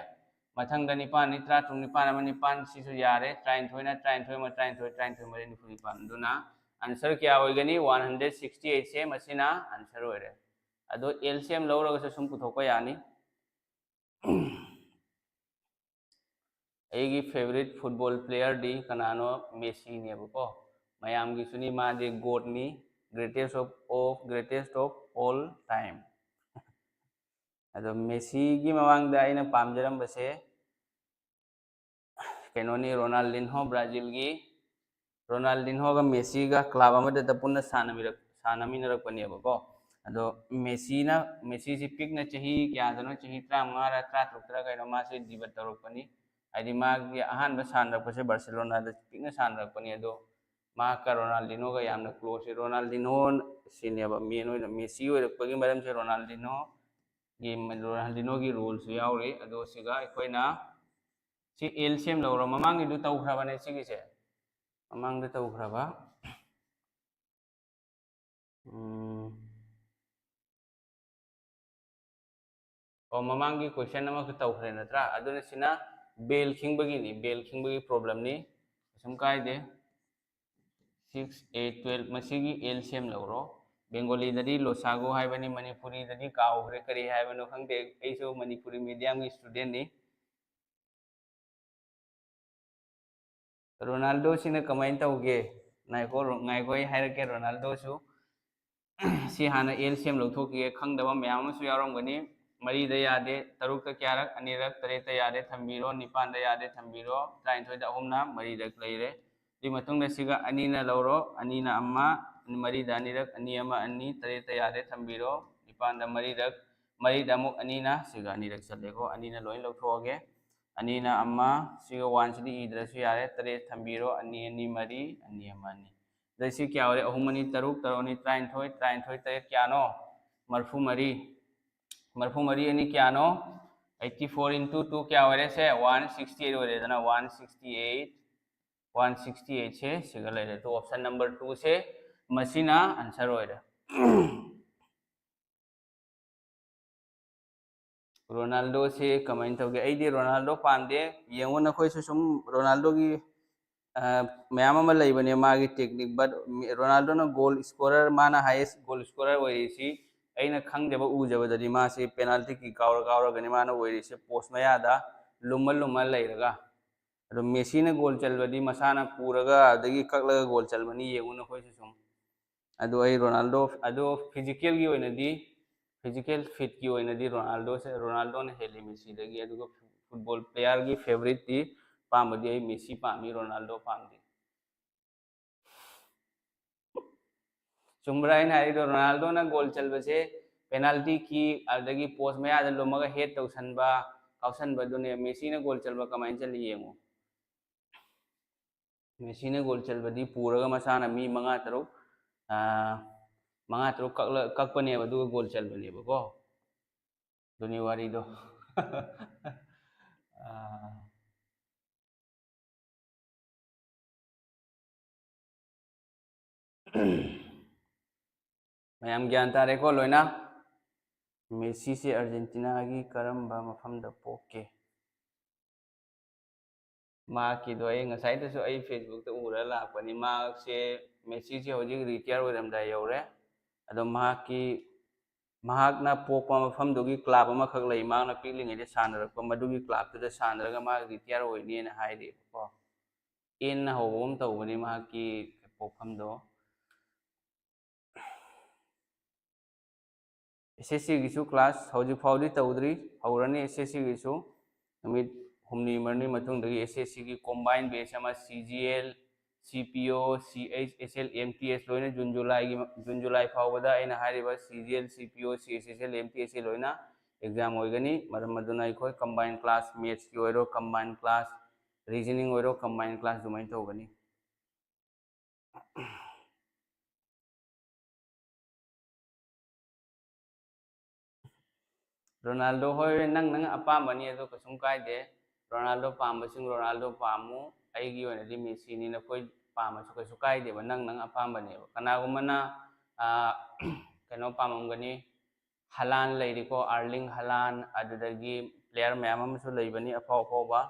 ꯃꯊꯪꯗ ꯅꯤꯄꯥꯜ ꯑꯅꯤ ꯇꯔꯥꯇꯔꯨꯛ, ꯅꯤꯄꯥꯜ ꯑꯃ ꯅꯤꯄꯥꯜ, ꯁꯤꯁꯨ ꯌꯥꯔꯦ꯫ ꯇꯔꯥꯅꯤꯊꯣꯏꯅ ꯇꯔꯥꯅꯤꯊꯣꯏ ꯑꯃ, ꯇꯔꯥꯅꯤꯊꯣꯏ, ꯇꯔꯥꯅꯤꯊꯣꯏ ꯃꯔꯤ ꯅꯤꯐꯨ ꯅꯤꯄꯥꯜ꯫ ꯑꯗꯨꯅ answer ꯀꯌꯥ ꯑꯣꯏꯒꯅꯤ? One hundred sixty eight ꯁꯦ ꯃꯁꯤꯅ answer ꯑꯣꯏꯔꯦ꯫ ꯑꯗꯣ L C M ꯂꯧꯔꯒꯁꯨ ꯁꯨꯝ ꯄꯨꯊꯣꯛꯄ ꯌꯥꯅꯤ꯫ ꯑꯩꯒꯤ favorite football player ꯗꯤ ꯀꯅꯥꯅꯣ? ꯃꯦꯁꯤꯅꯦꯕꯀꯣ꯫ ꯃꯌꯥꯝꯒꯤꯁꯨꯅꯤ, ꯃꯥꯗꯤ GOAT ꯅꯤ, greatest of, of greatest of all time꯫ ꯑꯗꯣ ꯃꯦꯁꯤꯒꯤ ꯃꯃꯥꯡꯗ ꯑꯩꯅ ꯄꯥꯝꯖꯔꯝꯕꯁꯦ ꯀꯩꯅꯣꯅꯤ, ꯔꯣꯅꯥꯜꯗꯤꯟꯍꯣ, ꯕ꯭ꯔꯥꯖꯤꯜꯒꯤ꯫ ꯔꯣꯅꯥꯜꯗꯤꯟꯍꯣꯒ ꯃꯦꯁꯤꯒ club ꯑꯃꯗꯇ ꯄꯨꯟꯅ ꯁꯥꯟꯅꯃꯤꯔꯛ-, ꯁꯥꯟꯅꯃꯤꯟꯅꯔꯛꯄꯅꯦꯕꯀꯣ꯫ ꯑꯗꯣ ꯃꯦꯁꯤꯅ, ꯃꯦꯁꯤꯁꯤ ꯄꯤꯛꯅ ꯆꯍꯤ ꯀꯌꯥꯗꯅꯣ, ꯆꯍꯤ ꯇꯔꯥꯃꯉꯥꯔ ꯇꯔꯥꯇꯔꯨꯛꯇꯔ ꯀꯩꯅꯣ ꯃꯥꯁꯦ debut ꯇꯧꯔꯛꯄꯅꯤ꯫ ꯍꯥꯏꯗꯤ ꯃꯥꯒꯤ ꯑꯍꯥꯟꯕ ꯁꯥꯟꯅꯔꯛꯄꯁꯦ ꯕꯥꯔꯁꯦꯂꯣꯅꯥꯗ ꯄꯤꯛꯅ ꯁꯥꯟꯅꯔꯛꯄꯅꯤ꯫ ꯑꯗꯣ ꯃꯍꯥꯛꯀ ꯔꯣꯅꯥꯜꯗꯤꯅꯣꯒ ꯌꯥꯝꯅ close ꯁꯤ꯫ ꯔꯣꯅꯥꯜꯗꯤꯅꯣ ꯁꯤꯅꯦꯕ main ꯑꯣꯏꯅ, ꯃꯦꯁꯤ ꯑꯣꯏꯔꯛꯄꯒꯤ ꯃꯔꯝꯁꯦ ꯔꯣꯅꯥꯜꯗꯤꯅꯣꯒꯤ, ꯔꯣꯅꯥꯜꯗꯤꯅꯣꯒꯤ role ꯁꯨ ꯌꯥꯎꯔꯤ꯫ ꯑꯗꯣ ꯁꯤꯒ ꯑꯩꯈꯣꯏꯅ ꯁꯤ L C M ꯂꯧꯔꯣ꯫ ꯃꯃꯥꯡꯒꯤꯗꯨ ꯇꯧꯈ꯭ꯔꯕꯅꯦ ꯁꯤꯒꯤꯁꯦ꯫ ꯃꯃꯥꯡꯗ ꯇꯧꯈ꯭ꯔꯕ꯫ ꯎꯝ꯫ ꯑꯣ, ꯃꯃꯥꯡꯒꯤ question ꯑꯃꯈꯛ ꯇꯧꯈ꯭ꯔꯦ ꯅꯠꯇ꯭ꯔꯥ? ꯑꯗꯨꯅ ꯁꯤꯅ bell ꯈꯤꯡꯕꯒꯤꯅꯤ, bell ꯈꯤꯡꯕꯒꯤ problem ꯅꯤ꯫ ꯀꯩꯁꯨꯝ ꯀꯥꯏꯗꯦ꯫ Six, eight, twelve, ꯃꯁꯤꯒꯤ L C M ꯂꯧꯔꯣ꯫ ꯕꯦꯡꯒꯣꯂꯤꯗꯗꯤ ꯂꯣꯁꯥꯒꯨ ꯍꯥꯏꯕꯅꯤ, ꯃꯅꯤꯄꯨꯔꯤꯗꯗꯤ ꯀꯥꯎꯈ꯭ꯔꯦ, ꯀꯔꯤ ꯍꯥꯏꯕꯅꯣ ꯈꯪꯗꯦ꯫ ꯑꯩꯁꯨ ꯃꯅꯤꯄꯨꯔꯤ medium ꯒꯤ student ꯅꯤ꯫ ꯔꯣꯅꯥꯜꯗꯣꯁꯤꯅ ꯀꯃꯥꯏꯅ ꯇꯧꯒꯦ? ꯉꯥꯏꯈꯣ, ꯔꯣ-, ꯉꯥꯏꯈꯣ, ꯑꯩ ꯍꯥꯏꯔꯛꯀꯦ ꯔꯣꯅꯥꯜꯗꯣꯁꯨ꯫ ꯁꯤ ꯍꯥꯟꯅ L C M ꯂꯧꯊꯣꯛꯈꯤꯒꯦ, ꯈꯪꯗꯕ ꯃꯌꯥꯝ ꯑꯃꯁꯨ ꯌꯥꯎꯔꯝꯒꯅꯤ꯫ ꯃꯔꯤꯗ ꯌꯥꯗꯦ, ꯇꯔꯨꯛꯇ ꯀꯌꯥꯔꯛ? ꯑꯅꯤꯔꯛ꯫ ꯇꯔꯦꯠꯇ ꯌꯥꯗꯦ, ꯊꯝꯕꯤꯔꯣ꯫ ꯅꯤꯄꯥꯟꯗ ꯌꯥꯗꯦ, ꯊꯝꯕꯤꯔꯣ꯫ ꯇꯔꯥꯅꯤꯊꯣꯏꯗ ꯑꯍꯨꯝꯅ ꯃꯔꯤꯔꯛ ꯂꯩꯔꯦ꯫ ꯑꯗꯨꯒꯤ ꯃꯇꯨꯡꯗ ꯁꯤꯒ ꯑꯅꯤꯅ ꯂꯧꯔꯣ, ꯑꯅꯤꯅ ꯑꯃ, ꯃꯔꯤꯗ ꯑꯅꯤꯔꯛ, ꯑꯅꯤ ꯑꯃ ꯑꯅꯤ꯫ ꯇꯔꯦꯠꯇ ꯌꯥꯗꯦ, ꯊꯝꯕꯤꯔꯣ꯫ ꯅꯤꯄꯥꯟꯗ ꯃꯔꯤꯔꯛ, ꯃꯔꯤꯗ ꯑꯃꯨꯛ ꯑꯅꯤꯅ, ꯁꯤꯒ ꯑꯅꯤꯔꯛ ꯆꯠꯂꯦꯀꯣ꯫ ꯑꯅꯤꯅ ꯂꯣꯏ ꯂꯧꯊꯣꯛꯑꯒꯦ꯫ ꯑꯅꯤꯅ ꯑꯃ, ꯁꯤꯒ one ꯁꯤꯗꯤ ꯏꯗ꯭ꯔꯁꯨ ꯌꯥꯔꯦ꯫ ꯇꯔꯦꯠ ꯊꯝꯕꯤꯔꯣ, ꯑꯅꯤ ꯑꯅꯤ ꯃꯔꯤ, ꯑꯅꯤ ꯑꯃ ꯑꯅꯤ꯫ ꯑꯗꯩ ꯁꯤ ꯀꯌꯥ ꯑꯣꯏꯔꯦ? ꯑꯍꯨꯝ ꯑꯅꯤ ꯇꯔꯨꯛ, ꯇꯔꯨꯛ ꯑꯅꯤ ꯇꯔꯥꯅꯤꯊꯣꯏ, ꯇꯔꯥꯅꯤꯊꯣꯏ ꯇꯔꯦꯠ ꯀꯌꯥꯅꯣ? ꯃꯔꯤꯐꯨ ꯃꯔꯤ꯫ ꯃꯔꯤꯐꯨ ꯃꯔꯤ ꯑꯅꯤ ꯀꯌꯥꯅꯣ? Eighty four into two ꯀꯌꯥ ꯑꯣꯏꯔꯦ? ꯁꯦ one sixty eight ꯑꯣꯏꯔꯦꯗꯅ, one sixty eight, one sixty eight ꯁꯦ ꯁꯤꯒ ꯂꯩꯔꯦ꯫ ꯑꯗꯨ option number two ꯁꯦ ꯃꯁꯤꯅ answer ꯑꯣꯏꯔꯦ꯫ ꯔꯣꯅꯥꯜꯗꯣꯁꯦ ꯀꯃꯥꯏꯅ ꯇꯧꯒꯦ? ꯑꯩꯗꯤ ꯔꯣꯅꯥꯜꯗꯣ ꯄꯥꯝꯗꯦ꯫ ꯌꯦꯡꯉꯣ, ꯅꯈꯣꯏꯁꯨ ꯁꯨꯝ ꯔꯣꯅꯥꯜꯗꯣꯒꯤ, ꯑ, ꯃꯌꯥꯝ ꯑꯃ ꯂꯩꯕꯅꯦ ꯃꯥꯒꯤ technique, but ꯔꯣꯅꯥꯜꯗꯣꯅ goal scorer, ꯃꯥꯅ highest goal scorer ꯑꯣꯏꯔꯤꯁꯤ ꯑꯩꯅ ꯈꯪꯖꯕ ꯎꯖꯕꯗꯗꯤ ꯃꯥꯁꯦ penalty kick ꯀꯥꯎꯔ ꯀꯥꯎꯔꯒꯅꯤ ꯃꯥꯅ ꯑꯣꯏꯔꯤꯁꯦ, post ꯃꯌꯥꯗ ꯂꯨꯝꯃ ꯂꯨꯝꯃ ꯂꯩꯔꯒ꯫ ꯑꯗꯣ ꯃꯦꯁꯤꯅ goal ꯆꯜꯕꯗꯤ ꯃꯁꯥꯅ ꯄꯨꯔꯒ ꯑꯗꯒꯤ ꯀꯛꯂꯒ goal ꯆꯜꯕꯅꯤ, ꯌꯦꯡꯉꯨ ꯅꯈꯣꯏꯁꯨ ꯁꯨꯝ꯫ ꯑꯗꯣ ꯑꯩ ꯔꯣꯅꯥꯜꯗꯣ, ꯑꯗꯣ physicalꯒꯤ ꯑꯣꯏꯅꯗꯤ, physical fitꯀꯤ ꯑꯣꯏꯅꯗꯤ ꯔꯣꯅꯥꯜꯗꯣꯁꯦ, ꯔꯣꯅꯥꯜꯗꯣꯅ ꯍꯦꯜꯂꯤ ꯃꯦꯁꯤꯗꯒꯤ꯫ ꯑꯗꯨꯒ football playerꯒꯤ favouriteꯇꯤ, ꯑꯄꯥꯝꯕꯗꯤ ꯑꯩ ꯃꯦꯁꯤ ꯄꯥꯝꯃꯤ, ꯔꯣꯅꯥꯜꯗꯣ ꯄꯥꯝꯗꯦ꯫ ꯆꯨꯝꯕ꯭ꯔꯥ ꯑꯩꯅ ꯍꯥꯏꯔꯤꯗꯣ? ꯔꯣꯅꯥꯜꯗꯣꯅ goal ꯆꯜꯕꯁꯦ penalty kick, ꯑꯗꯒꯤ post ꯃꯌꯥꯗ ꯂꯨꯝꯃꯒ head ꯇꯧꯁꯟꯕ, ꯀꯥꯎꯁꯟꯕꯗꯨꯅꯦ꯫ ꯃꯦꯁꯤꯅ goal ꯆꯜꯕ ꯀꯃꯥꯏꯅ ꯆꯜꯂꯤ ꯌꯦꯡꯉꯨ꯫ ꯃꯦꯁꯤꯅ goal ꯆꯜꯕꯗꯤ ꯄꯨꯔꯒ ꯃꯁꯥꯅ ꯃꯤ ꯃꯉꯥ ꯇꯔꯨꯛ, ꯑꯥ, ꯃꯉꯥ ꯇꯔꯨꯛ ꯀꯛꯂ-, ꯀꯛꯄꯅꯦꯕ, ꯑꯗꯨꯒ goal ꯆꯜꯕꯅꯦꯕꯀꯣ꯫ ꯑꯗꯨꯅꯤ ꯋꯥꯔꯤꯗꯣ꯫ ꯑꯥ꯫ ꯃꯌꯥꯝ ꯒ꯭ꯌꯥꯟ ꯇꯥꯔꯦꯀꯣ ꯂꯣꯏꯅ? ꯃꯦꯁꯤꯁꯦ ꯑꯥꯔꯖꯦꯟꯇꯤꯅꯥꯒꯤ ꯀꯔꯝꯕ ꯃꯐꯝꯗ ꯄꯣꯛꯀꯦ? ꯃꯍꯥꯛꯀꯤꯗꯣ ꯑꯩ ꯉꯁꯥꯏꯗꯁꯨ ꯑꯩ Facebookꯇ ꯎꯔ ꯂꯥꯛꯄꯅꯤ꯫ ꯃꯍꯥꯛꯁꯦ, ꯃꯦꯁꯤꯁꯦ ꯍꯧꯖꯤꯛ retire ꯑꯣꯏꯔꯝꯗꯥꯏ ꯌꯧꯔꯦ꯫ ꯑꯗꯣ ꯃꯍꯥꯛꯀꯤ, ꯃꯍꯥꯛꯅ ꯄꯣꯛꯄ ꯃꯐꯝꯗꯨꯒꯤ club ꯑꯃꯈꯛ ꯂꯩ, ꯃꯍꯥꯛꯅ ꯄꯤꯛꯂꯤꯉꯩꯗ ꯁꯥꯟꯅꯔꯛꯄ, ꯃꯗꯨꯒꯤ clubꯇꯨꯗ ꯁꯥꯟꯅꯔꯒ ꯃꯍꯥꯛ retire ꯑꯣꯏꯅꯦꯅ ꯍꯥꯏꯔꯤꯕꯀꯣ꯫ Nꯅ ꯍꯧꯕ ꯑꯃ ꯇꯧꯕꯅꯤ ꯃꯍꯥꯛꯀꯤ ꯄꯣꯛꯐꯝꯗꯣ꯫ SSCꯒꯤꯁꯨ class ꯍꯧꯖꯤꯛ ꯐꯥꯎꯗꯤ ꯇꯧꯗ꯭ꯔꯤ, ꯍꯧꯔꯅꯤ SSCꯒꯤꯁꯨ꯫ ꯅꯨꯃꯤꯠ ꯍꯨꯝꯅꯤ ꯃꯔꯤꯅꯤ ꯃꯇꯨꯡꯗꯒꯤ SSCꯒꯤ combine batch ꯑꯃ, CGL, CPO, CHSL, MTS ꯂꯣꯏꯅ June Julyꯒꯤ, June July ꯐꯥꯎꯕꯗ ꯑꯩꯅ ꯍꯥꯏꯔꯤꯕ CGL, CPO, CHSL, MTSꯁꯤ ꯂꯣꯏꯅ exam ꯑꯣꯏꯒꯅꯤ꯫ ꯃꯔꯝ ꯑꯗꯨꯅ ꯑꯩꯈꯣꯏ combine class, mathsꯀꯤ ꯑꯣꯏꯔꯣ combine class, reasoning ꯑꯣꯏꯔꯣ combine class ꯑꯗꯨꯃꯥꯏꯅ ꯇꯧꯒꯅꯤ꯫ ꯔꯣꯅꯥꯜꯗꯣ ꯍꯣꯏ, ꯅꯪ ꯅꯪ ꯑꯄꯥꯝꯕꯅꯤ, ꯑꯗꯣ ꯀꯩꯁꯨꯝ ꯀꯥꯏꯗꯦ꯫ ꯔꯣꯅꯥꯜꯗꯣ ꯄꯥꯝꯕꯁꯤꯡ ꯔꯣꯅꯥꯜꯗꯣ ꯄꯥꯝꯃꯨ, ꯑꯩꯒꯤ ꯑꯣꯏꯅꯗꯤ ꯃꯦꯁꯤꯅꯤ꯫ ꯅꯈꯣꯏ ꯄꯥꯝꯃꯁꯨ ꯀꯩꯁꯨ ꯀꯥꯏꯗꯦꯕ, ꯅꯪ ꯅꯪ ꯑꯄꯥꯝꯕꯅꯦꯕ꯫ ꯀꯅꯥꯒꯨꯝꯕꯅ, ꯑꯥ, ꯀꯩꯅꯣ ꯄꯥꯝꯃꯝꯒꯅꯤ, ꯍꯂꯥꯟ ꯂꯩꯔꯤꯀꯣ, ꯑꯥꯔꯂꯤꯡ ꯍꯂꯥꯟ, ꯑꯗꯨꯗꯒꯤ ꯄ꯭ꯂꯦꯌꯔ ꯃꯌꯥꯝ ꯑꯃꯁꯨ ꯂꯩꯕꯅꯤ ꯑꯐꯥꯎ ꯑꯐꯥꯎꯕ꯫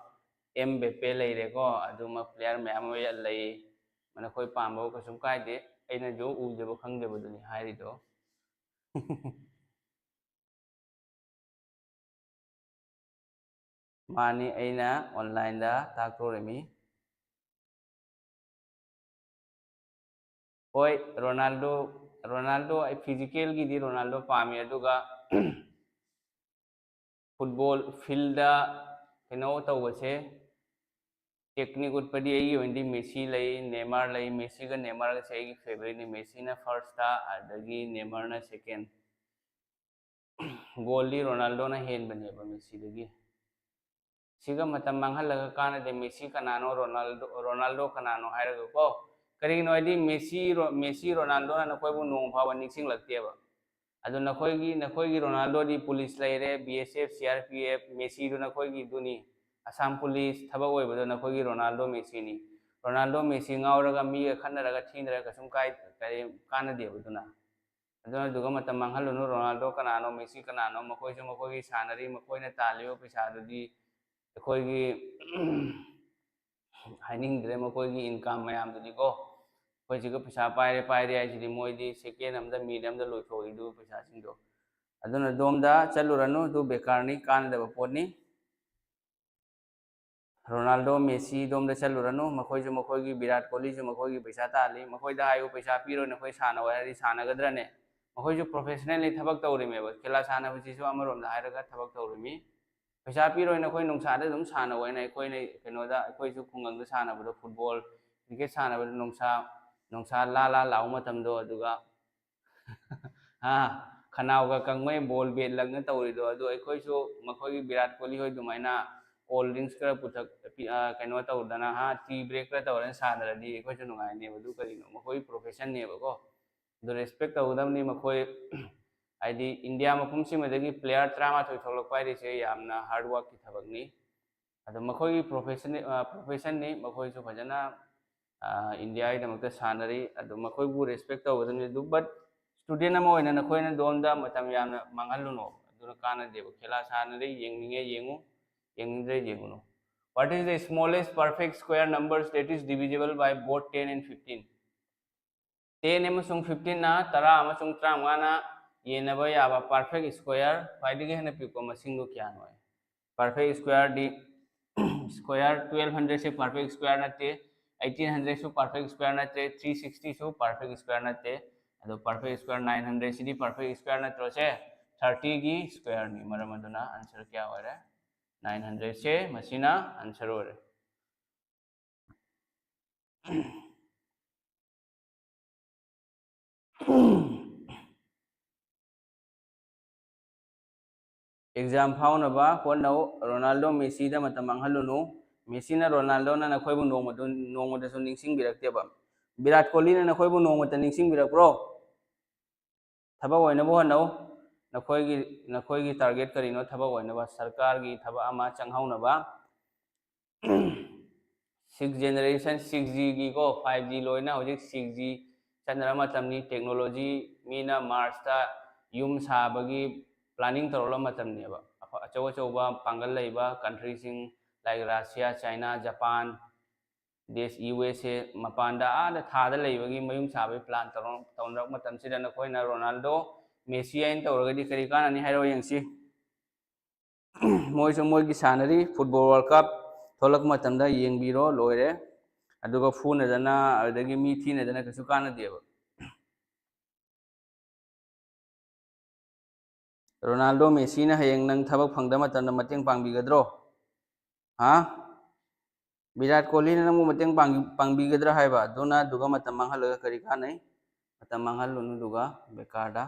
ꯑꯦꯝ ꯕꯦꯄꯦ ꯂꯩꯔꯦꯀꯣ, ꯑꯗꯨꯃ ꯄ꯭ꯂꯦꯌꯔ ꯃꯌꯥꯝ ꯑꯃ ꯂꯩ꯫ ꯅꯈꯣꯏ ꯄꯥꯝꯕ ꯀꯩꯁꯨꯝ ꯀꯥꯏꯗꯦ, ꯑꯩꯅꯁꯨ ꯎꯖꯕ ꯈꯪꯖꯕꯗꯨꯅꯤ ꯍꯥꯏꯔꯤꯗꯣ꯫ ꯃꯥꯅꯤ, ꯑꯩꯅ ꯑꯣꯟꯂꯥꯏꯟꯗ ꯇꯥꯛꯊꯣꯔꯝꯃꯤ꯫ ꯍꯣꯏ, ꯔꯣꯅꯥꯜꯗꯣ, ꯔꯣꯅꯥꯜꯗꯣ, ꯑꯩ ꯐꯤꯖꯤꯀꯦꯜꯒꯤꯗꯤ ꯔꯣꯅꯥꯜꯗꯣ ꯄꯥꯝꯃꯤ, ꯑꯗꯨꯒ ꯐꯨꯠꯕꯣꯜ ꯐꯤꯜꯗ ꯀꯩꯅꯣ ꯇꯧꯕꯁꯦ, ꯇꯦꯛꯅꯤꯛ ꯎꯠꯄꯗꯤ ꯑꯩꯒꯤ ꯑꯣꯏꯅꯗꯤ ꯃꯦꯁꯤ ꯂꯩ, ꯅꯦꯃꯥꯔ ꯂꯩ꯫ ꯃꯦꯁꯤꯒ ꯅꯦꯃꯥꯔꯒꯁꯦ ꯑꯩꯒꯤ ꯐꯦꯚꯔꯤꯠꯅꯤ꯫ ꯃꯦꯁꯤꯅ ꯐꯥꯔꯁꯇ, ꯑꯗꯒꯤ ꯅꯦꯃꯥꯔꯅ ꯁꯦꯀꯦꯟ꯫ ꯒꯣꯜꯗꯤ ꯔꯣꯅꯥꯜꯗꯣꯅ ꯍꯦꯟꯕꯅꯦꯕ ꯃꯦꯁꯤꯗꯒꯤ꯫ ꯁꯤꯒ ꯃꯇꯝ ꯃꯥꯡꯍꯜꯂꯒ ꯀꯥꯟꯅꯗꯦ꯫ ꯃꯦꯁꯤ ꯀꯅꯥꯅꯣ, ꯔꯣꯅꯥꯜꯗꯣ, ꯔꯣꯅꯥꯜꯗꯣ ꯀꯅꯥꯅꯣ ꯍꯥꯏꯔꯒꯀꯣ꯫ ꯀꯔꯤꯒꯤꯅꯣ ꯍꯥꯏꯗꯤ ꯃꯦꯁꯤ, ꯔꯣ-, ꯃꯦꯁꯤ, ꯔꯣꯅꯥꯜꯗꯣꯅ ꯅꯈꯣꯏꯕꯨ ꯅꯣꯡ ꯐꯥꯎꯕ ꯅꯤꯡꯁꯤꯡꯂꯛꯇꯦꯕ꯫ ꯑꯗꯨ ꯅꯈꯣꯏꯒꯤ, ꯅꯈꯣꯏꯒꯤ ꯔꯣꯅꯥꯜꯗꯣꯗꯤ ꯄꯨꯂꯤꯁ ꯂꯩꯔꯦ, B S F, C R P F, ꯃꯦꯁꯤꯗꯨ ꯅꯈꯣꯏꯒꯤꯗꯨꯅꯤ꯫ ꯑꯁꯥꯝ ꯄꯨꯂꯤꯁ ꯊꯕꯛ ꯑꯣꯏꯕꯗꯣ ꯅꯈꯣꯏꯒꯤ ꯔꯣꯅꯥꯜꯗꯣ ꯃꯦꯁꯤꯅꯤ꯫ ꯔꯣꯅꯥꯜꯗꯣ ꯃꯦꯁꯤ ꯉꯥꯎꯔꯒ ꯃꯤꯒ ꯈꯠꯅꯔꯒ ꯊꯤꯅꯔꯒ ꯀꯩꯁꯨꯝ ꯀꯥꯏ-, ꯀꯔꯤ ꯀꯥꯟꯅꯗꯦꯕ ꯑꯗꯨꯅ꯫ ꯑꯗꯨꯅ ꯑꯗꯨꯒ ꯃꯇꯝ ꯃꯥꯡꯍꯜꯂꯨꯅꯨ꯫ ꯔꯣꯅꯥꯜꯗꯣ ꯀꯅꯥꯅꯣ, ꯃꯦꯁꯤ ꯀꯅꯥꯅꯣ, ꯃꯈꯣꯏꯁꯨ ꯃꯈꯣꯏꯒꯤ ꯁꯥꯟꯅꯔꯤ, ꯃꯈꯣꯏꯅ ꯇꯥꯜꯂꯤꯕ ꯄꯩꯁꯥꯗꯨꯗꯤ ꯑꯩꯈꯣꯏꯒꯤ ꯍꯥꯏꯅꯤꯡꯗ꯭ꯔꯦ, ꯃꯈꯣꯏꯒꯤ ꯏꯟꯀꯝ ꯃꯌꯥꯝꯗꯨꯗꯤꯀꯣ꯫ ꯑꯩꯈꯣꯏꯁꯤꯒ ꯄꯩꯁꯥ ꯄꯥꯏꯔꯦ, ꯄꯥꯏꯔꯦ ꯍꯥꯏꯁꯤꯗꯤ ꯃꯣꯏꯗꯤ ꯁꯦꯀꯦꯟ ꯑꯃꯗ, ꯃꯤꯅꯤꯠ ꯑꯃꯗ ꯂꯣꯏꯊꯣꯛꯏꯗꯨ ꯄꯩꯁꯥꯁꯤꯡꯗꯣ꯫ ꯑꯗꯨꯅ ꯑꯗꯣꯝꯗ ꯆꯠꯂꯨꯔꯅꯨ, ꯑꯗꯨ ꯕꯦꯀꯥꯔꯅꯤ, ꯀꯥꯟꯅꯗꯕ ꯄꯣꯠꯅꯤ꯫ ꯔꯣꯅꯥꯜꯗꯣ, ꯃꯦꯁꯤ ꯑꯗꯣꯝꯗ ꯆꯠꯂꯨꯔꯅꯨ, ꯃꯈꯣꯏꯁꯨ ꯃꯈꯣꯏꯒꯤ, ꯚꯤꯔꯥꯠ ꯀꯣꯍꯂꯤꯁꯨ ꯃꯈꯣꯏꯒꯤ ꯄꯩꯁꯥ ꯇꯥꯜꯂꯤ꯫ ꯃꯈꯣꯏꯗ ꯍꯥꯏꯌꯨ, ꯄꯩꯁꯥ ꯄꯤꯔꯣꯏ, ꯅꯈꯣꯏ ꯁꯥꯟꯅꯧ ꯍꯥꯏꯔꯗꯤ ꯁꯥꯟꯅꯒꯗ꯭ꯔꯅꯦ? ꯃꯈꯣꯏꯁꯨ ꯄ꯭ꯔꯣꯐꯦꯁꯅꯦꯜꯂꯤ ꯊꯕꯛ ꯇꯧꯔꯤꯃꯦꯕ꯫ ꯈꯦꯂꯥ ꯁꯥꯟꯅꯕꯁꯤꯁꯨ ꯑꯃꯔꯣꯝꯗ ꯍꯥꯏꯔꯒ ꯊꯕꯛ ꯇꯧꯔꯤꯃꯤ꯫ ꯄꯩꯁꯥ ꯄꯤꯔꯣꯏ, ꯅꯈꯣꯏ ꯅꯨꯡꯁꯥꯗ ꯑꯗꯨꯝ ꯁꯥꯟꯅꯧ ꯍꯥꯏꯅ ꯑꯩꯈꯣꯏꯅ ꯀꯩꯅꯣꯗ, ꯑꯩꯈꯣꯏꯁꯨ ꯈꯨꯡꯒꯪꯗ ꯁꯥꯟꯅꯕꯗꯣ, ꯐꯨꯠꯕꯣꯜ, ꯀ꯭ꯔꯤꯀꯦꯠ ꯁꯥꯟꯅꯕꯗ ꯅꯨꯡꯁꯥ, ꯅꯨꯡꯁꯥ ꯂꯥ ꯂꯥ ꯂꯥꯎꯕ ꯃꯇꯝꯗꯣ, ꯑꯗꯨꯒ ꯍꯥ, ꯈꯅꯥꯎꯒ ꯀꯪꯕꯩ ꯕꯣꯜ ꯕꯦꯠ ꯂꯪꯅ ꯇꯧꯔꯤꯗꯣ, ꯑꯗꯨ ꯑꯩꯈꯣꯏꯁꯨ ꯃꯈꯣꯏꯒꯤ ꯚꯤꯔꯥꯠ ꯀꯣꯍꯂꯤ ꯍꯣꯏ ꯑꯗꯨꯃꯥꯏꯅ ꯀꯣꯜ ꯗ꯭ꯔꯤꯡꯁ ꯈꯔ ꯄꯨꯊꯛ-, ꯄꯤ-, ꯑ, ꯀꯩꯅꯣ ꯇꯧꯗꯅ, ꯍꯥ, ꯇꯤ ꯕ꯭ꯔꯦꯛ ꯈꯔ ꯇꯧꯔꯒ ꯁꯥꯟꯅꯔꯗꯤ ꯑꯩꯈꯣꯏꯁꯨ ꯅꯨꯡꯉꯥꯏꯅꯦꯕ꯫ ꯑꯗꯨ ꯀꯔꯤꯅꯣ? ꯃꯈꯣꯏꯒꯤ ꯄ꯭ꯔꯣꯐꯦꯁꯟꯅꯦꯕꯀꯣ꯫ ꯑꯗꯨ ꯔꯦꯁꯄꯦꯛ ꯇꯧꯒꯗꯕꯅꯤ꯫ ꯃꯈꯣꯏ, ꯍꯥꯏꯗꯤ, ꯏꯟꯗꯤꯌꯥ ꯃꯐꯝꯁꯤꯃꯗꯒꯤ ꯄ꯭ꯂꯦꯌꯔ ꯇꯔꯥꯃꯥꯊꯣꯏ ꯊꯣꯛꯂꯛꯄ ꯍꯥꯏꯔꯤꯁꯦ ꯌꯥꯝꯅ ꯍꯥꯔꯗ ꯋꯥꯔꯛꯀꯤ ꯊꯕꯛꯅꯤ꯫ ꯑꯗꯣ ꯃꯈꯣꯏꯒꯤ ꯄ꯭ꯔꯣꯐꯦꯁꯟ, ꯑ, ꯄ꯭ꯔꯣꯐꯦꯁꯟꯅꯤ꯫ ꯃꯈꯣꯏꯁꯨ ꯐꯖꯅ, ꯑ, ꯏꯟꯗꯤꯌꯥꯒꯤꯗꯃꯛꯇ ꯁꯥꯟꯅꯔꯤ꯫ ꯑꯗꯣ ꯃꯈꯣꯏꯕꯨ ꯔꯦꯁꯄꯦꯛ ꯇꯧꯒꯗꯕꯅꯤ꯫ ꯑꯗꯨ, but ꯏꯁꯇꯨꯗꯦꯟ ꯑꯃ ꯑꯣꯏꯅ ꯅꯈꯣꯏꯅ ꯗꯣꯝꯗ ꯃꯇꯝ ꯌꯥꯝꯅ ꯃꯥꯡꯍꯜꯂꯨꯅꯣ, ꯑꯗꯨꯅ ꯀꯥꯟꯅꯗꯦꯕ꯫ ꯈꯦꯂꯥ ꯁꯥꯟꯅꯔꯦ, ꯌꯦꯡꯅꯤꯡꯉꯦ ꯌꯦꯡꯉꯨ, ꯌꯦꯡꯅꯤꯡꯗ꯭ꯔꯦ ꯌꯦꯡꯉꯨꯅꯨ꯫ What is the smallest perfect square numbers that is divisible by both ten and fifteen? Ten ꯑꯃꯁꯨꯡ fifteen ꯅ, ꯇꯔꯥ ꯑꯃꯁꯨꯡ ꯇꯔꯥꯃꯉꯥꯅ ꯌꯦꯟꯅꯕ ꯌꯥꯕ perfect square ꯈ꯭ꯋꯥꯏꯗꯒꯤ ꯍꯦꯟꯅ ꯄꯤꯛꯄ ꯃꯁꯤꯡꯗꯨ ꯀꯌꯥꯅꯣ? Perfect square ꯗꯤ, square twelve hundred ꯁꯦ perfect square ꯅꯠꯇꯦ, eighteen hundred ꯁꯨ perfect square ꯅꯠꯇꯦ, three sixty ꯁꯨ perfect square ꯅꯠꯇꯦ꯫ ꯑꯗꯣ perfect square nine hundred ꯁꯤꯗꯤ perfect square ꯅꯠꯇ꯭ꯔꯣ ꯁꯦ? Thirty ꯒꯤ square ꯅꯤ꯫ ꯃꯔꯝ ꯑꯗꯨꯅ answer ꯀꯌꯥ ꯑꯣꯏꯔꯦ? Nine hundred ꯁꯦ ꯃꯁꯤꯅ answer ꯑꯣꯏꯔꯦ꯫ Exam ꯐꯥꯎꯅꯕ ꯍꯣꯠꯅꯧ꯫ ꯔꯣꯅꯥꯜꯗꯣ, ꯃꯦꯁꯤꯗ ꯃꯇꯝ ꯃꯥꯡꯍꯜꯂꯨꯅꯨ꯫ ꯃꯦꯁꯤꯅ, ꯔꯣꯅꯥꯜꯗꯣꯅ ꯅꯈꯣꯏꯕꯨ ꯅꯣꯡꯃꯗꯨ, ꯅꯣꯡꯃꯗꯁꯨ ꯅꯤꯡꯁꯤꯡꯕꯤꯔꯛꯇꯦꯕ꯫ ꯚꯤꯔꯥꯠ ꯀꯣꯍꯂꯤꯅ ꯅꯈꯣꯏꯕꯨ ꯅꯣꯡꯃꯇ ꯅꯤꯡꯁꯤꯡꯕꯤꯔꯛꯄ꯭ꯔꯣ? ꯊꯕꯛ ꯑꯣꯏꯅꯕ ꯍꯣꯠꯅꯧ꯫ ꯅꯈꯣꯏꯒꯤ, ꯅꯈꯣꯏꯒꯤ target ꯀꯔꯤꯅꯣ? ꯊꯕꯛ ꯑꯣꯏꯅꯕ, ꯁꯔꯀꯥꯔꯒꯤ ꯊꯕꯛ ꯑꯃ ꯆꯪꯍꯧꯅꯕ꯫ Six generation, six G ꯒꯤꯀꯣ, five G ꯂꯣꯏꯅ ꯍꯧꯖꯤꯛ six G ꯆꯠꯅꯔ ꯃꯇꯝꯅꯤ꯫ Technology, ꯃꯤꯅ Mars ꯇ ꯌꯨꯝ ꯁꯥꯕꯒꯤ planning ꯇꯧꯔꯛꯂꯕ ꯃꯇꯝꯅꯦꯕ꯫ ꯑꯐ-, ꯑꯆꯧ ꯑꯆꯧꯕ ꯄꯥꯡꯒꯜ ꯂꯩꯕ country ꯁꯤꯡ like Russia, China, Japan, days, U S A, ꯃꯄꯥꯟꯗ ꯑꯥꯗ ꯊꯥꯗ ꯂꯩꯕꯒꯤ ꯃꯌꯨꯝ ꯁꯥꯕꯒꯤ plan ꯇꯧꯔ-, ꯇꯧꯅꯔꯛꯄ ꯃꯇꯝꯁꯤꯗ ꯅꯈꯣꯏꯅ ꯔꯣꯅꯥꯜꯗꯣ, ꯃꯦꯁꯤ ꯍꯥꯏꯅ ꯇꯧꯔꯒꯗꯤ ꯀꯔꯤ ꯀꯥꯟꯅꯅꯤ ꯍꯥꯏꯔꯣ ꯌꯦꯡꯁꯤ꯫ ꯃꯣꯏꯁꯨ ꯃꯣꯏꯒꯤ ꯁꯥꯟꯅꯔꯤ, football World Cup ꯊꯣꯛꯂꯛꯄ ꯃꯇꯝꯗ ꯌꯦꯡꯕꯤꯔꯣ, ꯂꯣꯏꯔꯦ꯫ ꯑꯗꯨꯒ ꯐꯨꯅꯗꯅ, ꯑꯗꯨꯗꯒꯤ ꯃꯤ ꯊꯤꯅꯗꯅ ꯀꯩꯁꯨ ꯀꯥꯟꯅꯗꯦꯕ꯫ ꯔꯣꯅꯥꯜꯗꯣ, ꯃꯦꯁꯤꯅ ꯍꯌꯦꯡ ꯅꯪ ꯊꯕꯛ ꯐꯪꯗꯕ ꯃꯇꯝꯗ ꯃꯇꯦꯡ ꯄꯥꯡꯕꯤꯒꯗ꯭ꯔꯣ? ꯍꯥ? ꯚꯤꯔꯥꯠ ꯀꯣꯍꯂꯤꯅ ꯅꯪꯕꯨ ꯃꯇꯦꯡ ꯄꯥꯡ-, ꯄꯥꯡꯕꯤꯒꯗ꯭ꯔꯥ ꯍꯥꯏꯕ? ꯑꯗꯨꯅ ꯑꯗꯨꯒ ꯃꯇꯝ ꯃꯥꯡꯍꯜꯂꯒ ꯀꯔꯤ ꯀꯥꯟꯅꯩ? ꯃꯇꯝ ꯃꯥꯡꯍꯜꯂꯨꯅꯨ ꯑꯗꯨꯒ ꯕꯦꯀꯥꯔꯗ꯫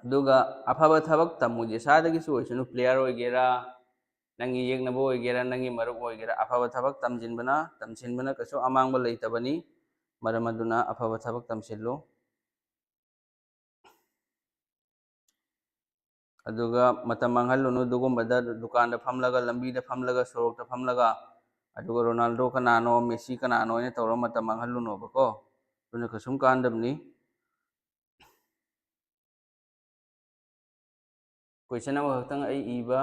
ꯑꯗꯨꯒ ꯑꯐꯕ ꯊꯕꯛ ꯇꯝꯃꯨ, ꯏꯁꯥꯗꯒꯤꯁꯨ ꯑꯣꯏꯁꯅꯨ, player ꯑꯣꯏꯒꯦꯔꯥ, ꯅꯪꯒꯤ ꯌꯦꯛꯅꯕ ꯑꯣꯏꯒꯦꯔꯥ, ꯅꯪꯒꯤ ꯃꯔꯨꯞ ꯑꯣꯏꯒꯦꯔꯥ, ꯑꯐꯕ ꯊꯕꯛ ꯇꯝꯁꯤꯟꯕꯅ, ꯇꯝꯁꯤꯟꯕꯅ ꯀꯩꯁꯨ ꯑꯃꯥꯡꯕ ꯂꯩꯇꯕꯅꯤ꯫ ꯃꯔꯝ ꯑꯗꯨꯅ ꯑꯐꯕ ꯊꯕꯛ ꯇꯝꯁꯤꯜꯂꯨ꯫ ꯑꯗꯨꯒ ꯃꯇꯝ ꯃꯥꯡꯍꯜꯂꯨꯅꯨ ꯑꯗꯨꯒꯨꯝꯕꯗ, ꯗꯨꯀꯥꯟꯗ ꯐꯝꯂꯒ, ꯂꯝꯕꯤꯗ ꯐꯝꯂꯒ, ꯁꯣꯔꯣꯛꯇ ꯐꯝꯂꯒ, ꯑꯗꯨꯒ ꯔꯣꯅꯥꯜꯗꯣ ꯀꯅꯥꯅꯣ, ꯃꯦꯁꯤ ꯀꯅꯥꯅꯣ ꯍꯥꯏꯅ ꯇꯧꯔꯒ ꯃꯇꯝ ꯃꯥꯡꯍꯜꯂꯨꯅꯣꯕꯀꯣ꯫ ꯑꯗꯨꯅ ꯀꯩꯁꯨꯝ ꯀꯥꯟꯗꯕꯅꯤ꯫ Question ꯑꯃꯈꯛꯇꯪ ꯑꯩ ꯏꯕ꯫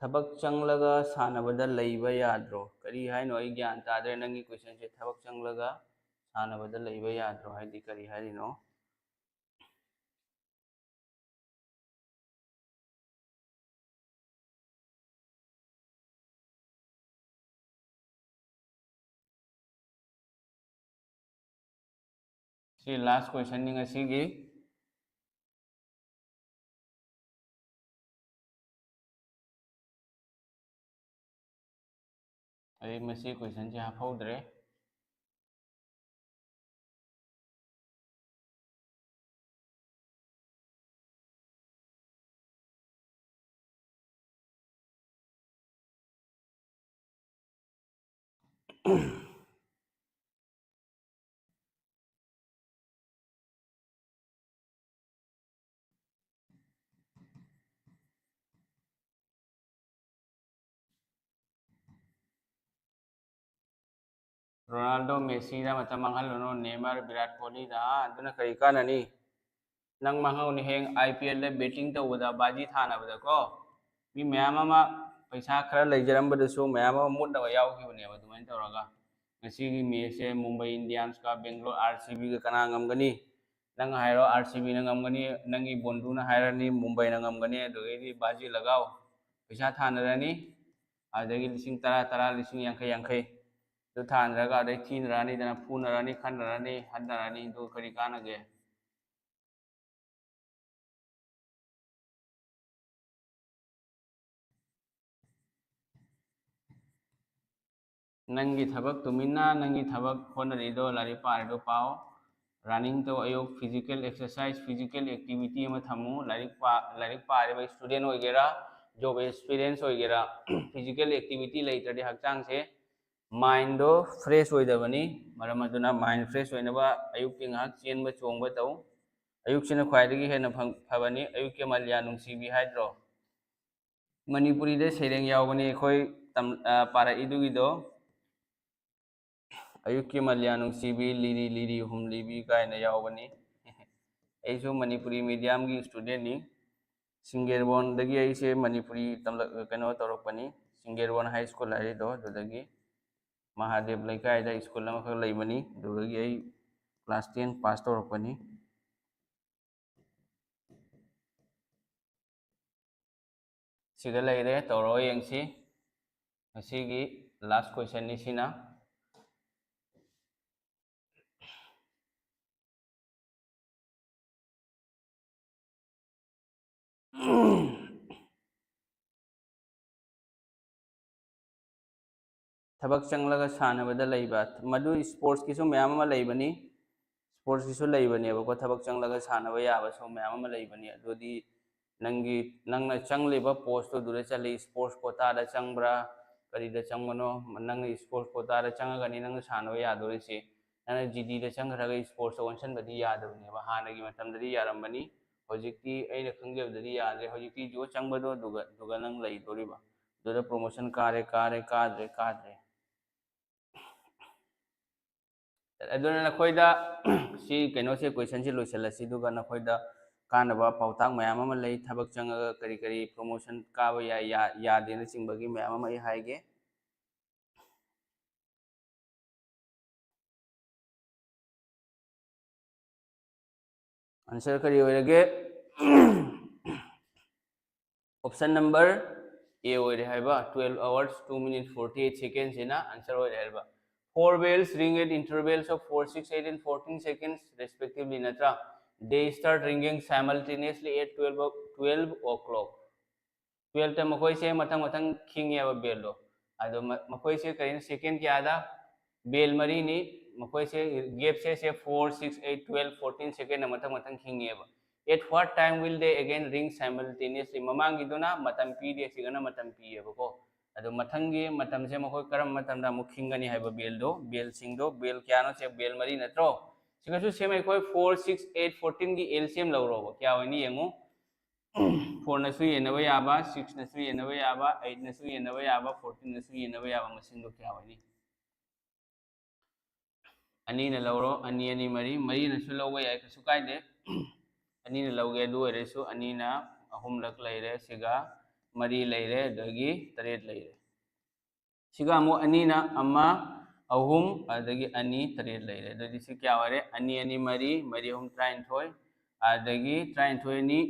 ꯊꯕꯛ ꯆꯪꯂꯒ ꯁꯥꯟꯅꯕꯗ ꯂꯩꯕ ꯌꯥꯗ꯭ꯔꯣ? ꯀꯔꯤ ꯍꯥꯏꯅꯣ? ꯑꯩ ꯒ꯭ꯌꯥꯟ ꯇꯥꯗ꯭ꯔꯦ ꯅꯪꯒꯤ questionꯁꯦ꯫ ꯊꯕꯛ ꯆꯪꯂꯒ ꯁꯥꯟꯅꯕꯗ ꯂꯩꯕ ꯌꯥꯗ꯭ꯔꯣ ꯍꯥꯏꯗꯤ ꯀꯔꯤ ꯍꯥꯏꯔꯤꯅꯣ? ꯁꯤ last questionꯅꯤ ꯉꯁꯤꯒꯤ꯫ ꯑꯩ ꯃꯁꯤ questionꯁꯦ ꯍꯥꯞꯍꯧꯗ꯭ꯔꯦ꯫ ꯔꯣꯅꯥꯜꯗꯣ, ꯃꯦꯁꯤꯗ ꯃꯇꯝ ꯃꯥꯡꯍꯜꯂꯨꯅꯨ, ꯅꯦꯃꯔ, ꯚꯤꯔꯥꯠ ꯀꯣꯍꯂꯤꯗ, ꯑꯗꯨꯅ ꯀꯔꯤ ꯀꯥꯟꯅꯅꯤ? ꯅꯪ ꯃꯥꯡꯍꯧꯅꯤ ꯍꯌꯦꯡ IPLꯗ betting ꯇꯧꯕꯗ, ꯕꯥꯖꯤ ꯊꯥꯅꯕꯗꯀꯣ꯫ ꯃꯤ ꯃꯌꯥꯝ ꯑꯃ ꯄꯩꯁꯥ ꯈꯔ ꯂꯩꯖꯔꯝꯕꯗꯨꯁꯨ ꯃꯌꯥꯝ ꯑꯃ ꯃꯨꯠꯅꯕ ꯌꯥꯎꯈꯤꯕꯅꯦꯕ ꯑꯗꯨꯃꯥꯏꯅ ꯇꯧꯔꯒ꯫ ꯉꯁꯤꯒꯤ matchꯁꯦ ꯃꯨꯝꯕꯥꯏ ꯏꯟꯗꯤꯌꯟꯁꯀ ꯕꯦꯡꯒ꯭ꯂꯣꯔ RCBꯒ ꯀꯅꯥ ꯉꯝꯒꯅꯤ? ꯅꯪ ꯍꯥꯏꯔꯣ RCBꯅ ꯉꯝꯒꯅꯤ, ꯅꯪꯒꯤ ꯕꯣꯟꯗꯨꯅ ꯍꯥꯏꯔꯅꯤ ꯃꯨꯝꯕꯥꯏꯅ ꯉꯝꯒꯅꯤ, ꯑꯗꯨꯗꯒꯤꯗꯤ ꯕꯥꯖꯤ ꯂꯒꯥꯎ, ꯄꯩꯁꯥ ꯊꯥꯅꯔꯅꯤ꯫ ꯑꯗꯨꯗꯒꯤ ꯂꯤꯁꯤꯡ ꯇꯔꯥ, ꯇꯔꯥ, ꯂꯤꯁꯤꯡ ꯌꯥꯡꯈꯩ, ꯌꯥꯡꯈꯩ ꯑꯗꯨ ꯊꯥꯅꯔꯒ ꯑꯗꯩ ꯊꯤꯅꯔꯅꯤꯗꯅ, ꯐꯨꯅꯔꯅꯤ, ꯈꯠꯅꯔꯅꯤ, ꯍꯠꯅꯔꯅꯤ, ꯑꯗꯨ ꯀꯔꯤ ꯀꯥꯟꯅꯒꯦ? ꯅꯪꯒꯤ ꯊꯕꯛ ꯇꯨꯃꯤꯟꯅ ꯅꯪꯒꯤ ꯊꯕꯛ ꯍꯣꯠꯅꯔꯤꯗꯣ, ꯂꯥꯏꯔꯤꯛ ꯄꯥꯔꯤꯗꯣ ꯄꯥꯎ꯫ Running ꯇꯧ, ꯑꯌꯨꯛ physical exercise, physical activity ꯑꯃ ꯊꯝꯃꯨ꯫ ꯂꯥꯏꯔꯤꯛ ꯄꯥ-, ꯂꯥꯏꯔꯤꯛ ꯄꯥꯔꯤꯕ student ꯑꯣꯏꯒꯦꯔꯥ, job experience ꯑꯣꯏꯒꯦꯔꯥ, physical activity ꯂꯩꯇ꯭ꯔꯗꯤ ꯍꯛꯆꯥꯡꯁꯦ mindꯗꯣ fresh ꯑꯣꯏꯗꯕꯅꯤ꯫ ꯃꯔꯝ ꯑꯗꯨꯅ mind fresh ꯑꯣꯏꯅꯕ ꯑꯌꯨꯛꯀꯤ ꯉꯥꯏꯍꯥꯛ ꯆꯦꯟꯕ ꯆꯣꯡꯕ ꯇꯧ꯫ ꯑꯌꯨꯛꯁꯤꯅ ꯈ꯭ꯋꯥꯏꯗꯒꯤ ꯍꯦꯟꯅ ꯐꯪ-, ꯐꯕꯅꯤ꯫ ꯑꯌꯨꯛꯀꯤ ꯃꯂꯤꯌꯥ ꯅꯨꯡꯁꯤꯕꯤ ꯍꯥꯏꯗ꯭ꯔꯣ? ꯃꯅꯤꯄꯨꯔꯤꯗ ꯁꯩꯔꯦꯡ ꯌꯥꯎꯕꯅꯤ ꯑꯩꯈꯣꯏ ꯄꯥꯔꯛꯏꯗꯨꯒꯤꯗꯣ꯫ ꯑꯌꯨꯛꯀꯤ ꯃꯂꯤꯌꯥ ꯅꯨꯡꯁꯤꯕꯤ, ꯂꯤꯔꯤ ꯂꯤꯔꯤ ꯍꯨꯝꯂꯤꯕꯤ ꯀꯥꯏꯅ ꯌꯥꯎꯕꯅꯤ꯫ ꯑꯩꯁꯨ ꯃꯅꯤꯄꯨꯔꯤ ꯃꯤꯗꯤꯌꯝꯒꯤ ꯏꯁꯇꯨꯗꯦꯟꯅꯤ꯫ ꯁꯤꯡꯒꯦꯔꯕꯣꯟꯗꯒꯤ ꯑꯩꯁꯦ ꯃꯅꯤꯄꯨꯔꯤ ꯀꯩꯅꯣ ꯇꯧꯔꯛꯄꯅꯤ꯫ ꯁꯤꯡꯒꯦꯔꯕꯣꯟ ꯍꯥꯏ ꯁ꯭ꯀꯨꯜ ꯍꯥꯏꯔꯤꯗꯣ ꯑꯗꯨꯗꯒꯤ, ꯃꯍꯥꯗꯦꯕ ꯂꯩꯀꯥꯏꯗ ꯁ꯭ꯀꯨꯜ ꯑꯃꯈꯛ ꯂꯩꯕꯅꯤ꯫ ꯑꯗꯨꯗꯒꯤ ꯑꯩ ꯀ꯭ꯂꯥꯁ ꯇꯦꯟ ꯄꯥꯁ ꯇꯧꯔꯛꯄꯅꯤ꯫ ꯁꯤꯗ ꯂꯩꯔꯦ, ꯇꯧꯔꯛꯑꯣ ꯌꯦꯡꯁꯤ꯫ ꯉꯁꯤꯒꯤ ꯂꯥꯁ ꯀꯣꯏꯁꯟꯅꯤ ꯁꯤꯅ꯫ ꯊꯕꯛ ꯆꯪꯂꯒ ꯁꯥꯟꯅꯕꯗ ꯂꯩꯕ, ꯃꯗꯨ ꯏꯁꯄꯣꯔꯠꯁꯀꯤꯁꯨ ꯃꯌꯥꯝ ꯑꯃ ꯂꯩꯕꯅꯤ꯫ ꯏꯁꯄꯣꯔꯠꯁꯀꯤꯁꯨ ꯂꯩꯕꯅꯦꯕꯀꯣ, ꯊꯕꯛ ꯆꯪꯂꯒ ꯁꯥꯟꯅꯕ ꯌꯥꯕꯁꯨ ꯃꯌꯥꯝ ꯑꯃ ꯂꯩꯕꯅꯤ꯫ ꯑꯗꯨꯗꯤ ꯅꯪꯒꯤ, ꯅꯪꯅ ꯆꯪꯂꯤꯕ ꯄꯣꯁꯇꯨꯗꯨꯗ ꯆꯠꯂꯤ, ꯏꯁꯄꯣꯔꯠꯁ ꯀꯣꯇꯥꯗ ꯆꯪꯕ꯭ꯔꯥ, ꯀꯔꯤꯗ ꯆꯪꯕꯅꯣ? ꯅꯪꯅ ꯏꯁꯄꯣꯔꯠꯁ ꯀꯣꯇꯥꯗ ꯆꯪꯉꯒꯅꯤ ꯅꯪꯅ ꯁꯥꯟꯅꯕ ꯌꯥꯗꯣꯔꯤꯁꯤ꯫ ꯅꯪꯅ ꯖꯤꯗꯤꯗ ꯆꯪꯈ꯭ꯔꯒ ꯏꯁꯄꯣꯔꯠꯁꯇ ꯑꯣꯟꯁꯤꯟꯕꯗꯤ ꯌꯥꯗꯕꯅꯦꯕ꯫ ꯍꯥꯟꯅꯒꯤ ꯃꯇꯝꯗꯗꯤ ꯌꯥꯔꯝꯕꯅꯤ, ꯍꯧꯖꯤꯛꯇꯤ ꯑꯩꯅ ꯈꯪꯖꯕꯗꯗꯤ ꯌꯥꯗ꯭ꯔꯦ꯫ ꯍꯧꯖꯤꯛꯇꯤ ꯖꯤꯑꯣ ꯆꯪꯕꯗꯣ ꯑꯗꯨꯒ, ꯑꯗꯨꯒ ꯅꯪ ꯂꯩꯗꯣꯔꯤꯕ꯫ ꯑꯗꯨꯗ ꯄ꯭ꯔꯣꯃꯣꯁꯟ ꯀꯥꯔꯦ, ꯀꯥꯔꯦ, ꯀꯥꯗ꯭ꯔꯦ, ꯀꯥꯗ꯭ꯔꯦ꯫ ꯑꯗꯨꯅ ꯅꯈꯣꯏꯗ ꯁꯤ ꯀꯩꯅꯣꯁꯦ, ꯀꯣꯏꯁꯟꯁꯦ ꯂꯣꯏꯁꯤꯜꯂꯁꯤ, ꯑꯗꯨꯒ ꯅꯈꯣꯏꯗ ꯀꯥꯟꯅꯕ ꯄꯥꯎꯇꯥꯛ ꯃꯌꯥꯝ ꯑꯃ ꯂꯩ꯫ ꯊꯕꯛ ꯆꯪꯉꯒ ꯀꯔꯤ ꯀꯔꯤ ꯄ꯭ꯔꯣꯃꯣꯁꯟ ꯀꯥꯕ ꯌꯥꯏ, ꯌꯥ-, ꯌꯥꯗꯦꯅꯆꯤꯡꯕꯒꯤ ꯃꯌꯥꯝ ꯑꯃ ꯑꯩ ꯍꯥꯏꯒꯦ꯫ ꯑꯟꯁꯔ ꯀꯔꯤ ꯑꯣꯏꯔꯒꯦ? ꯑꯣꯞꯁꯟ ꯅꯝꯕꯔ ꯑꯦ ꯑꯣꯏꯔꯦ ꯍꯥꯏꯕ, twelve hours two minute forty eight seconds ꯁꯤꯅ ꯑꯟꯁꯔ ꯑꯣꯏꯔꯦ ꯍꯥꯏꯕ꯫ Four bells ring at intervals of four, six, eight and fourteen seconds respectively, ꯅꯠꯇ꯭ꯔꯥ? They start ringing simultaneously at twelve o-, twelve o'clock. Twelveꯇ ꯃꯈꯣꯏꯁꯦ ꯃꯊꯪ ꯃꯊꯪ ꯈꯤꯡꯉꯦꯕ ꯕꯦꯜꯗꯣ꯫ ꯑꯗꯣ ꯃ-, ꯃꯈꯣꯏꯁꯦ ꯀꯔꯤꯅꯣ, ꯁꯦꯀꯦꯟ ꯀꯌꯥꯗ? ꯕꯦꯜ ꯃꯔꯤꯅꯤ꯫ ꯃꯈꯣꯏꯁꯦ ꯒꯦꯞꯁꯦ, ꯁꯦ, four, six, eight, twelve, fourteen second ꯃꯊꯪ ꯃꯊꯪ ꯈꯤꯡꯉꯦꯕ꯫ At what time will they again ring simultaneously? ꯃꯃꯥꯡꯒꯤꯗꯨꯅ ꯃꯇꯝ ꯄꯤꯗꯦ, ꯁꯤꯒꯅ ꯃꯇꯝ ꯄꯤꯌꯦꯕꯀꯣ꯫ ꯑꯗꯣ ꯃꯊꯪꯒꯤ ꯃꯇꯝꯁꯦ ꯃꯈꯣꯏ ꯀꯔꯝꯕ ꯃꯇꯝꯗ ꯑꯃꯨꯛ ꯈꯤꯡꯒꯅꯤ ꯍꯥꯏꯕ ꯕꯦꯜꯗꯣ, ꯕꯦꯜꯁꯤꯡꯗꯣ, ꯕꯦꯜ ꯀꯌꯥꯅꯣ ꯁꯦ? ꯕꯦꯜ ꯃꯔꯤ ꯅꯠꯇ꯭ꯔꯣ? ꯁꯤꯒꯁꯨ ꯁꯦꯝ ꯑꯩꯈꯣꯏ four, six, eight, fourteenꯒꯤ LCM ꯂꯧꯔꯣꯕ꯫ ꯀꯌꯥ ꯑꯣꯏꯅꯤ ꯌꯦꯡꯉꯨ꯫ ꯐꯣꯔꯅꯁꯨ ꯌꯦꯟꯅꯕ ꯌꯥꯕ, ꯁꯤꯛꯁꯅꯁꯨ ꯌꯦꯟꯅꯕ ꯌꯥꯕ, ꯑꯩꯠꯅꯁꯨ ꯌꯦꯟꯅꯕ ꯌꯥꯕ, ꯐꯣꯔꯇꯤꯟꯅꯁꯨ ꯌꯦꯟꯅꯕ ꯌꯥꯕ ꯃꯁꯤꯡꯗꯣ ꯀꯌꯥ ꯑꯣꯏꯅꯤ? ꯑꯅꯤꯅ ꯂꯧꯔꯣ, ꯑꯅꯤ ꯑꯅꯤ ꯃꯔꯤ, ꯃꯔꯤꯅꯁꯨ ꯂꯧꯕ ꯌꯥꯏ, ꯀꯩꯁꯨ ꯀꯥꯏꯗꯦ꯫ ꯑꯅꯤꯅ ꯂꯧꯒꯦ, ꯑꯗꯨ ꯑꯣꯏꯔꯁꯨ ꯑꯅꯤꯅ ꯑꯍꯨꯝꯂꯛ ꯂꯩꯔꯦ, ꯁꯤꯒ ꯃꯔꯤ ꯂꯩꯔꯦ, ꯑꯗꯒꯤ ꯇꯔꯦꯠ ꯂꯩꯔꯦ꯫ ꯁꯤꯒ ꯑꯃꯨꯛ ꯑꯅꯤꯅ ꯑꯃ, ꯑꯍꯨꯝ, ꯑꯗꯒꯤ ꯑꯅꯤ, ꯇꯔꯦꯠ ꯂꯩꯔꯦ꯫ ꯑꯗꯨꯗꯤ ꯁꯤ ꯀꯌꯥ ꯑꯣꯏꯔꯦ? ꯑꯅꯤ ꯑꯅꯤ ꯃꯔꯤ, ꯃꯔꯤ ꯑꯍꯨꯝ ꯇꯔꯥꯅꯤꯊꯣꯏ, ꯑꯗꯒꯤ ꯇꯔꯥꯅꯤꯊꯣꯏ ꯑꯅꯤ,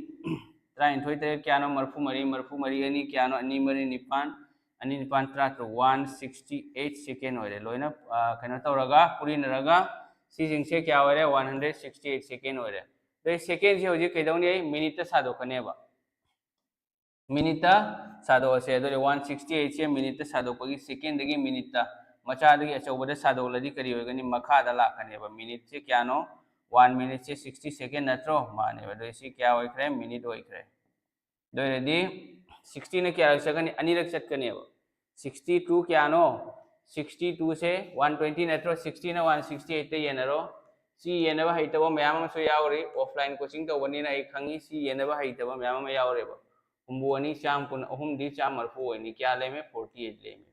ꯇꯔꯥꯅꯤꯊꯣꯏ ꯇꯔꯦꯠ ꯀꯌꯥꯅꯣ? ꯃꯔꯤꯐꯨ ꯃꯔꯤ, ꯃꯔꯤꯐꯨ ꯃꯔꯤ ꯑꯅꯤ ꯀꯌꯥꯅꯣ? ꯑꯅꯤ ꯃꯔꯤ ꯅꯤꯄꯥꯟ, ꯑꯅꯤ ꯅꯤꯄꯥꯟ ꯇꯔꯥꯇꯔꯨꯛ, ꯋꯥꯟ ꯁꯤꯛꯁꯇꯤ ꯑꯩꯠ ꯁꯦꯀꯦꯟ ꯑꯣꯏꯔꯦ꯫ ꯂꯣꯏꯅ, ꯑ, ꯀꯩꯅꯣ ꯇꯧꯔꯒ, ꯄꯨꯔꯤꯅꯔꯒ ꯁꯤꯁꯤꯡꯁꯦ ꯀꯌꯥ ꯑꯣꯏꯔꯦ? ꯋꯥꯟ ꯍꯟꯗ꯭ꯔꯦꯠ ꯁꯤꯛꯁꯇꯤ ꯑꯩꯠ ꯁꯦꯀꯦꯟ ꯑꯣꯏꯔꯦ꯫ ꯑꯗꯩ ꯁꯦꯀꯦꯟꯁꯦ ꯍꯧꯖꯤꯛ ꯀꯩꯗꯧꯅꯤ? ꯑꯩ ꯃꯤꯅꯤꯠꯇ ꯁꯥꯗꯣꯛꯀꯅꯦꯕ꯫ ꯃꯤꯅꯤꯠꯇ ꯁꯥꯗꯣꯛꯑꯁꯦ꯫ ꯑꯗꯨꯗꯤ ꯋꯥꯟ ꯁꯤꯛꯁꯇꯤ ꯑꯩꯠꯁꯦ ꯃꯤꯅꯤꯠꯇ ꯁꯥꯗꯣꯛꯄꯒꯤ ꯁꯦꯀꯦꯟꯗꯒꯤ ꯃꯤꯅꯤꯠꯇ, ꯃꯆꯥꯗꯒꯤ ꯑꯆꯧꯕꯗ ꯁꯥꯗꯣꯛꯂꯗꯤ ꯀꯔꯤ ꯑꯣꯏꯒꯅꯤ? ꯃꯈꯥꯗ ꯂꯥꯛꯀꯅꯦꯕ꯫ ꯃꯤꯅꯤꯠꯁꯦ ꯀꯌꯥꯅꯣ? ꯋꯥꯟ ꯃꯤꯅꯤꯠꯁꯦ ꯁꯤꯛꯁꯇꯤ ꯁꯦꯀꯦꯟ ꯅꯠꯇ꯭ꯔꯣ? ꯃꯥꯅꯦꯕ꯫ ꯑꯗꯨꯗꯤ ꯁꯤ ꯀꯌꯥ ꯑꯣꯏꯈ꯭ꯔꯦ? ꯃꯤꯅꯤꯠ ꯑꯣꯏꯈ꯭ꯔꯦ꯫ ꯑꯗꯨ ꯑꯣꯏꯔꯗꯤ ꯁꯤꯛꯁꯇꯤꯅ ꯀꯌꯥꯔꯛ ꯆꯠꯀꯅꯤ? ꯑꯅꯤꯔꯛ ꯆꯠꯀꯅꯦꯕ꯫ ꯁꯤꯛꯁꯇꯤ ꯇꯨ ꯀꯌꯥꯅꯣ? ꯁꯤꯛꯁꯇꯤ ꯇꯨꯁꯦ ꯋꯥꯟ ꯇ꯭ꯋꯦꯟꯇꯤ ꯅꯠꯇ꯭ꯔꯣ? ꯁꯤꯛꯁꯇꯤꯅ ꯋꯥꯟ ꯁꯤꯛꯁꯇꯤ ꯑꯩꯠꯇ ꯌꯦꯟꯅꯔꯣ꯫ ꯁꯤ ꯌꯦꯟꯅꯕ ꯍꯩꯇꯕ ꯃꯌꯥꯝ ꯑꯃꯁꯨ ꯌꯥꯎꯔꯤ꯫ ꯑꯣꯐꯂꯥꯏꯟ ꯀꯣꯆꯤꯡ ꯇꯧꯕꯅꯤꯅ ꯑꯩ ꯈꯪꯉꯤ, ꯁꯤ ꯌꯦꯟꯅꯕ ꯍꯩꯇꯕ ꯃꯌꯥꯝ ꯑꯃ ꯌꯥꯎꯔꯦꯕ꯫ ꯍꯨꯝꯐꯨ ꯑꯅꯤ ꯆꯥꯝ ꯀꯨꯟ, ꯑꯍꯨꯝꯗꯤ ꯆꯥꯝ ꯃꯔꯤꯐꯨ ꯑꯣꯏꯅꯤ꯫ ꯀꯌꯥ ꯂꯩꯔꯝꯃꯦ? ꯐꯣꯔꯇꯤ ꯑꯩꯠ ꯂꯩꯔꯝꯃꯦ꯫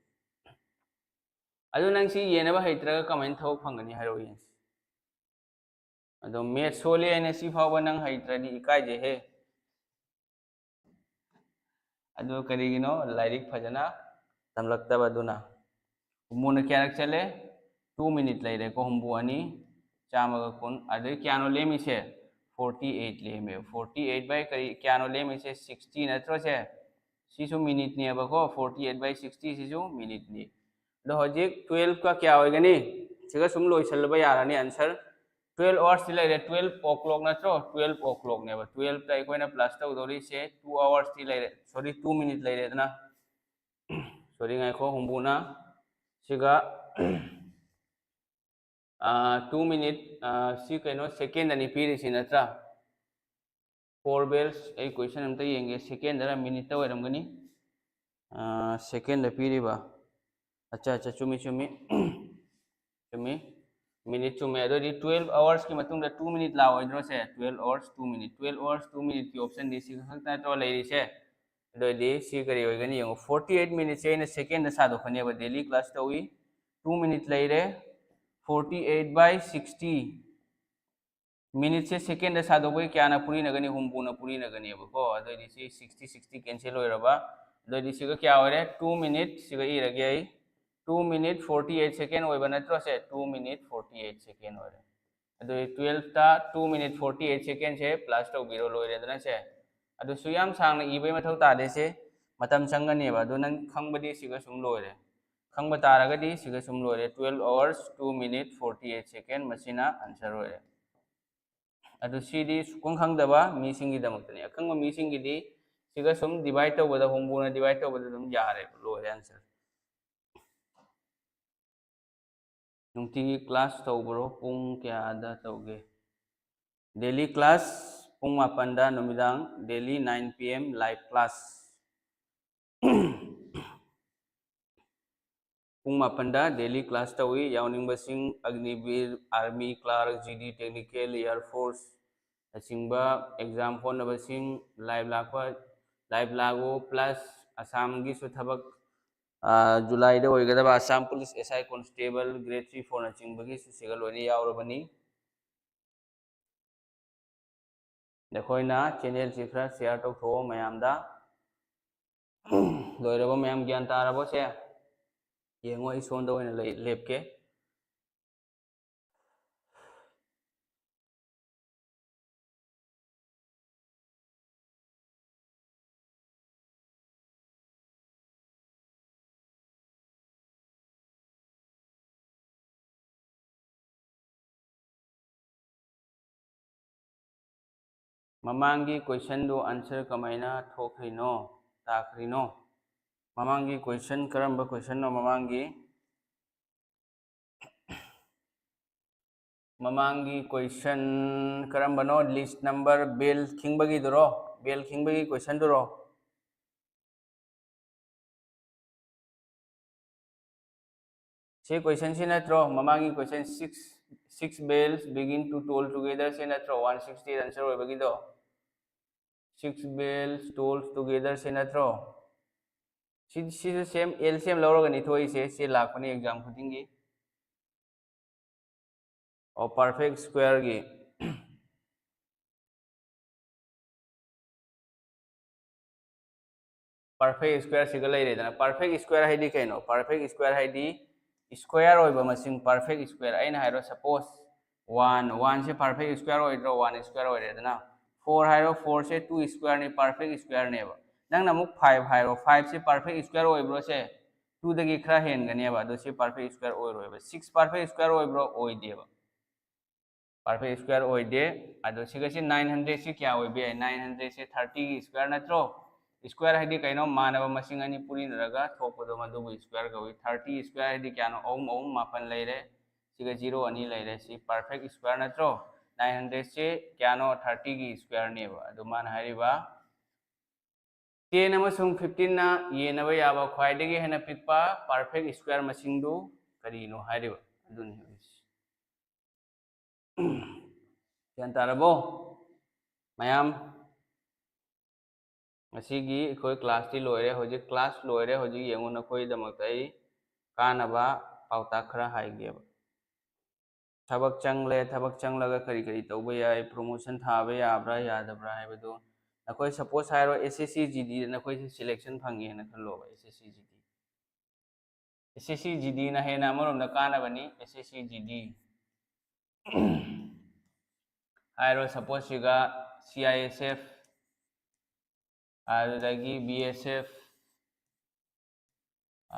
ꯑꯗꯨ ꯅꯪ ꯁꯤ ꯌꯦꯟꯅꯕ ꯍꯩꯇ꯭ꯔꯒ ꯀꯃꯥꯏꯅ ꯊꯕꯛ ꯐꯪꯒꯅꯤ ꯍꯥꯏꯔꯛꯑꯣ ꯌꯦꯡꯁꯤ꯫ ꯑꯗꯣ ꯃꯦꯠ ꯁꯣꯜꯂꯤ ꯍꯥꯏꯅ ꯁꯤ ꯐꯥꯎꯕ ꯅꯪ ꯍꯩꯇ꯭ꯔꯗꯤ ꯏꯀꯥꯏꯖꯩꯍꯦ꯫ ꯑꯗꯨ ꯀꯔꯤꯒꯤꯅꯣ? ꯂꯥꯏꯔꯤꯛ ꯐꯖꯅ ꯇꯝꯂꯛꯇꯕꯗꯨꯅ꯫ ꯍꯨꯝꯐꯨꯅ ꯀꯌꯥꯔꯛ ꯆꯠꯂꯦ? ꯇꯨ ꯃꯤꯅꯤꯠ ꯂꯩꯔꯦꯀꯣ꯫ ꯍꯨꯝꯐꯨ ꯑꯅꯤ, ꯆꯥꯝꯃꯒ ꯀꯨꯟ꯫ ꯑꯗꯩ ꯀꯌꯥꯅꯣ ꯂꯦꯝꯃꯤꯁꯦ? ꯐꯣꯔꯇꯤ ꯑꯩꯠ ꯂꯦꯝꯃꯦ꯫ ꯐꯣꯔꯇꯤ ꯑꯩꯠ ꯕꯥꯏ ꯀꯔꯤ, ꯀꯌꯥꯅꯣ ꯂꯦꯝꯃꯤꯁꯦ? ꯁꯤꯛꯁꯇꯤ ꯅꯠꯇ꯭ꯔꯣ ꯁꯦ? ꯁꯤꯁꯨ ꯃꯤꯅꯤꯠꯅꯦꯕꯀꯣ꯫ ꯐꯣꯔꯇꯤ ꯑꯩꯠ ꯕꯥꯏ ꯁꯤꯛꯁꯇꯤ ꯁꯤꯁꯨ ꯃꯤꯅꯤꯠꯅꯤ꯫ ꯑꯗꯣ ꯍꯧꯖꯤꯛ ꯇꯨꯋꯦꯜꯐꯀ ꯀꯌꯥ ꯑꯣꯏꯒꯅꯤ? ꯁꯤꯒ ꯁꯨꯝ ꯂꯣꯏꯁꯤꯜꯂꯕ ꯌꯥꯔꯅꯤ ꯑꯟꯁꯔ꯫ ꯇꯨꯋꯦꯜꯐ ꯑꯋꯥꯔꯁꯇꯤ ꯂꯩꯔꯦ, ꯇꯨꯋꯦꯜꯐ ꯑꯣ ꯀ꯭ꯂꯣꯛ ꯅꯠꯇ꯭ꯔꯣ? ꯇꯨꯋꯦꯜꯐ ꯑꯣ ꯀ꯭ꯂꯣꯛꯅꯦꯕ꯫ ꯇꯨꯋꯦꯜꯐꯇ ꯑꯩꯈꯣꯏꯅ ꯄ꯭ꯂꯁ ꯇꯧꯗꯧꯔꯤꯁꯦ ꯇꯨ ꯑꯋꯥꯔꯁꯇꯤ ꯂꯩꯔꯦ, ꯁꯣꯔꯤ, ꯇꯨ ꯃꯤꯅꯤꯠ ꯂꯩꯔꯦꯗꯅ꯫ ꯁꯣꯔꯤ, ꯉꯥꯏꯈꯣ, ꯍꯨꯝꯐꯨꯅ ꯁꯤꯒ, ꯑꯥ, ꯇꯨ ꯃꯤꯅꯤꯠ, ꯑꯥ, ꯁꯤ ꯀꯩꯅꯣ, ꯁꯦꯀꯦꯟ ꯑꯅꯤ ꯄꯤꯔꯤꯁꯤ ꯅꯠꯇ꯭ꯔꯥ? ꯐꯣꯔ ꯕꯦꯜꯁ, ꯑꯩ ꯀꯣꯏꯁꯟ ꯑꯝꯇ ꯌꯦꯡꯒꯦ, ꯁꯦꯀꯦꯟꯗꯔ ꯃꯤꯅꯤꯠꯇ ꯑꯣꯏꯔꯝꯒꯅꯤ꯫ ꯑꯥ, ꯁꯦꯀꯦꯟꯗ ꯄꯤꯔꯤꯕ, ꯑꯠꯆꯥ, ꯑꯠꯆꯥ, ꯆꯨꯝꯃꯤ, ꯆꯨꯝꯃꯤ꯫ ꯆꯨꯝꯃꯤ꯫ Minute ꯆꯨꯝꯃꯦ꯫ ꯑꯗꯨꯑꯣꯏꯗꯤ twelve hours ꯀꯤ ꯃꯇꯨꯡꯗ two minute ꯂꯥꯛꯑꯣꯏꯗ꯭ꯔꯣ ꯁꯦ? Twelve hours, two minute, twelve hours, two minute ꯀꯤ option ꯗꯤ ꯁꯤ ꯈꯛꯇ ꯅꯠꯇ꯭ꯔꯣ ꯂꯩꯔꯤꯁꯦ? ꯑꯗꯨꯑꯣꯏꯗꯤ ꯁꯤ ꯀꯔꯤ ꯑꯣꯏꯒꯅꯤ ꯌꯦꯡꯉꯣ, forty eight minute ꯁꯦ ꯑꯩꯅ second ꯗ ꯁꯥꯗꯣꯛꯀꯅꯦꯕ꯫ Daily class ꯇꯧꯏ, two minute ꯂꯩꯔꯦ, forty eight by sixty꯫ Minute say second ꯗ ꯁꯥꯗꯣꯛꯄꯒꯤ ꯀꯌꯥꯅ ꯄꯨꯔꯤꯅꯒꯅꯤ? ꯍꯨꯝꯐꯨꯅ ꯄꯨꯔꯤꯅꯒꯅꯦꯕꯀꯣ꯫ ꯑꯗꯨꯑꯣꯏꯗꯤ ꯁꯤ sixty, sixty cancel ꯑꯣꯏꯔꯕ꯫ ꯑꯗꯨꯑꯣꯏꯗꯤ ꯁꯤꯒ ꯀꯌꯥ ꯑꯣꯏꯔꯦ? Two minute, ꯁꯤꯒ ꯏꯔꯒꯦ ꯑꯩ꯫ Two minute forty eight second ꯑꯣꯏꯕ ꯅꯠꯇ꯭ꯔꯣ ꯁꯦ? Two minute forty eight second ꯑꯣꯏꯔꯦ꯫ ꯑꯗꯨꯗꯤ twelve ꯇ two minute forty eight second ꯁꯦ plus ꯇꯧꯕꯤꯔꯣ, ꯂꯣꯏꯔꯦꯗꯅ ꯁꯦ꯫ ꯑꯗꯨꯁꯨ ꯌꯥꯝ ꯁꯥꯡꯅ ꯏꯕꯩ ꯃꯊꯧ ꯇꯥꯗꯦ ꯁꯦ, ꯃꯇꯝ ꯆꯪꯒꯅꯦꯕ꯫ ꯑꯗꯨ ꯅꯪ ꯈꯪꯕꯗꯤ ꯁꯤꯒ ꯁꯨꯝ ꯂꯣꯏꯔꯦ꯫ ꯈꯪꯕ ꯇꯥꯔꯒꯗꯤ ꯁꯤꯒ ꯁꯨꯝ ꯂꯣꯏꯔꯦ꯫ Twelve hours, two minute, forty eight second, ꯃꯁꯤꯅ answer ꯑꯣꯏꯔꯦ꯫ ꯑꯗꯨ ꯁꯤꯗꯤ ꯁꯨꯛꯈꯪ ꯈꯪꯗꯕ ꯃꯤꯁꯤꯡꯒꯤꯗꯃꯛꯇꯅꯤ꯫ ꯑꯈꯪꯕ ꯃꯤꯁꯤꯡꯒꯤꯗꯤ ꯁꯤꯒ ꯁꯨꯝ divide ꯇꯧꯕꯗ, ꯍꯨꯝꯐꯨꯅ divide ꯇꯧꯕꯗ ꯑꯗꯨꯝ ꯌꯥꯔꯦꯕ, ꯂꯣꯏꯔꯦ answer꯫ ꯅꯨꯡꯇꯤꯒꯤ class ꯇꯧꯕ꯭ꯔꯣ? ꯄꯨꯡ ꯀꯌꯥꯗ ꯇꯧꯒꯦ? Daily class ꯄꯨꯡ ꯃꯥꯄꯟꯗ ꯅꯨꯃꯤꯗꯥꯡ, daily nine P M live class꯫ ꯄꯨꯡ ꯃꯥꯄꯟꯗ daily class ꯇꯧꯏ꯫ ꯌꯥꯎꯅꯤꯡꯕꯁꯤꯡ ꯑꯒꯅꯤꯕꯤꯔ, army clerk, G D technical, air force ꯅꯆꯤꯡꯕ exam ꯍꯣꯠꯅꯕꯁꯤꯡ live ꯂꯥꯛꯄ, live ꯂꯥꯛꯎ꯫ Plus ꯑꯁꯥꯝꯒꯤꯁꯨ ꯊꯕꯛ, ꯑꯥ, July ꯗ ꯑꯣꯏꯒꯗꯕ Assam Police S I constable grade three four ꯅꯆꯤꯡꯕꯒꯤꯁꯨ ꯁꯤꯒ ꯂꯣꯏꯅ ꯌꯥꯎꯔꯕꯅꯤ꯫ ꯅꯈꯣꯏꯅ channel ꯁꯤ ꯈꯔ share ꯇꯧꯊꯣꯛꯑꯣ ꯃꯌꯥꯝꯗ꯫ ꯂꯣꯏꯔꯕ ꯃꯌꯥꯝ ꯒ꯭ꯌꯥꯟ ꯇꯥꯔꯕꯣ ꯁꯦ? ꯌꯦꯡꯉꯣ, ꯑꯩ ꯁꯣꯝꯗ ꯑꯣꯏꯅ ꯂꯩ-, ꯂꯦꯞꯀꯦ꯫ ꯃꯃꯥꯡꯒꯤ question ꯗꯨ answer ꯀꯃꯥꯏꯅ ꯊꯣꯛꯈ꯭ꯔꯤꯅꯣ, ꯇꯥꯈ꯭ꯔꯤꯅꯣ? ꯃꯃꯥꯡꯒꯤ question ꯀꯔꯝꯕ question ꯅꯣ ꯃꯃꯥꯡꯒꯤ? ꯃꯃꯥꯡꯒꯤ question ꯀꯔꯝꯕꯅꯣ? List number bell ꯈꯤꯡꯕꯒꯤꯗꯨꯔꯣ? Bell ꯈꯤꯡꯕꯒꯤ question ꯗꯨꯔꯣ? ꯁꯤ question ꯁꯤ ꯅꯠꯇ꯭ꯔꯣ? ꯃꯃꯥꯡꯒꯤ question six꯫ Six bells begin to toll together ꯁꯦ ꯅꯠꯇ꯭ꯔꯣ ꯋꯥꯟ ꯁꯤꯛꯁꯇꯤ ꯑꯦꯠ answer ꯑꯣꯏꯕꯒꯤꯗꯣ? Six bells toll together ꯁꯦ ꯅꯠꯇ꯭ꯔꯣ? ꯁꯤ ꯁꯤꯁꯨ ꯁꯦꯝ ꯑꯦꯜ ꯁꯤ ꯑꯦꯝ ꯂꯧꯔꯒꯅꯤ ꯊꯣꯛꯏꯁꯦ꯫ ꯁꯤ ꯂꯥꯛꯄꯅꯤ ꯑꯦꯛꯖꯥꯝ ꯈꯨꯗꯤꯡꯒꯤ꯫ ꯑꯣ, ꯄꯔꯐꯦꯛ ꯁ꯭ꯀ꯭ꯋꯦꯔꯒꯤ ꯄꯔꯐꯦꯛ ꯁ꯭ꯀ꯭ꯋꯦꯔꯁꯤꯒ ꯂꯩꯔꯦꯗꯅ꯫ ꯄꯔꯐꯦꯛ ꯁ꯭ꯀ꯭ꯋꯦꯔ ꯍꯥꯏꯗꯤ ꯀꯩꯅꯣ? ꯄꯔꯐꯦꯛ ꯁ꯭ꯀ꯭ꯋꯦꯔ ꯍꯥꯏꯗꯤ ꯁ꯭ꯀ꯭ꯋꯦꯔ ꯑꯣꯏꯕ ꯃꯁꯤꯡ, ꯄꯔꯐꯦꯛ ꯁ꯭ꯀ꯭ꯋꯦꯔ꯫ ꯑꯩꯅ ꯍꯥꯏꯔꯣ, ꯁꯄꯣꯁ ꯋꯥꯟ, ꯋꯥꯟꯁꯦ ꯄꯔꯐꯦꯛ ꯁ꯭ꯀ꯭ꯋꯦꯔ ꯑꯣꯏꯗ꯭ꯔꯣ? ꯋꯥꯟ ꯁ꯭ꯀ꯭ꯋꯦꯔ ꯑꯣꯏꯔꯦꯗꯅ꯫ ꯐꯣꯔ ꯍꯥꯏꯔꯣ, ꯐꯣꯔꯁꯦ ꯇꯨ ꯁ꯭ꯀ꯭ꯋꯦꯔꯅꯤ, ꯄꯔꯐꯦꯛ ꯁ꯭ꯀ꯭ꯋꯦꯔꯅꯦꯕ꯫ ꯅꯪꯅ ꯑꯃꯨꯛ ꯐꯥꯏꯚ ꯍꯥꯏꯔꯣ, ꯐꯥꯏꯚꯁꯦ ꯄꯔꯐꯦꯛ ꯁ꯭ꯀ꯭ꯋꯦꯔ ꯑꯣꯏꯕ꯭ꯔꯣ ꯁꯦ? ꯇꯨꯗꯒꯤ ꯈꯔ ꯍꯦꯟꯒꯅꯦꯕ, ꯑꯗꯣ ꯁꯤ ꯄꯔꯐꯦꯛ ꯁ꯭ꯀ꯭ꯋꯦꯔ ꯑꯣꯏꯔꯣꯏꯕ꯫ ꯁꯤꯛꯁ ꯄꯔꯐꯦꯛ ꯁ꯭ꯀ꯭ꯋꯦꯔ ꯑꯣꯏꯕ꯭ꯔꯣ? ꯑꯣꯏꯗꯦꯕ꯫ ꯄꯔꯐꯦꯛ ꯁ꯭ꯀ꯭ꯋꯦꯔ ꯑꯣꯏꯗꯦ꯫ ꯑꯗꯣ ꯁꯤꯒ ꯁꯤ ꯅꯥꯏꯟ ꯍꯟꯗ꯭ꯔꯦꯗꯁꯤ ꯀꯌꯥ ꯑꯣꯏꯕ ꯌꯥꯏ? ꯅꯥꯏꯟ ꯍꯟꯗ꯭ꯔꯦꯗꯁꯦ ꯊꯥꯔꯇꯤꯒꯤ ꯁ꯭ꯀ꯭ꯋꯦꯔ ꯅꯠꯇ꯭ꯔꯣ? ꯁ꯭ꯀ꯭ꯋꯦꯔ ꯍꯥꯏꯗꯤ ꯀꯩꯅꯣ? ꯃꯥꯟꯅꯕ ꯃꯁꯤꯡ ꯑꯅꯤ ꯄꯨꯔꯤꯅꯔꯒ ꯊꯣꯛꯄꯗꯣ, ꯃꯗꯨꯕꯨ ꯁ꯭ꯀ꯭ꯋꯦꯔ ꯀꯧꯏ꯫ ꯊꯥꯔꯇꯤ ꯁ꯭ꯀ꯭ꯋꯦꯔ ꯍꯥꯏꯗꯤ ꯀꯌꯥꯅꯣ? ꯑꯍꯨꯝ, ꯑꯍꯨꯝ ꯃꯥꯄꯟ ꯂꯩꯔꯦ, ꯁꯤꯒ ꯖꯤꯔꯣ ꯑꯅꯤ ꯂꯩꯔꯦ꯫ ꯁꯤ ꯄꯔꯐꯦꯛ ꯁ꯭ꯀ꯭ꯋꯦꯔ ꯅꯠꯇ꯭ꯔꯣ? ꯅꯥꯏꯟ ꯍꯟꯗ꯭ꯔꯦꯗꯁꯦ ꯀꯌꯥꯅꯣ? ꯊꯥꯔꯇꯤꯒꯤ ꯁ꯭ꯀ꯭ꯋꯦꯔꯅꯦꯕ꯫ ꯑꯗꯨ ꯃꯥꯅ ꯍꯥꯏꯔꯤꯕ ꯇꯦꯟ ꯑꯃꯁꯨꯡ ꯐꯤꯐꯇꯤꯟꯅ ꯌꯦꯟꯅꯕ ꯌꯥꯕ ꯈ꯭ꯋꯥꯏꯗꯒꯤ ꯍꯦꯟꯅ ꯄꯤꯛꯄ ꯄꯔꯐꯦꯛ ꯁ꯭ꯀ꯭ꯋꯦꯔ ꯃꯁꯤꯡꯗꯨ ꯀꯔꯤꯅꯣ ꯍꯥꯏꯔꯤꯕ ꯑꯗꯨꯅꯤ ꯍꯧꯖꯤꯛꯁꯦ꯫ ꯒ꯭ꯌꯥꯟ ꯇꯥꯔꯕꯣ ꯃꯌꯥꯝ? ꯉꯁꯤꯒꯤ ꯑꯩꯈꯣꯏ ꯀ꯭ꯂꯥꯁꯇꯤ ꯂꯣꯏꯔꯦ꯫ ꯍꯧꯖꯤꯛ ꯀ꯭ꯂꯥꯁ ꯂꯣꯏꯔꯦ꯫ ꯍꯧꯖꯤꯛ ꯌꯦꯡꯉꯨ, ꯅꯈꯣꯏꯒꯤꯗꯃꯛꯇ ꯑꯩ ꯀꯥꯟꯅꯕ ꯄꯥꯎꯇꯥꯛ ꯈꯔ ꯍꯥꯏꯒꯦꯕ꯫ ꯊꯕꯛ ꯆꯪꯂꯦ, ꯊꯕꯛ ꯆꯪꯂꯒ ꯀꯔꯤ ꯀꯔꯤ ꯇꯧꯕ ꯌꯥꯏ, ꯄ꯭ꯔꯣꯃꯣꯁꯟ ꯊꯥꯕ ꯌꯥꯕ꯭ꯔꯥ ꯌꯥꯗꯕ꯭ꯔꯥ ꯍꯥꯏꯕꯗꯨ꯫ ꯅꯈꯣꯏ ꯁꯄꯣꯁ ꯍꯥꯏꯔꯣ, ꯑꯦꯁ ꯑꯦꯁ ꯁꯤ ꯖꯤ ꯗꯤꯗ ꯅꯈꯣꯏꯁꯦ ꯁꯦꯂꯦꯛꯁꯟ ꯐꯪꯉꯦꯅ ꯈꯜꯂꯣꯕ, ꯑꯦꯁ ꯑꯦꯁ ꯁꯤ ꯖꯤ ꯗꯤ꯫ ꯑꯦꯁ ꯑꯦꯁ ꯁꯤ ꯖꯤ ꯗꯤꯅ ꯍꯦꯟꯅ ꯑꯃꯔꯣꯝꯗ ꯀꯥꯟꯅꯕꯅꯤ꯫ ꯑꯦꯁ ꯑꯦꯁ ꯁꯤ ꯖꯤ ꯗꯤ ꯍꯥꯏꯔꯣ, ꯁꯄꯣꯁ ꯁꯤꯒ ꯁꯤ ꯑꯥꯏ ꯑꯦꯁ ꯑꯦꯐ, ꯑꯗꯨꯗꯒꯤ ꯕꯤ ꯑꯦꯁ ꯑꯦꯐ,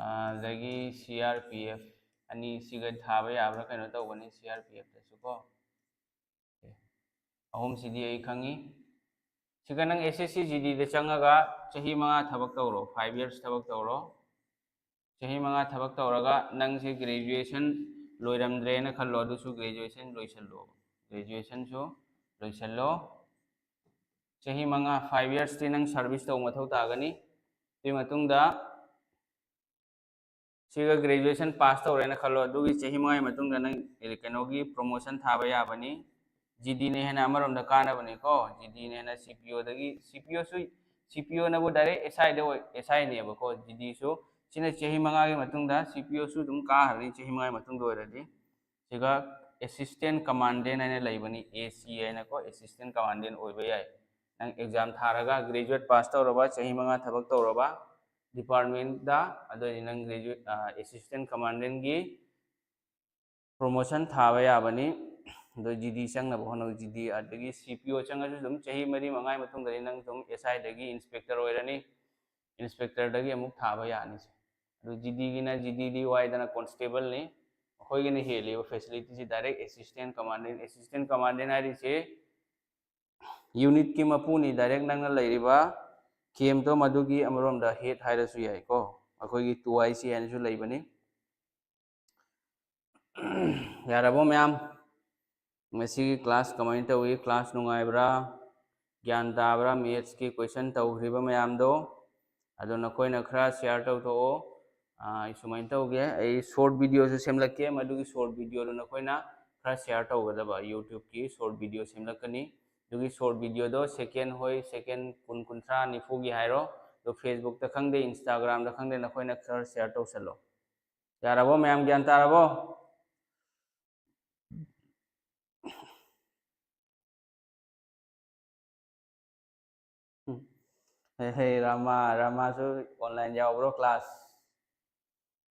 ꯑꯗꯒꯤ ꯁꯤ ꯑꯥꯔ ꯄꯤ ꯑꯦꯐ, ꯑꯅꯤꯁꯤꯒ ꯊꯥꯕ ꯌꯥꯕ꯭ꯔꯥ ꯀꯩꯅꯣ ꯇꯧꯕꯅꯤ꯫ ꯁꯤ ꯑꯥꯔ ꯄꯤ ꯑꯦꯐꯇꯁꯨ ꯀꯣ꯫ ꯑꯍꯨꯝꯁꯤꯗꯤ ꯑꯩ ꯈꯪꯉꯤ꯫ ꯁꯤꯒ ꯅꯪ ꯑꯦꯁ ꯑꯦꯁ ꯁꯤ ꯖꯤ ꯗꯤꯗ ꯆꯪꯉꯒ ꯆꯍꯤ ꯃꯉꯥ ꯊꯕꯛ ꯇꯧꯔꯣ, ꯐꯥꯏꯚ ꯌꯔꯁ ꯊꯕꯛ ꯇꯧꯔꯣ꯫ ꯆꯍꯤ ꯃꯉꯥ ꯊꯕꯛ ꯇꯧꯔꯒ ꯅꯪꯁꯦ ꯒ꯭ꯔꯦꯖꯨꯑꯦꯁꯟ ꯂꯣꯏꯔꯝꯗ꯭ꯔꯦꯅ ꯈꯜꯂꯣ, ꯑꯗꯨꯁꯨ ꯒ꯭ꯔꯦꯖꯨꯑꯦꯁꯟ ꯂꯣꯏꯁꯜꯂꯣ꯫ ꯒ꯭ꯔꯦꯖꯨꯑꯦꯁꯟꯁꯨ ꯂꯣꯏꯁꯜꯂꯣ꯫ ꯆꯍꯤ ꯃꯉꯥ, ꯐꯥꯏꯚ ꯌꯔꯁꯇꯤ ꯅꯪ ꯁꯥꯔꯚꯤꯁ ꯇꯧꯕ ꯃꯊꯧ ꯇꯥꯒꯅꯤ꯫ ꯑꯗꯨꯒꯤ ꯃꯇꯨꯡꯗ ꯁꯤꯒ graduation pass ꯇꯧꯔꯦꯅ ꯈꯜꯂꯣ, ꯑꯗꯨꯒꯤ ꯆꯍꯤ ꯃꯉꯥꯒꯤ ꯃꯇꯨꯡꯗ ꯅꯪ ꯀꯩꯅꯣꯒꯤ promotion ꯊꯥꯕ ꯌꯥꯕꯅꯤ꯫ ꯖꯤꯗꯤꯅ ꯍꯦꯟꯅ ꯑꯃꯔꯣꯝꯗ ꯀꯥꯟꯅꯕꯅꯤꯀꯣ꯫ ꯖꯤꯗꯤꯅ ꯍꯦꯟꯅ ꯁꯤ ꯄꯤ ꯑꯣꯗꯒꯤ, ꯁꯤ ꯄꯤ ꯑꯣꯁꯨ, ꯁꯤ ꯄꯤ ꯑꯣꯅꯕꯨ direct ꯑꯦꯁ ꯑꯥꯏꯗ ꯑꯣꯏ, ꯑꯦꯁ ꯑꯥꯏꯅꯦꯕꯀꯣ꯫ ꯖꯤꯗꯤꯁꯨ ꯁꯤꯅ ꯆꯍꯤ ꯃꯉꯥꯒꯤ ꯃꯇꯨꯡꯗ ꯁꯤ ꯄꯤ ꯑꯣꯁꯨ ꯑꯗꯨꯝ ꯀꯥꯈ꯭ꯔꯅꯤ ꯆꯍꯤ ꯃꯉꯥꯒꯤ ꯃꯇꯨꯡꯗ ꯑꯣꯏꯔꯗꯤ꯫ ꯁꯤꯒ assistant commandant ꯍꯥꯏꯅ ꯂꯩꯕꯅꯤ, ꯑꯦ ꯁꯤ ꯍꯥꯏꯅꯀꯣ, assistant commandant ꯑꯣꯏꯕ ꯌꯥꯏ꯫ ꯅꯪ exam ꯊꯥꯔꯒ graduate pass ꯇꯧꯔꯕ, ꯆꯍꯤ ꯃꯉꯥ ꯊꯕꯛ ꯇꯧꯔꯕ departmentꯗ, ꯑꯗꯨꯑꯣꯏꯗꯤ ꯅꯪ graduate, ꯑ, assistant commandantꯒꯤ promotion ꯊꯥꯕ ꯌꯥꯕꯅꯤ꯫ ꯑꯗꯣ ꯖꯤꯗꯤ ꯆꯪꯅꯕ ꯍꯣꯠꯅꯧ꯫ ꯖꯤꯗꯤ ꯑꯗꯒꯤ ꯁꯤ ꯄꯤ ꯑꯣ ꯆꯪꯉꯁꯨ ꯑꯗꯨꯝ ꯆꯍꯤ ꯃꯔꯤ ꯃꯉꯥꯒꯤ ꯃꯇꯨꯡꯗꯗꯤ ꯅꯪ ꯑꯗꯨꯝ ꯑꯦꯁ ꯑꯥꯏꯗꯒꯤ inspector ꯑꯣꯏꯔꯅꯤ, inspectorꯗꯒꯤ ꯑꯃꯨꯛ ꯊꯥꯕ ꯌꯥꯅꯤ꯫ ꯑꯗꯨ ꯖꯤꯗꯤꯒꯤꯅ, ꯖꯤꯗꯤꯗꯤ ꯋꯥꯏꯗꯅ, constableꯅꯤ꯫ ꯑꯩꯈꯣꯏꯒꯤꯅ ꯍꯦꯜꯂꯤꯕ facilityꯁꯤ direct assistant commandant꯫ Assistant commandant ꯍꯥꯏꯔꯤꯁꯦ unitꯀꯤ ꯃꯄꯨꯅꯤ, direct ꯅꯪꯅ ꯂꯩꯔꯤꯕ campꯇꯣ ꯃꯗꯨꯒꯤ ꯑꯃꯔꯣꯝꯗ head ꯍꯥꯏꯔꯁꯨ ꯌꯥꯏꯀꯣ꯫ ꯑꯩꯈꯣꯏꯒꯤ two I C ꯍꯥꯏꯅꯁꯨ ꯂꯩꯕꯅꯤ꯫ ꯌꯥꯔꯕꯣ ꯃꯌꯥꯝ? ꯉꯁꯤꯒꯤ class ꯀꯃꯥꯏꯅ ꯇꯧꯏ? Class ꯅꯨꯡꯉꯥꯏꯕ꯭ꯔꯥ? ꯒ꯭ꯌꯥꯟ ꯇꯥꯕ꯭ꯔꯥ? Mathsꯀꯤ question ꯇꯧꯈ꯭ꯔꯤꯕ ꯃꯌꯥꯝꯗꯣ, ꯑꯗꯣ ꯅꯈꯣꯏꯅ ꯈꯔ share ꯇꯧꯊꯣꯛꯑꯣ꯫ ꯑꯥ, ꯑꯩ ꯁꯨꯃꯥꯏꯅ ꯇꯧꯒꯦ, ꯑꯩ short videoꯁꯨ ꯁꯦꯝꯂꯛꯀꯦ, ꯃꯗꯨꯒꯤ short videoꯗꯣ ꯅꯈꯣꯏꯅ ꯈꯔ share ꯇꯧꯒꯗꯕ꯫ YouTubeꯀꯤ short video ꯁꯦꯝꯂꯛꯀꯅꯤ, ꯑꯗꯨꯒꯤ short videoꯗꯣ second, ꯍꯣꯏ, second ꯀꯨꯟ, ꯀꯨꯟꯊ꯭ꯔꯥ, ꯅꯤꯐꯨꯒꯤ ꯍꯥꯏꯔꯣ, ꯑꯗꯣ Facebookꯇ ꯈꯪꯗꯦ, Instagramꯗ ꯈꯪꯗꯦ, ꯅꯈꯣꯏꯅ ꯈꯔ share ꯇꯧꯁꯜꯂꯣ꯫ ꯌꯥꯔꯕꯣ ꯃꯌꯥꯝ? ꯒ꯭ꯌꯥꯟ ꯇꯥꯔꯕꯣ? ꯎꯝ꯫ ꯍꯦ, ꯍꯦ, ꯔꯥꯃꯥ, ꯔꯥꯃꯥꯁꯨ online ꯌꯥꯎꯕ꯭ꯔꯣ class?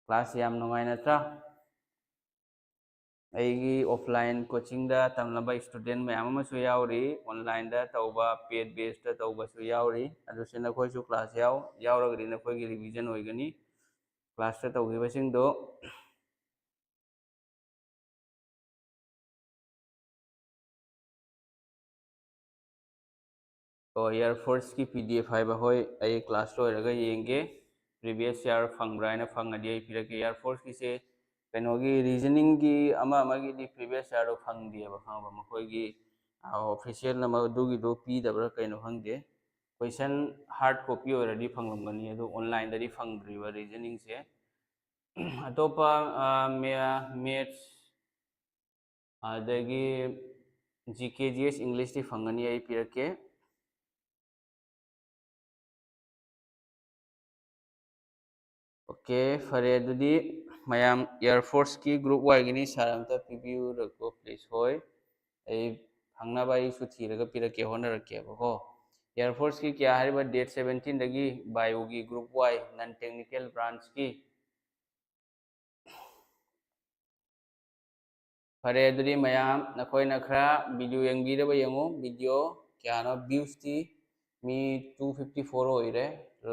Class ꯌꯥꯝ ꯅꯨꯡꯉꯥꯏ ꯅꯠꯇ꯭ꯔꯥ? ꯑꯩꯒꯤ offline coachingꯗ ꯇꯝꯂꯝꯕ student ꯃꯌꯥꯝ ꯑꯃꯁꯨ ꯌꯥꯎꯔꯤ, onlineꯗ ꯇꯧꯕ, paid batchꯇ ꯇꯧꯕꯁꯨ ꯌꯥꯎꯔꯤ꯫ ꯑꯗꯨꯁꯨ ꯅꯈꯣꯏꯁꯨ class ꯌꯥꯎ-, ꯌꯥꯎꯔꯒꯗꯤ ꯅꯈꯣꯏꯒꯤ revision ꯑꯣꯏꯒꯅꯤ꯫ Classꯇ ꯇꯧꯈꯤꯕꯁꯤꯡꯗꯣ ꯑꯣ, Air Forceꯀꯤ P D F ꯍꯥꯏꯕ, ꯍꯣꯏ, ꯑꯩ class ꯂꯣꯏꯔꯒ ꯌꯦꯡꯒꯦ꯫ Previous year ꯐꯪꯕ꯭ꯔꯥ ꯍꯥꯏꯅ, ꯐꯪꯉꯗꯤ ꯑꯩ ꯄꯤꯔꯛꯀꯦ꯫ Air Forceꯀꯤꯁꯦ ꯀꯩꯅꯣꯒꯤ reasoningꯒꯤ ꯑꯃ ꯑꯃꯒꯤꯗꯤ previous yearꯗꯣ ꯐꯪꯗꯦꯕ, ꯈꯪꯉꯕ? ꯃꯈꯣꯏꯒꯤ, ꯑ, officialꯅ ꯃꯗꯨꯒꯤꯗꯣ ꯄꯤꯗꯕ꯭ꯔꯥ ꯀꯩꯅꯣ ꯈꯪꯗꯦ꯫ Question hard copy ꯑꯣꯏꯔꯗꯤ ꯐꯪꯂꯝꯒꯅꯤ, ꯑꯗꯣ onlineꯗꯗꯤ ꯐꯪꯗ꯭ꯔꯤꯕ reasoningꯁꯦ꯫ ꯑꯇꯣꯞꯄ ꯃꯦꯠꯁ ꯑꯗꯒꯤ ꯖꯤ ꯀꯦ ꯖꯤ ꯑꯦꯁ ꯏꯪꯂꯤꯁꯇꯤ ꯐꯪꯒꯅꯤ, ꯑꯩ ꯄꯤꯔꯛꯀꯦ꯫ ꯑꯣꯀꯦ, ꯐꯔꯦ, ꯑꯗꯨꯗꯤ ꯃꯌꯥꯝ ꯏꯌꯥꯔ ꯐꯣꯔꯁꯀꯤ ꯒ꯭ꯔꯨꯞ ꯋꯥꯏꯒꯤꯅꯤ, ꯁꯥꯔ ꯑꯝꯇ ꯄꯤꯕꯤꯌꯨꯔꯀꯣ ꯄ꯭ꯂꯤꯁ꯫ ꯍꯣꯏ, ꯑꯩ ꯐꯪꯅꯕ ꯑꯩꯁꯨ ꯊꯤꯔꯒ ꯄꯤꯔꯛꯀꯦ, ꯍꯣꯠꯅꯔꯛꯀꯦꯕꯀꯣ꯫ ꯏꯌꯥꯔ ꯐꯣꯔꯁꯀꯤ ꯀꯌꯥ ꯍꯥꯏꯔꯤꯕ? ꯗꯦꯠ ꯁꯕꯦꯟꯇꯤꯟꯗꯒꯤ ꯕꯥꯏꯑꯣꯒꯤ ꯒ꯭ꯔꯨꯞ ꯋꯥꯏ, ꯅꯟ ꯇꯦꯛꯅꯤꯀꯦꯜ ꯕ꯭ꯔꯥꯟꯁꯀꯤ꯫ ꯐꯔꯦ, ꯑꯗꯨꯗꯤ ꯃꯌꯥꯝ ꯅꯈꯣꯏꯅ ꯈꯔ ꯚꯤꯗꯤꯑꯣ ꯌꯦꯡꯕꯤꯔꯕ ꯌꯦꯡꯉꯨ꯫ ꯚꯤꯗꯤꯑꯣ ꯀꯌꯥꯅꯣ ꯚ꯭ꯌꯨꯁꯇꯤ? ꯃꯤ ꯇꯨ ꯐꯤꯐꯇꯤ ꯐꯣꯔ ꯑꯣꯏꯔꯦ꯫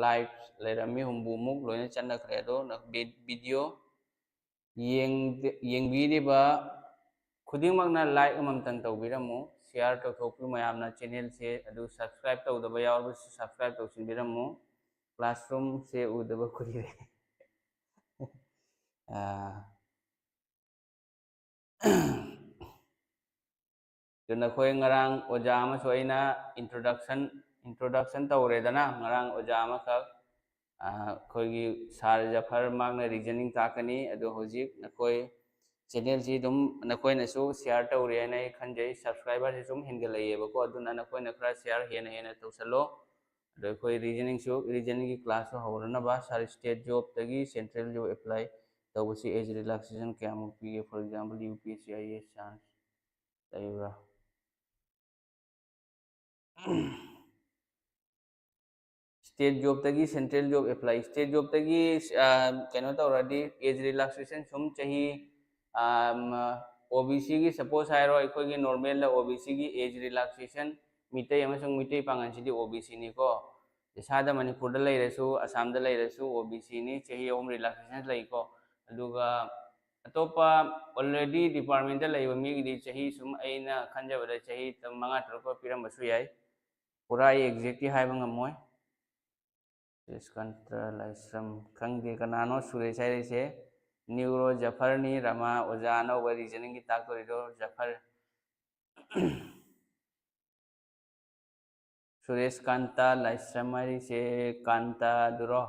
ꯂꯥꯏꯛ ꯂꯩꯔꯝꯃꯤ ꯍꯨꯝꯐꯨꯃꯨꯛ ꯂꯣꯏꯅ ꯆꯠꯅꯈ꯭ꯔꯦ꯫ ꯑꯗꯣ ꯅ-, ꯚꯤ-, ꯚꯤꯗꯤꯑꯣ ꯌꯦꯡꯗ-, ꯌꯦꯡꯕꯤꯔꯤꯕ ꯈꯨꯗꯤꯡꯃꯛꯅ ꯂꯥꯏꯛ ꯑꯃꯃꯝꯇꯪ ꯇꯧꯕꯤꯔꯝꯃꯨ, ꯁꯤꯌꯥꯔ ꯇꯧꯊꯣꯛꯄꯤꯌꯨ꯫ ꯃꯌꯥꯝꯅ ꯆꯦꯅꯦꯜꯁꯦ ꯑꯗꯨ ꯁꯕꯁꯀ꯭ꯔꯥꯏꯕ ꯇꯧꯗꯕ ꯌꯥꯎꯔꯕꯁꯨ ꯁꯕꯁꯀ꯭ꯔꯥꯏꯕ ꯇꯧꯁꯤꯟꯕꯤꯔꯝꯃꯨ꯫ ꯀ꯭ꯂꯥꯁꯔꯨꯝꯁꯦ ꯎꯗꯕ ꯀꯨꯏꯔꯦ꯫ ꯑꯥ, ꯑꯗꯨ ꯅꯈꯣꯏ ꯉꯔꯥꯡ ꯑꯣꯖꯥ ꯑꯃꯁꯨ ꯑꯩꯅ introduction, introduction ꯇꯧꯔꯦꯗꯅ, ꯉꯔꯥꯡ ꯑꯣꯖꯥ ꯑꯃꯈꯛ, ꯑꯥ, ꯑꯩꯈꯣꯏꯒꯤ ꯁꯥꯔ ꯖꯐꯔ, ꯃꯍꯥꯛꯅ ꯔꯤꯖꯅꯤꯡ ꯇꯥꯛꯀꯅꯤ꯫ ꯑꯗꯣ ꯍꯧꯖꯤꯛ ꯅꯈꯣꯏ ꯆꯦꯅꯦꯜꯁꯤ ꯑꯗꯨꯝ ꯅꯈꯣꯏꯅꯁꯨ ꯁꯤꯌꯥꯔ ꯇꯧꯔꯦ ꯍꯥꯏꯅ ꯑꯩ ꯈꯟꯖꯩ꯫ ꯁꯕꯁꯀ꯭ꯔꯥꯏꯕꯔꯁꯤ ꯁꯨꯝ ꯍꯦꯟꯒꯠꯂꯛꯏꯑꯕꯀꯣ, ꯑꯗꯨꯅ ꯅꯈꯣꯏꯅ ꯈꯔ ꯁꯤꯌꯥꯔ ꯍꯦꯟꯅ ꯍꯦꯟꯅ ꯇꯧꯁꯜꯂꯣ꯫ ꯑꯗꯣ ꯑꯩꯈꯣꯏ ꯔꯤꯖꯅꯤꯡꯁꯨ, ꯔꯤꯖꯅꯤꯡꯒꯤ ꯀ꯭ꯂꯥꯁꯁꯨ ꯍꯧꯔꯅꯕ, ꯁꯥꯔ, ꯁ꯭ꯇꯦꯠ ꯖꯣꯕꯇꯒꯤ ꯁꯦꯟꯇ꯭ꯔꯦꯜ ꯖꯣꯕ ꯑꯦꯄ꯭ꯂꯥꯏ ꯇꯧꯕꯁꯤ age relaxation ꯀꯌꯥꯃꯨꯛ ꯄꯤꯒꯦ? For example, U P S C, I A S chance ꯂꯩꯕ꯭ꯔꯥ? ꯁ꯭ꯇꯦꯠ ꯖꯣꯕꯇꯒꯤ ꯁꯦꯟꯇ꯭ꯔꯦꯜ ꯖꯣꯕ ꯑꯦꯄ꯭ꯂꯥꯏ, ꯁ꯭ꯇꯦꯠ ꯖꯣꯕꯇꯒꯤ, ꯑ, ꯀꯩꯅꯣ ꯇꯧꯔꯗꯤ, age relaxation ꯁꯨꯝ ꯆꯍꯤ, ꯑ, ꯑꯣ ꯕꯤ ꯁꯤꯒꯤ, ꯁꯄꯣꯁ ꯍꯥꯏꯔꯣ, ꯑꯩꯈꯣꯏꯒꯤ ꯅꯣꯔꯃꯦꯜꯗ ꯑꯣ ꯕꯤ ꯁꯤꯒꯤ age relaxation, ꯃꯤꯇꯩ ꯑꯃꯁꯨꯡ ꯃꯤꯇꯩ ꯄꯥꯉꯜꯁꯤꯗꯤ ꯑꯣ ꯕꯤ ꯁꯤꯅꯤꯀꯣ꯫ ꯏꯁꯥꯗ ꯃꯅꯤꯄꯨꯔꯗ ꯂꯩꯔꯁꯨ, ꯑꯁꯥꯝꯗ ꯂꯩꯔꯁꯨ, ꯑꯣ ꯕꯤ ꯁꯤꯅꯤ, ꯆꯍꯤ ꯑꯍꯨꯝ relaxation ꯂꯩꯀꯣ꯫ ꯑꯗꯨꯒ ꯑꯇꯣꯞꯄ already ꯗꯤꯄꯥꯔꯠꯃꯦꯟꯇ ꯂꯩꯕ ꯃꯤꯒꯤꯗꯤ ꯆꯍꯤ ꯁꯨꯝ, ꯑꯩꯅ ꯈꯟꯖꯕꯗ ꯆꯍꯤ ꯃꯉꯥ ꯇꯔꯨꯛꯀ ꯄꯤꯔꯝꯕꯁꯨ ꯌꯥꯏ꯫ ꯄꯨꯔꯥ ꯑꯩ ꯑꯦꯛꯖꯦꯛꯇꯤ ꯍꯥꯏꯕ ꯉꯝꯃꯣꯏ꯫ ꯁꯨꯔꯦꯁꯀꯥꯟꯇ ꯂꯥꯏꯁ꯭ꯔꯝ, ꯈꯪꯗꯦ ꯀꯅꯥꯅꯣ ꯁꯨꯔꯦꯁ ꯍꯥꯏꯔꯤꯁꯦ꯫ ꯅ꯭ꯌꯨꯔꯣ ꯖꯐꯔꯅꯤ, ꯔꯃꯥ, ꯑꯣꯖꯥ ꯑꯅꯧꯕ ꯔꯤꯖꯅꯤꯡꯒꯤ ꯇꯥꯛꯇꯣꯔꯤꯗꯣ ꯖꯐꯔ꯫ ꯁꯨꯔꯦꯁ ꯀꯥꯟꯇ ꯂꯥꯏꯁ꯭ꯔꯝ ꯍꯥꯏꯔꯤꯁꯦ ꯀꯥꯟꯇꯗꯨꯔꯣ?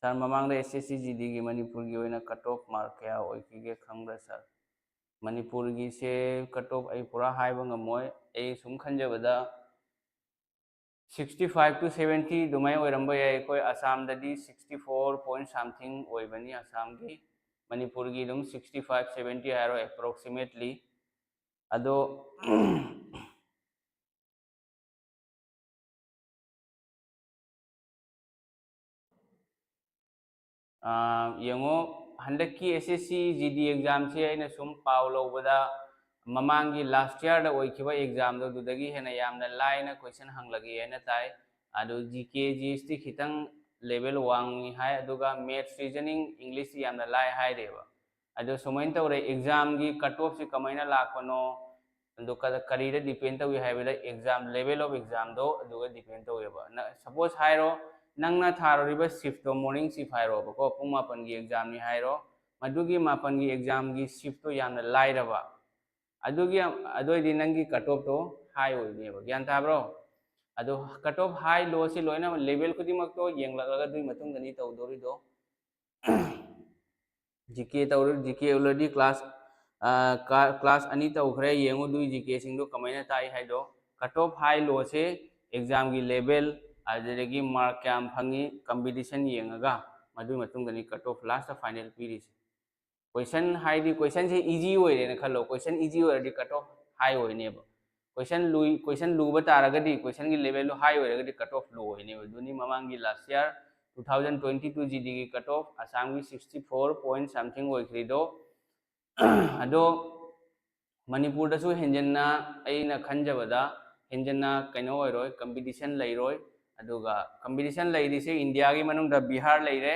ꯁꯥꯔ, ꯃꯃꯥꯡꯗ ꯑꯦꯁ ꯑꯦꯁ ꯁꯤ ꯖꯤ ꯗꯤꯒꯤ ꯃꯅꯤꯄꯨꯔꯒꯤ ꯑꯣꯏꯅ ꯀꯠ ꯑꯣꯐ ꯃꯥꯔꯛ ꯀꯌꯥ ꯑꯣꯏꯈꯤꯒꯦ ꯈꯪꯕ꯭ꯔꯥ ꯁꯥꯔ? ꯃꯅꯤꯄꯨꯔꯒꯤꯁꯦ ꯀꯠ ꯑꯣꯐ ꯑꯩ ꯄꯨꯔꯥ ꯍꯥꯏꯕ ꯉꯝꯃꯣꯏ꯫ ꯑꯩ ꯁꯨꯝ ꯈꯟꯖꯕꯗ sixty five to seventy ꯑꯗꯨꯃꯥꯏꯅ ꯑꯣꯏꯔꯝꯕ ꯌꯥꯏ꯫ ꯑꯩꯈꯣꯏ ꯑꯁꯥꯝꯗꯗꯤ sixty four point something ꯑꯣꯏꯕꯅꯤ ꯑꯁꯥꯝꯒꯤ꯫ ꯃꯅꯤꯄꯨꯔꯒꯤ ꯑꯗꯨꯝ sixty five, seventy ꯍꯥꯏꯔꯣ approximately꯫ ꯑꯗꯣ ꯌꯦꯡꯉꯣ, ꯍꯟꯗꯛꯀꯤ ꯑꯦꯁ ꯑꯦꯁ ꯁꯤ ꯖꯤ ꯗꯤ ꯑꯦꯛꯖꯥꯝꯁꯦ ꯑꯩꯅ ꯁꯨꯝ ꯄꯥꯎ ꯂꯧꯕꯗ ꯃꯃꯥꯡꯒꯤ ꯂꯥꯁ ꯌꯥꯔꯗ ꯑꯣꯏꯈꯤꯕ ꯑꯦꯛꯖꯥꯝꯗꯣ ꯑꯗꯨꯗꯒꯤ ꯍꯦꯟꯅ ꯌꯥꯝꯅ ꯂꯥꯏꯅ ꯀꯣꯏꯁꯟ ꯍꯪꯂꯛꯏ ꯍꯥꯏꯅ ꯇꯥꯏ꯫ ꯑꯗꯨ ꯖꯤ ꯀꯦ, ꯖꯤ ꯑꯦꯁ ꯇꯤ ꯈꯤꯇꯪ ꯂꯦꯚꯦꯜ ꯋꯥꯡꯉꯤ ꯍꯥꯏ, ꯑꯗꯨꯒ ꯃꯦꯠꯁ, ꯔꯤꯖꯅꯤꯡ, ꯏꯪꯂꯤꯁꯇꯤ ꯌꯥꯝꯅ ꯂꯥꯏ ꯍꯥꯏꯔꯦꯕ꯫ ꯑꯗꯣ ꯁꯨꯃꯥꯏꯅ ꯇꯧꯔꯦ, ꯑꯦꯛꯖꯥꯝꯒꯤ ꯀꯠ ꯑꯣꯐꯁꯤ ꯀꯃꯥꯏꯅ ꯂꯥꯛꯄꯅꯣ, ꯑꯗꯨ ꯀꯔꯤꯗ ꯗꯤꯄꯦꯟ ꯇꯧꯏ ꯍꯥꯏꯕꯗ ꯑꯦꯛꯖꯥꯝ, ꯂꯦꯚꯦꯜ ꯑꯣꯐ ꯑꯦꯛꯖꯥꯝꯗꯣ ꯑꯗꯨꯒ ꯗꯤꯄꯦꯟ ꯇꯧꯋꯦꯕ꯫ ꯁꯄꯣꯁ ꯍꯥꯏꯔꯣ, ꯅꯪꯅ ꯊꯥꯔꯨꯔꯤꯕ ꯁꯤꯐꯇꯣ ꯃꯣꯔꯅꯤꯡ ꯁꯤꯐ ꯍꯥꯏꯔꯣꯕꯀꯣ, ꯄꯨꯡ ꯃꯥꯄꯟꯒꯤ ꯑꯦꯛꯖꯥꯝꯅꯤ ꯍꯥꯏꯔꯣ, ꯃꯗꯨꯒꯤ ꯃꯥꯄꯟꯒꯤ ꯑꯦꯛꯖꯥꯝꯒꯤ ꯁꯤꯐꯇꯣ ꯌꯥꯝꯅ ꯂꯥꯏꯔꯕ, ꯑꯗꯨꯒꯤ ꯑꯗꯨꯑꯣꯏꯗꯤ ꯅꯪꯒꯤ ꯀꯠ ꯑꯣꯐꯇꯣ ꯍꯥꯏ ꯑꯣꯏꯅꯦꯕ꯫ ꯒ꯭ꯌꯥꯟ ꯇꯥꯕ꯭ꯔꯣ? ꯑꯗꯣ ꯀꯠ ꯑꯣꯐ ꯍꯥꯏ ꯂꯣꯁꯤ ꯂꯣꯏꯅꯃꯛ ꯂꯦꯚꯦꯜ ꯈꯨꯗꯤꯡꯃꯛꯇꯣ ꯌꯦꯡꯂꯛꯂꯒ ꯑꯗꯨꯒꯤ ꯃꯇꯨꯡꯗꯅꯤ ꯇꯧꯗꯣꯔꯤꯗꯣ꯫ ꯖꯤ ꯀꯦ ꯇꯧꯔ, ꯖꯤ ꯀꯦ already class, class ꯑꯅꯤ ꯇꯧꯈ꯭ꯔꯦ꯫ ꯌꯦꯡꯉꯨ ꯑꯗꯨꯒꯤ ꯖꯤ ꯀꯦꯁꯤꯡꯗꯣ ꯀꯃꯥꯏꯅ ꯇꯥꯛꯏ ꯍꯥꯏꯗꯣ꯫ ꯀꯠ ꯑꯣꯐ ꯍꯥꯏ ꯂꯣꯁꯦ ꯑꯦꯛꯖꯥꯝꯒꯤ ꯂꯦꯚꯦꯜ, ꯑꯗꯨꯗꯒꯤ ꯃꯥꯔꯛ ꯀꯌꯥꯝ ꯐꯪꯉꯤ, ꯀꯝꯄꯤꯇꯤꯁꯟ ꯌꯦꯡꯉꯒ ꯃꯗꯨꯒꯤ ꯃꯇꯨꯡꯗꯅꯤ ꯀꯠ ꯑꯣꯐ ꯂꯥꯁꯇ ꯐꯥꯏꯅꯦꯜ ꯄꯤꯔꯤꯁꯦ꯫ ꯀꯣꯏꯁꯟ ꯍꯥꯏꯗꯤ ꯀꯣꯏꯁꯟꯁꯦ ꯏꯖꯤ ꯑꯣꯏꯔꯦꯅ ꯈꯜꯂꯣ, ꯀꯣꯏꯁꯟ ꯏꯖꯤ ꯑꯣꯏꯔꯗꯤ ꯀꯠ ꯑꯣꯐ ꯍꯥꯏ ꯑꯣꯏꯅꯦꯕ꯫ ꯀꯣꯏꯁꯟ ꯂꯨꯏ, ꯀꯣꯏꯁꯟ ꯂꯨꯕ ꯇꯥꯔꯒꯗꯤ, ꯀꯣꯏꯁꯟꯒꯤ ꯂꯦꯚꯦꯜꯗꯣ ꯍꯥꯏ ꯑꯣꯏꯔꯒꯗꯤ ꯀꯠ ꯑꯣꯐ ꯂꯣ ꯑꯣꯏꯅꯦꯕ꯫ ꯑꯗꯨꯅꯤ ꯃꯃꯥꯡꯒꯤ ꯂꯥꯁ ꯌꯥꯔ two thousand twenty two G ꯗꯤꯒꯤ ꯀꯠ ꯑꯣꯐ ꯑꯁꯥꯝꯒꯤ sixty four point something ꯑꯣꯏꯈ꯭ꯔꯤꯗꯣ꯫ ꯑꯗꯣ ꯃꯅꯤꯄꯨꯔꯗꯁꯨ ꯍꯦꯟꯖꯟꯅ, ꯑꯩꯅ ꯈꯟꯖꯕꯗ ꯍꯦꯟꯖꯟꯅ ꯀꯩꯅꯣ ꯑꯣꯏꯔꯣꯏ, ꯀꯝꯄꯤꯇꯤꯁꯟ ꯂꯩꯔꯣꯏ꯫ ꯑꯗꯨꯒ ꯀꯝꯄꯤꯇꯤꯁꯟ ꯂꯩꯔꯤꯁꯦ ꯏꯟꯗꯤꯌꯥꯒꯤ ꯃꯅꯨꯡꯗ ꯕꯤꯍꯥꯔ ꯂꯩꯔꯦ,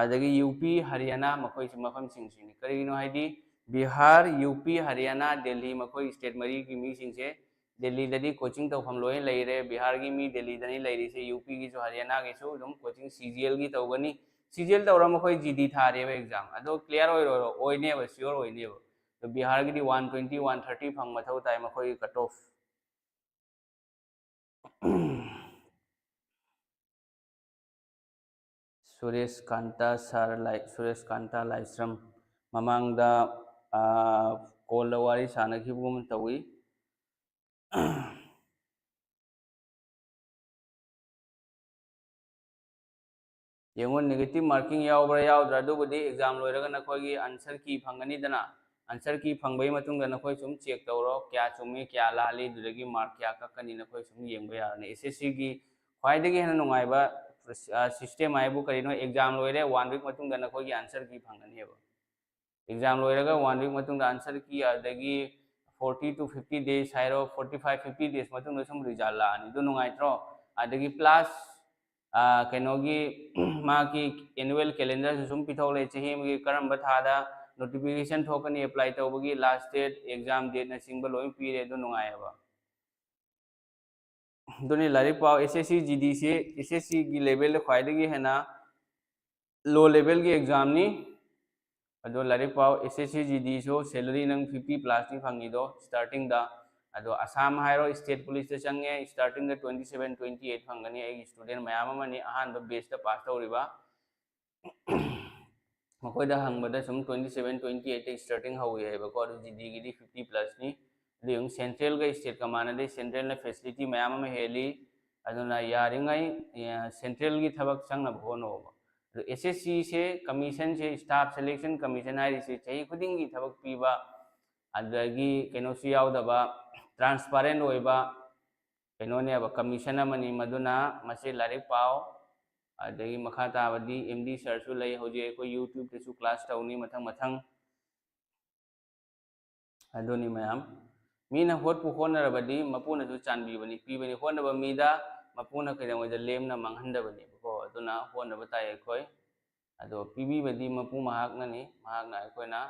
ꯑꯗꯒꯤ ꯌꯨ ꯄꯤ, ꯍꯔꯤꯌꯥꯅꯥ, ꯃꯈꯣꯏꯁꯤ ꯃꯐꯝꯁꯤꯡꯁꯤꯅꯤ꯫ ꯀꯔꯤꯒꯤꯅꯣ ꯍꯥꯏꯗꯤ ꯕꯤꯍꯥꯔ, ꯌꯨ ꯄꯤ, ꯍꯔꯤꯌꯥꯅꯥ, ꯗꯦꯜꯂꯤ, ꯃꯈꯣꯏ ꯁ꯭ꯇꯦꯠ ꯃꯔꯤꯒꯤ ꯃꯤꯁꯤꯡꯁꯦ ꯗꯦꯜꯂꯤꯗꯗꯤ ꯀꯣꯆꯤꯡ ꯇꯧꯐꯝ ꯂꯣꯏꯅ ꯂꯩꯔꯦ꯫ ꯕꯤꯍꯥꯔꯒꯤ ꯃꯤ ꯗꯦꯜꯂꯤꯗꯅꯤ ꯂꯩꯔꯤꯁꯦ, ꯌꯨ ꯄꯤꯒꯤꯁꯨ ꯍꯔꯤꯌꯥꯅꯥꯒꯤꯁꯨ ꯑꯗꯨꯝ ꯀꯣꯆꯤꯡ ꯁꯤ ꯖꯤ ꯑꯦꯜꯒꯤ ꯇꯧꯒꯅꯤ꯫ ꯁꯤ ꯖꯤ ꯑꯦꯜ ꯇꯧꯔ ꯃꯈꯣꯏ ꯖꯤ ꯗꯤ ꯊꯥꯔꯦꯕ ꯑꯦꯛꯖꯥꯝ, ꯑꯗꯣ ꯀ꯭ꯂꯤꯌꯥꯔ ꯑꯣꯏꯔꯣꯏ, ꯑꯣꯏꯅꯦꯕ, ꯁꯤꯌꯣꯔ ꯑꯣꯏꯅꯦꯕ꯫ ꯑꯗꯣ ꯕꯤꯍꯥꯔꯒꯤꯗꯤ one twenty, one thirty ꯐꯪ ꯃꯊꯧ ꯇꯥꯏ ꯃꯈꯣꯏꯒꯤ ꯀꯠ ꯑꯣꯐ꯫ ꯁꯨꯔꯦꯁ ꯀꯥꯟꯇ ꯁꯥꯔ ꯂꯥꯏ ꯁꯨꯔꯦꯁ ꯀꯥꯟꯇ ꯂꯥꯏꯁ꯭ꯔꯝ ꯃꯃꯥꯡꯗ ꯀꯣꯜꯗ ꯋꯥꯔꯤ ꯁꯥꯟꯅꯈꯤꯕꯒꯨꯝ ꯇꯧꯏ꯫ ꯌꯦꯡꯉꯣ, negative marking ꯌꯥꯎꯕ꯭ꯔꯥ ꯌꯥꯎꯗ꯭ꯔꯥ? ꯑꯗꯨꯕꯨꯗꯤ exam ꯂꯣꯏꯔꯒ ꯅꯈꯣꯏꯒꯤ answer key ꯐꯪꯒꯅꯤꯗꯅ, answer key ꯐꯪꯕꯒꯤ ꯃꯇꯨꯡꯗ ꯅꯈꯣꯏ ꯁꯨꯝ check ꯇꯧꯔꯣ, ꯀꯌꯥ ꯆꯨꯝꯃꯤ ꯀꯌꯥ ꯂꯥꯜꯂꯤ, ꯑꯗꯨꯗꯒꯤ mark ꯀꯌꯥ ꯀꯛꯀꯅꯤ ꯅꯈꯣꯏ ꯁꯨꯝ ꯌꯦꯡꯕ ꯌꯥꯔꯅꯤ꯫ S S C ꯒꯤ ꯈ꯭ꯋꯥꯏꯗꯒꯤ ꯍꯦꯟꯅ ꯅꯨꯡꯉꯥꯏꯕ system ꯍꯥꯏꯕꯨ ꯀꯔꯤꯅꯣ? Exam ꯂꯣꯏꯔꯦ, one week ꯃꯇꯨꯡꯗ ꯅꯈꯣꯏꯒꯤ answer key ꯐꯪꯒꯅꯦꯕ꯫ Exam ꯂꯣꯏꯔꯒ one week ꯃꯇꯨꯡꯗ answer key, ꯑꯗꯒꯤ forty to fifty days ꯍꯥꯏꯔꯣ, forty five fifty days ꯃꯇꯨꯡꯗ ꯁꯨꯝ result ꯂꯥꯛꯑꯅꯤ꯫ ꯑꯗꯨ ꯅꯨꯡꯉꯥꯏꯇ꯭ꯔꯣ? ꯑꯗꯒꯤ plus ꯀꯩꯅꯣꯒꯤ ꯃꯥꯒꯤ annual calendar ꯁꯨ ꯁꯨꯝ ꯄꯤꯊꯣꯛꯂꯛꯑꯦ, ꯆꯍꯤ ꯑꯃꯒꯤ ꯀꯔꯝꯕ ꯊꯥꯗ notification ꯊꯣꯛꯀꯅꯤ, apply ꯇꯧꯕꯒꯤ last date, exam date ꯅꯆꯤꯡꯕ ꯂꯣꯏ ꯄꯤꯔꯦ꯫ ꯑꯗꯨ ꯅꯨꯡꯉꯥꯏꯌꯦꯕ꯫ ꯑꯗꯨꯅꯤ, ꯂꯥꯏꯔꯤꯛ ꯄꯥꯎ꯫ S S C G D ꯁꯤ S S C ꯒꯤ level ꯗ ꯈ꯭ꯋꯥꯏꯗꯒꯤ ꯍꯦꯟꯅ low level ꯒꯤ exam ꯅꯤ꯫ ꯑꯗꯣ ꯂꯥꯏꯔꯤꯛ ꯄꯥꯎ꯫ S S C G D ꯁꯨ salary ꯅꯪ fifty plus ꯅꯤ ꯐꯪꯉꯤꯗꯣ starting ꯗ꯫ ꯑꯗꯣ ꯑꯁꯥꯝ ꯍꯥꯏꯔꯣ, state police ꯇ ꯆꯪꯉꯦ, starting ꯗ twenty seven, twenty eight ꯐꯪꯒꯅꯤ꯫ ꯑꯩꯒꯤ student ꯃꯌꯥꯝ ꯑꯃꯅꯤ ꯑꯍꯥꯟꯕ batch ꯇ pass ꯇꯧꯔꯤꯕ꯫ ꯃꯈꯣꯏꯗ ꯍꯪꯕꯗ ꯁꯨꯝ twenty seven, twenty eight ꯇꯒꯤ starting ꯍꯧꯏ ꯍꯥꯏꯕꯀꯣ꯫ ꯑꯗꯨ G D ꯒꯤꯗꯤ fifty plus ꯅꯤ꯫ ꯑꯗꯨ ꯌꯦꯡꯉꯨ, central ꯒ state ꯀ ꯃꯥꯟꯅꯗꯦ꯫ Central ꯅ facility ꯃꯌꯥꯝ ꯑꯃ ꯍꯦꯜꯂꯤ꯫ ꯑꯗꯨꯅ ꯌꯥꯔꯤꯉꯩ central ꯒꯤ ꯊꯕꯛ ꯆꯪꯅꯕ ꯍꯣꯠꯅꯧꯕ꯫ ꯑꯗꯨ S S C ꯁꯦ commission ꯁꯦ, staff selection commission ꯍꯥꯏꯔꯤꯁꯦ ꯆꯍꯤ ꯈꯨꯗꯤꯡꯒꯤ ꯊꯕꯛ ꯄꯤꯕ, ꯑꯗꯒꯤ ꯀꯩꯅꯣꯁꯨ ꯌꯥꯎꯗꯕ, transparent ꯑꯣꯏꯕ ꯀꯩꯅꯣꯅꯦꯕ, commission ꯑꯃꯅꯤ꯫ ꯃꯗꯨꯅ ꯃꯁꯤ ꯂꯥꯏꯔꯤꯛ ꯄꯥꯎ꯫ ꯑꯗꯒꯤ ꯃꯈꯥ ꯇꯥꯕꯗꯤ M D sir ꯁꯨ ꯂꯩ, ꯍꯧꯖꯤꯛ ꯑꯩꯈꯣꯏ YouTube ꯇꯁꯨ class ꯇꯧꯅꯤ ꯃꯊꯪ ꯃꯊꯪ꯫ ꯑꯗꯨꯅꯤ ꯃꯌꯥꯝ, ꯃꯤꯅ ꯍꯣꯠꯄꯨ ꯍꯣꯠꯅꯔꯕꯗꯤ ꯃꯄꯨꯅꯁꯨ ꯆꯥꯟꯕꯤꯕꯅꯤ, ꯄꯤꯕꯅꯤ꯫ ꯍꯣꯠꯅꯕ ꯃꯤꯗ ꯃꯄꯨꯅ ꯀꯩꯗꯧꯉꯩꯗ ꯂꯦꯝꯅ ꯃꯥꯡꯍꯟꯗꯕꯅꯦꯕꯀꯣ꯫ ꯑꯗꯨꯅ ꯍꯣꯠꯅꯕ ꯇꯥꯏ ꯑꯩꯈꯣꯏ꯫ ꯑꯗꯣ ꯄꯤꯕꯤꯕꯗꯤ ꯃꯄꯨ ꯃꯍꯥꯛꯅꯅꯤ, ꯃꯍꯥꯛꯅ ꯑꯩꯈꯣꯏꯅ꯫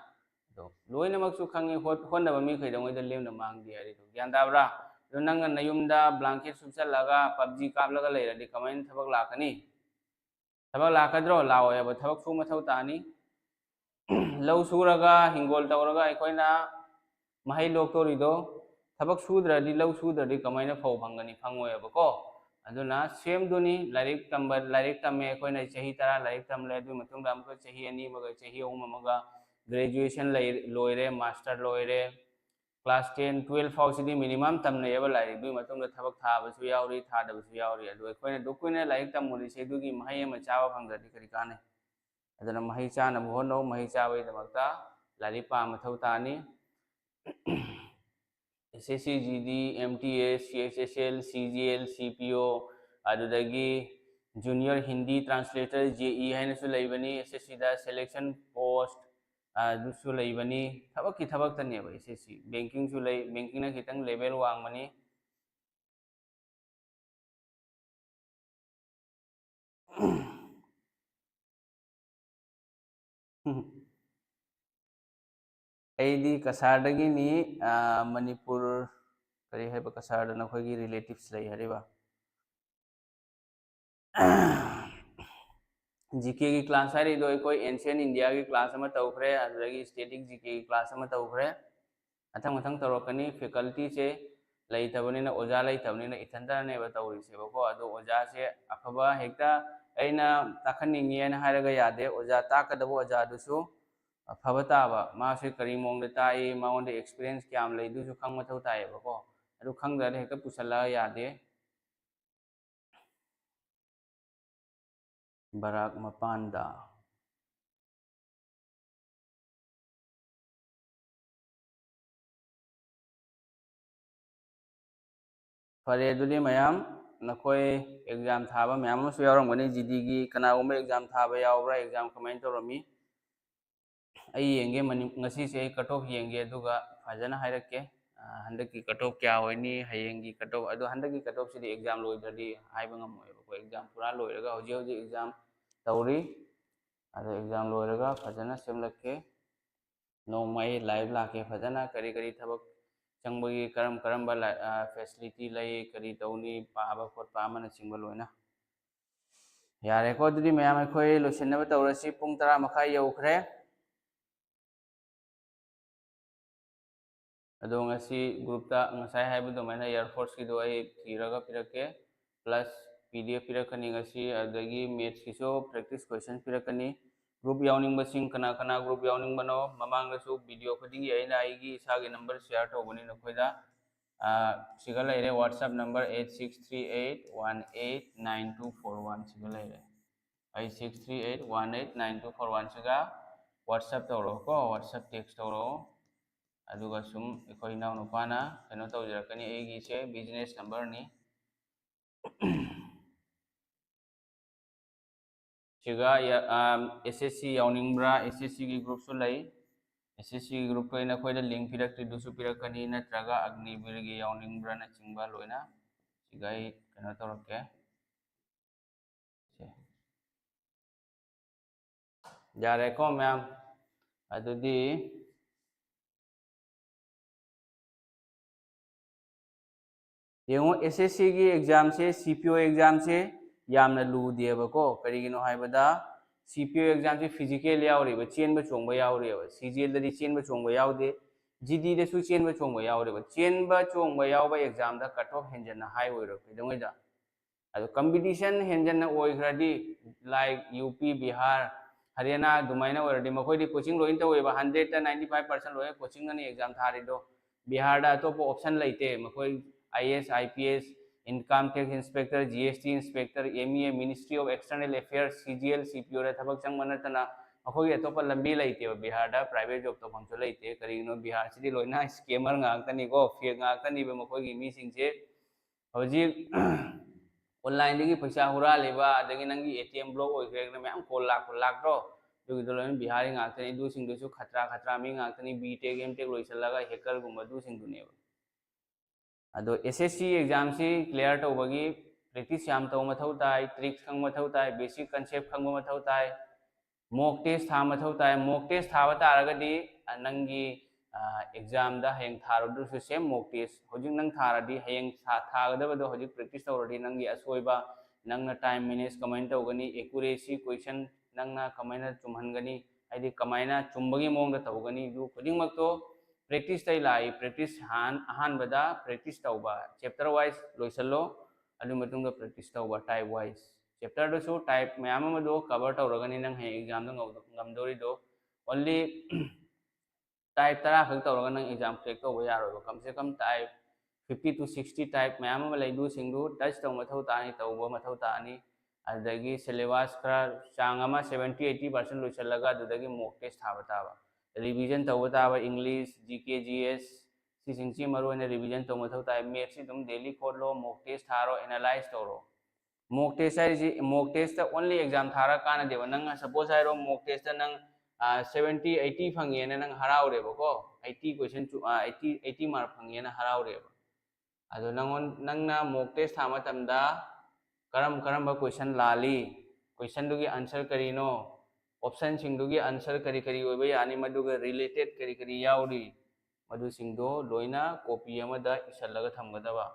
ꯑꯗꯣ ꯂꯣꯏꯅꯃꯛꯁꯨ ꯈꯪꯉꯤ, ꯍꯣꯠ-, ꯍꯣꯠꯅꯕ ꯃꯤ ꯀꯩꯗꯧꯉꯩꯗ ꯂꯦꯝꯅ ꯃꯥꯡꯗꯦ ꯍꯥꯏꯔꯤꯗꯣ꯫ ꯒ꯭ꯌꯥꯟ ꯇꯥꯕ꯭ꯔꯥ? ꯑꯗꯣ ꯅꯪꯅ ꯅꯌꯨꯝꯗ blanket ꯁꯨꯞꯆꯜꯂꯒ PUBG ꯀꯥꯞꯂꯒ ꯂꯩꯔꯗꯤ ꯀꯃꯥꯏꯅ ꯊꯕꯛ ꯂꯥꯛꯀꯅꯤ? ꯊꯕꯛ ꯂꯥꯛꯀꯗ꯭ꯔꯣ? ꯂꯥꯛꯑꯣꯏꯕ꯫ ꯊꯕꯛ ꯁꯨ ꯃꯊꯧ ꯇꯥꯅꯤ꯫ ꯂꯧ ꯁꯨꯔꯒ, ꯍꯤꯡꯒꯣꯜ ꯇꯧꯔꯒ ꯑꯩꯈꯣꯏꯅ ꯃꯍꯩ ꯂꯣꯛꯇꯣꯔꯤꯗꯣ, ꯊꯕꯛ ꯁꯨꯗ꯭ꯔꯗꯤ, ꯂꯧ ꯁꯨꯗ꯭ꯔꯗꯤ ꯀꯃꯥꯏꯅ ꯐꯧ ꯐꯪꯒꯅꯤ? ꯐꯪꯉꯣꯏꯕꯀꯣ꯫ ꯑꯗꯨꯅ ꯁꯦꯝꯗꯨꯅꯤ ꯂꯥꯏꯔꯤꯛ ꯇꯝꯕ, ꯂꯥꯏꯔꯤꯛ ꯇꯝꯃꯦ ꯑꯩꯈꯣꯏꯅ ꯆꯍꯤ ꯇꯔꯥ ꯂꯥꯏꯔꯤꯛ ꯇꯝꯂꯦ, ꯑꯗꯨꯒꯤ ꯃꯇꯨꯡꯗ ꯑꯃꯨꯛꯀ ꯆꯍꯤ ꯑꯅꯤ ꯑꯃꯒ ꯆꯍꯤ ꯑꯍꯨꯝ ꯑꯃꯒ graduation ꯂꯩ-, ꯂꯣꯏꯔꯦ, master ꯂꯣꯏꯔꯦ, class ten, twelve ꯐꯥꯎꯁꯤꯗꯤ minimum ꯇꯝꯅꯩꯑꯕ ꯂꯥꯏꯔꯤꯛ꯫ ꯑꯗꯨꯒꯤ ꯃꯇꯨꯡꯗ ꯊꯕꯛ ꯊꯥꯕꯁꯨ ꯌꯥꯎꯔꯤ, ꯊꯥꯗꯕꯁꯨ ꯌꯥꯎꯔꯤ꯫ ꯑꯗꯨ ꯑꯩꯈꯣꯏꯅ ꯑꯗꯨꯛ ꯀꯨꯏꯅ ꯂꯥꯏꯔꯤꯛ ꯇꯝꯃꯨꯔꯤꯁꯦ ꯑꯗꯨꯒꯤ ꯃꯍꯩ ꯑꯃ ꯆꯥꯕ ꯐꯪꯗ꯭ꯔꯗꯤ ꯀꯔꯤ ꯀꯥꯟꯅꯩ? ꯑꯗꯨꯅ ꯃꯍꯩ ꯆꯥꯅꯕ ꯍꯣꯠꯅꯧ꯫ ꯃꯍꯩ ꯆꯥꯕꯒꯤꯗꯃꯛꯇ ꯂꯥꯏꯔꯤꯛ ꯄꯥꯕ ꯃꯊꯧ ꯇꯥꯅꯤ꯫ S S C G D, M T S, C H S L, C G L, C P O, ꯑꯗꯨꯗꯒꯤ Junior Hindi Translator, J E ꯍꯥꯏꯅꯁꯨ ꯂꯩꯕꯅꯤ꯫ S S C ꯗ selection post ꯑꯗꯨꯁꯨ ꯂꯩꯕꯅꯤ꯫ ꯊꯕꯛꯀꯤ ꯊꯕꯛꯇꯅꯦꯕ S S C꯫ Bankingꯁꯨ ꯂꯩ, bankingꯅ ꯈꯤꯇꯪ level ꯋꯥꯡꯕꯅꯤ꯫ ꯑꯩꯗꯤ ꯀꯁꯥꯔꯗꯒꯤꯅꯤ꯫ ꯑꯥ, ꯃꯅꯤꯄꯨꯔ, ꯀꯔꯤ ꯍꯥꯏꯕ, ꯀꯁꯥꯔꯗ ꯅꯈꯣꯏꯒꯤ relatives ꯂꯩ ꯍꯥꯏꯔꯤꯕ? G K ꯒꯤ class ꯍꯥꯏꯔꯤꯗꯣ ꯑꯩꯈꯣꯏ ancient India ꯒꯤ class ꯑꯃ ꯇꯧꯈ꯭ꯔꯦ, ꯑꯗꯨꯗꯒꯤ static G K ꯒꯤ class ꯑꯃ ꯇꯧꯈ꯭ꯔꯦ꯫ ꯃꯊꯪ ꯃꯊꯪ ꯇꯧꯔꯛꯀꯅꯤ꯫ Facultyꯁꯦ ꯂꯩꯇꯕꯅꯤꯅ, ꯑꯣꯖꯥ ꯂꯩꯇꯕꯅꯤꯅ ꯏꯊꯟꯇꯅꯦꯕ ꯇꯧꯔꯤꯁꯦꯕꯀꯣ꯫ ꯑꯗꯣ ꯑꯣꯖꯥꯁꯦ ꯑꯐꯕ ꯍꯦꯛꯇ ꯑꯩꯅ ꯇꯥꯛꯍꯟꯅꯤꯡꯉꯤ ꯍꯥꯏꯅ ꯍꯥꯏꯔꯒ ꯌꯥꯗꯦ꯫ ꯑꯣꯖꯥ ꯇꯥꯛꯀꯗꯕ ꯑꯣꯖꯥꯗꯨꯁꯨ ꯑꯐꯕ ꯇꯥꯕ, ꯃꯥꯁꯦ ꯀꯔꯤ ꯃꯑꯣꯡꯗ ꯇꯥꯛꯏ, ꯃꯉꯣꯟꯗ experience ꯀꯌꯥꯝ ꯂꯩ, ꯑꯗꯨꯁꯨ ꯈꯪ ꯃꯊꯧ ꯇꯥꯏꯌꯦꯕꯀꯣ꯫ ꯑꯗꯨ ꯈꯪꯗ꯭ꯔꯗꯤ ꯍꯦꯛꯇ ꯄꯨꯁꯜꯂꯒ ꯌꯥꯗꯦ꯫ ꯕꯔꯥꯛ ꯃꯄꯥꯟꯗ꯫ ꯐꯔꯦ, ꯑꯗꯨꯗꯤ ꯃꯌꯥꯝ, ꯅꯈꯣꯏ exam ꯊꯥꯕ ꯃꯌꯥꯝ ꯑꯃꯁꯨ ꯌꯥꯎꯔꯝꯒꯅꯤ꯫ G D ꯒꯤ ꯀꯅꯥꯒꯨꯝꯕ exam ꯊꯥꯕ ꯌꯥꯎꯕ꯭ꯔꯥ? Exam ꯀꯃꯥꯏꯅ ꯇꯧꯔꯝꯃꯤ? ꯑꯩ ꯌꯦꯡꯒꯦ, ꯃꯅꯤ-, ꯉꯁꯤꯁꯦ ꯑꯩ cut off ꯌꯦꯡꯒꯦ, ꯑꯗꯨꯒ ꯐꯖꯅ ꯍꯥꯏꯔꯛꯀꯦ꯫ ꯑ, ꯍꯟꯗꯛꯀꯤ cut off ꯀꯌꯥ ꯑꯣꯏꯅꯤ, ꯍꯌꯦꯡꯒꯤ cut off, ꯑꯗꯣ ꯍꯟꯗꯛꯀꯤ cut offꯁꯤꯗꯤ exam ꯂꯣꯏꯗ꯭ꯔꯗꯤ ꯍꯥꯏꯕ ꯉꯝꯃꯣꯏꯕꯀꯣ꯫ Exam ꯄꯨꯔꯥ ꯂꯣꯏꯔꯒ, ꯍꯧꯖꯤꯛ ꯍꯧꯖꯤꯛ exam ꯇꯧꯔꯤ, ꯑꯗꯣ exam ꯂꯣꯏꯔꯒ ꯐꯖꯅ ꯁꯦꯝꯂꯛꯀꯦ꯫ ꯅꯣꯡꯃ ꯑꯩ live ꯂꯥꯛꯀꯦ, ꯐꯖꯅ ꯀꯔꯤ ꯀꯔꯤ ꯊꯕꯛ ꯆꯪꯕꯒꯤ, ꯀꯔꯝ ꯀꯔꯝꯕ ꯂꯥꯏ-, ꯑ, facility ꯂꯩ, ꯀꯔꯤ ꯇꯧꯅꯤ, ꯄꯥꯕ ꯈꯣꯠꯄ ꯑꯃꯅꯆꯤꯡꯕ ꯂꯣꯏꯅ꯫ ꯌꯥꯔꯦꯀꯣ, ꯑꯗꯨꯗꯤ ꯃꯌꯥꯝ ꯑꯩꯈꯣꯏ ꯂꯣꯏꯁꯤꯟꯅꯕ ꯇꯧꯔꯁꯤ꯫ ꯄꯨꯡ ꯇꯔꯥ ꯃꯈꯥꯏ ꯌꯧꯈ꯭ꯔꯦ꯫ ꯑꯗꯣ ꯉꯁꯤ groupꯇ ꯉꯁꯥꯏ ꯍꯥꯏꯕ ꯑꯗꯨꯃꯥꯏꯅ Air Forceꯀꯤꯗꯣ ꯑꯩ ꯊꯤꯔꯒ ꯄꯤꯔꯛꯀꯦ꯫ plus P D F ꯄꯤꯔꯛꯀꯅꯤ ꯉꯁꯤ꯫ ꯑꯗꯒꯤ mathsꯀꯤꯁꯨ practice question ꯄꯤꯔꯛꯀꯅꯤ꯫ Group ꯌꯥꯎꯅꯤꯡꯕꯁꯤꯡ, ꯀꯅꯥ ꯀꯅꯥ group ꯌꯥꯎꯅꯤꯡꯕꯅꯣ? ꯃꯃꯥꯡꯗꯁꯨ video ꯈꯨꯗꯤꯡꯒꯤ ꯑꯩꯅ ꯑꯩꯒꯤ ꯏꯁꯥꯒꯤ number share ꯇꯧꯕꯅꯤ ꯅꯈꯣꯏꯗ꯫ ꯑꯥ, ꯁꯤꯒ ꯂꯩꯔꯦ, WhatsApp number eight six three eight one eight nine two four one꯫ ꯁꯤꯒ ꯂꯩꯔꯦ, eight six three eight one eight nine two four one꯫ ꯁꯤꯒ WhatsApp ꯇꯧꯔꯛꯑꯣꯀꯣ, WhatsApp text ꯇꯧꯔꯛꯑꯣ꯫ ꯑꯗꯨꯒ ꯁꯨꯝ ꯑꯩꯈꯣꯏ ꯏꯅꯥꯎꯅꯨꯄꯥꯅ ꯀꯩꯅꯣ ꯇꯧꯖꯔꯛꯀꯅꯤ, ꯑꯩꯒꯤꯁꯦ business numberꯅꯤ꯫ ꯁꯤꯒ ꯌ-, ꯑꯥ, S S C ꯌꯥꯎꯅꯤꯡꯕ꯭ꯔꯥ? S S Cꯒꯤ groupꯁꯨ ꯂꯩ꯫ S S Cꯒꯤ groupꯇꯣ ꯑꯩꯅ ꯑꯩꯈꯣꯏꯗ link ꯄꯤꯔꯛꯇ꯭ꯔꯤꯗꯨꯁꯨ ꯄꯤꯔꯛꯀꯅꯤ, ꯅꯠꯇ꯭ꯔꯒ ꯑꯒꯅꯤꯕꯤꯔꯒꯤ ꯌꯥꯎꯅꯤꯡꯕ꯭ꯔꯥꯅꯆꯤꯡꯕ ꯂꯣꯏꯅ ꯁꯤꯒ ꯑꯩ ꯀꯩꯅꯣ ꯇꯧꯔꯛꯀꯦ꯫ ꯁꯦ꯫ ꯌꯥꯔꯦꯀꯣ ꯃꯌꯥꯝ? ꯑꯗꯨꯗꯤ ꯌꯦꯡꯉꯣ, S S Cꯒꯤ examꯁꯦ, C P O examꯁꯦ ꯌꯥꯝꯅ ꯂꯨꯗꯦꯕꯀꯣ꯫ ꯀꯔꯤꯒꯤꯅꯣ ꯍꯥꯏꯕꯗ, C P O examꯁꯦ physical ꯌꯥꯎꯔꯤꯕ, ꯆꯦꯟꯕ ꯆꯣꯡꯕ ꯌꯥꯎꯔꯤꯕ꯫ C G Lꯗꯗꯤ ꯆꯦꯟꯕ ꯆꯣꯡꯕ ꯌꯥꯎꯗꯦ, GDꯗꯁꯨ ꯆꯦꯟꯕ ꯆꯣꯡꯕ ꯌꯥꯎꯔꯤꯕ꯫ ꯆꯦꯟꯕ ꯆꯣꯡꯕ ꯌꯥꯎꯕ examꯗ cut off ꯍꯦꯟꯖꯟꯅ high ꯑꯣꯏꯔꯣꯏ꯫ ꯀꯩꯗꯧꯉꯩꯗ? ꯑꯗꯣ competition ꯍꯦꯟꯖꯟꯅ ꯑꯣꯏꯈ꯭ꯔꯗꯤ, like U P, Bihar, ꯍꯔꯤꯌꯥꯅꯥ ꯑꯗꯨꯃꯥꯏꯅ ꯑꯣꯏꯔꯗꯤ, ꯃꯈꯣꯏꯗꯤ coaching ꯂꯣꯏꯅ ꯇꯧꯋꯦꯕ, hundredꯇ ninety five percent ꯂꯣꯏꯅ coachingꯅꯅꯤ exam ꯊꯥꯔꯤꯗꯣ꯫ ꯕꯤꯍꯥꯔꯗ ꯑꯇꯣꯞꯄ option ꯂꯩꯇꯦ, ꯃꯈꯣꯏ I A S, I P S, Income Tax Inspector, G S T Inspector, M E A, Ministry of External Affairs, C G L, C P Oꯗ ꯊꯕꯛ ꯆꯪꯕ ꯅꯠꯇꯅ ꯃꯈꯣꯏꯒꯤ ꯑꯇꯣꯞꯄ ꯂꯝꯕꯤ ꯂꯩꯇꯦꯕ꯫ ꯕꯤꯍꯥꯔꯗ private job ꯇꯧꯐꯝꯁꯨ ꯂꯩꯇꯦ꯫ ꯀꯔꯤꯒꯤꯅꯣ? ꯕꯤꯍꯥꯔꯁꯤꯗꯤ ꯂꯣꯏꯅ scammer ꯉꯥꯛꯇꯅꯤꯀꯣ, fake ꯉꯥꯛꯇꯅꯤꯕ ꯃꯈꯣꯏꯒꯤ ꯃꯤꯁꯤꯡꯁꯦ꯫ ꯍꯧꯖꯤꯛ onlineꯗꯒꯤ ꯄꯩꯁꯥ ꯍꯨꯔꯥꯜꯂꯤꯕ, ꯑꯗꯒꯤ ꯅꯪꯒꯤ A T M block ꯑꯣꯏꯈ꯭ꯔꯦꯅ ꯃꯌꯥꯝ call ꯂꯥꯛꯄ ꯂꯥꯛꯇ꯭ꯔꯣ? ꯑꯗꯨꯒꯤꯗꯣ ꯂꯣꯏꯅ ꯕꯤꯍꯥꯔꯤ ꯉꯥꯛꯇꯅꯤ꯫ ꯑꯗꯨꯁꯤꯡꯗꯨꯁꯨ ꯈꯇ꯭ꯔꯥ ꯈꯇ꯭ꯔꯥ ꯃꯤ ꯉꯥꯛꯇꯅꯤ, B Tech, M Tech ꯂꯣꯏꯁꯤꯜꯂꯒ hackerꯒꯨꯝꯕ ꯑꯗꯨꯁꯤꯡꯗꯨꯅꯦꯕ꯫ ꯑꯗꯣ S S C examꯁꯤ clear ꯇꯧꯕꯒꯤ practice ꯌꯥꯝ ꯇꯧꯕ ꯃꯊꯧ ꯇꯥꯏ, tricks ꯈꯪꯕ ꯃꯊꯧ ꯇꯥꯏ, basic concept ꯈꯪꯕ ꯃꯊꯧ ꯇꯥꯏ, mock test ꯊꯥꯕ ꯃꯊꯧ ꯇꯥꯏ꯫ Mock test ꯊꯥꯕ ꯇꯥꯔꯒꯗꯤ, ꯑ, ꯅꯪꯒꯤ, ꯑ, examꯗ ꯍꯌꯦꯡ ꯊꯥꯔꯨꯗ꯭ꯔꯁꯨ same mock test꯫ ꯍꯧꯖꯤꯛ ꯅꯪ ꯊꯥꯔꯗꯤ ꯍꯌꯦꯡ ꯊꯥ-, ꯊꯥꯒꯗꯕꯗꯣ ꯍꯧꯖꯤꯛ practice ꯇꯧꯔꯗꯤ ꯅꯪꯒꯤ ꯑꯁꯣꯏꯕ, ꯅꯪꯅ time manage ꯀꯃꯥꯏꯅ ꯇꯧꯒꯅꯤ, accuracy, question ꯅꯪꯅ ꯀꯃꯥꯏꯅ ꯆꯨꯝꯍꯟꯒꯅꯤ, ꯍꯥꯏꯗꯤ ꯀꯃꯥꯏꯅ ꯆꯨꯝꯕꯒꯤ ꯃꯑꯣꯡꯗ ꯇꯧꯒꯅꯤ, ꯑꯗꯨ ꯈꯨꯗꯤꯡꯃꯛꯇꯣ practiceꯇꯩ ꯂꯥꯛꯏ꯫ Practice ꯑꯍꯥꯟ-, ꯑꯍꯥꯟꯕꯗ practice ꯇꯧꯕ, chapter wise ꯂꯣꯏꯁꯤꯜꯂꯣ꯫ ꯑꯗꯨ ꯃꯇꯨꯡꯗ practice ꯇꯧꯕ type wise꯫ Chapter ꯗꯨꯁꯨ type ꯃꯌꯥꯝ ꯑꯃꯗꯣ cover ꯇꯧꯔꯒꯅꯤ ꯅꯪ ꯍꯌꯦꯡ exam ꯗ ꯉꯝꯗꯣꯔꯤꯗꯣ꯫ Only type ꯇꯔꯥ ꯈꯛ ꯇꯧꯔꯒ ꯅꯪ exam crack ꯇꯧꯕ ꯌꯥꯔꯣꯏꯕ꯫ ꯀꯝ ꯁꯦ ꯀꯝ type fifty to sixty type ꯃꯌꯥꯝ ꯑꯃ ꯂꯩ, ꯑꯗꯨꯁꯤꯡꯗꯨ touch ꯇꯧꯕ ꯃꯊꯧ ꯇꯥꯅꯤ, ꯇꯧꯕ ꯃꯊꯧ ꯇꯥꯅꯤ꯫ ꯑꯗꯨꯗꯒꯤ syllabus ꯈꯔ ꯆꯥꯡ ꯑꯃ seventy eighty percent ꯂꯣꯏꯁꯤꯜꯂꯒ ꯑꯗꯨꯗꯒꯤ mock test ꯊꯥꯕ ꯇꯥꯕ, revision ꯇꯧꯕ ꯇꯥꯕ꯫ English, G K, G S, ꯁꯤꯁꯤꯡꯁꯤ ꯃꯔꯨ ꯑꯣꯏꯅ revision ꯇꯧꯕ ꯃꯊꯧ ꯇꯥꯏ꯫ Maths ꯁꯤ ꯑꯗꯨꯝ daily ꯈꯣꯠꯂꯣ, mock test ꯊꯥꯔꯣ, analyse ꯇꯧꯔꯣ꯫ Mock test ꯍꯥꯏꯔꯤꯁꯤ, mock test ꯇ only exam ꯊꯥꯔꯒ ꯀꯥꯟꯅꯗꯦꯕ꯫ ꯅꯪ suppose ꯍꯥꯏꯔꯣ, mock test ꯇ ꯅꯪ seventy eighty ꯐꯪꯉꯦꯅ ꯅꯪ ꯍꯔꯥꯎꯔꯦꯕꯀꯣ, eighty question, eighty eighty mark ꯐꯪꯉꯦꯅ ꯍꯔꯥꯎꯔꯦꯕ꯫ ꯑꯗꯣ ꯅꯪꯉꯣꯟ ꯅꯪꯅ mock test ꯊꯥ ꯃꯇꯝꯗ ꯀꯔꯝ ꯀꯔꯝꯕ question ꯂꯥꯜꯂꯤ, question ꯗꯨꯒꯤ answer ꯀꯔꯤꯅꯣ, option ꯁꯤꯡꯗꯨꯒꯤ answer ꯀꯔꯤ ꯀꯔꯤ ꯑꯣꯏꯕ ꯌꯥꯅꯤ, ꯃꯗꯨꯒ related ꯀꯔꯤ ꯀꯔꯤ ꯌꯥꯎꯔꯤ, ꯃꯗꯨꯁꯤꯡꯗꯣ ꯂꯣꯏꯅ copy ꯑꯃꯗ ꯏꯁꯜꯂꯒ ꯊꯝꯒꯗꯕ꯫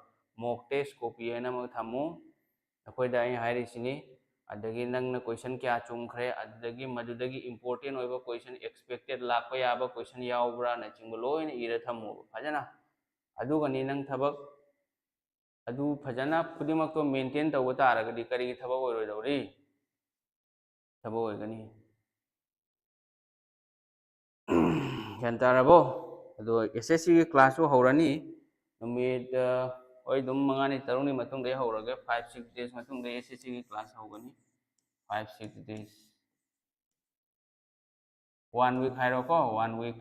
Mock test copy ꯍꯥꯏꯅ ꯑꯃ ꯊꯝꯃꯨ꯫ ꯑꯩꯈꯣꯏꯗ ꯑꯩꯅ ꯍꯥꯏꯔꯤꯁꯤꯅꯤ꯫ ꯑꯗꯒꯤ ꯅꯪꯅ question ꯀꯌꯥ ꯆꯨꯝꯈ꯭ꯔꯦ, ꯑꯗꯨꯗꯒꯤ ꯃꯗꯨꯗꯒꯤ important ꯑꯣꯏꯕ question, expected ꯂꯥꯛꯄ ꯌꯥꯕ question ꯌꯥꯎꯕ꯭ꯔꯥꯅꯆꯤꯡꯕ ꯂꯣꯏꯅ ꯏꯔ ꯊꯝꯃꯣꯕ ꯐꯖꯅ꯫ ꯑꯗꯨꯒꯅꯤ ꯅꯪ ꯊꯕꯛ ꯑꯗꯨ ꯐꯖꯅ ꯈꯨꯗꯤꯡꯃꯛꯇꯣ maintain ꯇꯧꯕ ꯇꯥꯔꯒꯗꯤ ꯀꯔꯤꯒꯤ ꯊꯕꯛ ꯑꯣꯏꯔꯣꯏꯗꯧꯔꯤ? ꯊꯕꯛ ꯑꯣꯏꯒꯅꯤ꯫ ꯒ꯭ꯌꯥꯟ ꯇꯥꯔꯕꯣ? ꯑꯗꯣ S S C ꯒꯤ class ꯁꯨ ꯍꯧꯔꯅꯤ꯫ ꯅꯨꯃꯤꯠ, ꯑ, ꯍꯣꯏ, ꯑꯗꯨꯝ ꯃꯉꯥꯅꯤ ꯇꯔꯨꯛꯅꯤ ꯃꯇꯨꯡꯗꯒꯤ ꯍꯧꯔꯒ five six days ꯃꯇꯨꯡꯗꯒꯤ S S C ꯒꯤ class ꯍꯧꯒꯅꯤ꯫ Five six days꯫ One week ꯍꯥꯏꯔꯣꯀꯣ, one week꯫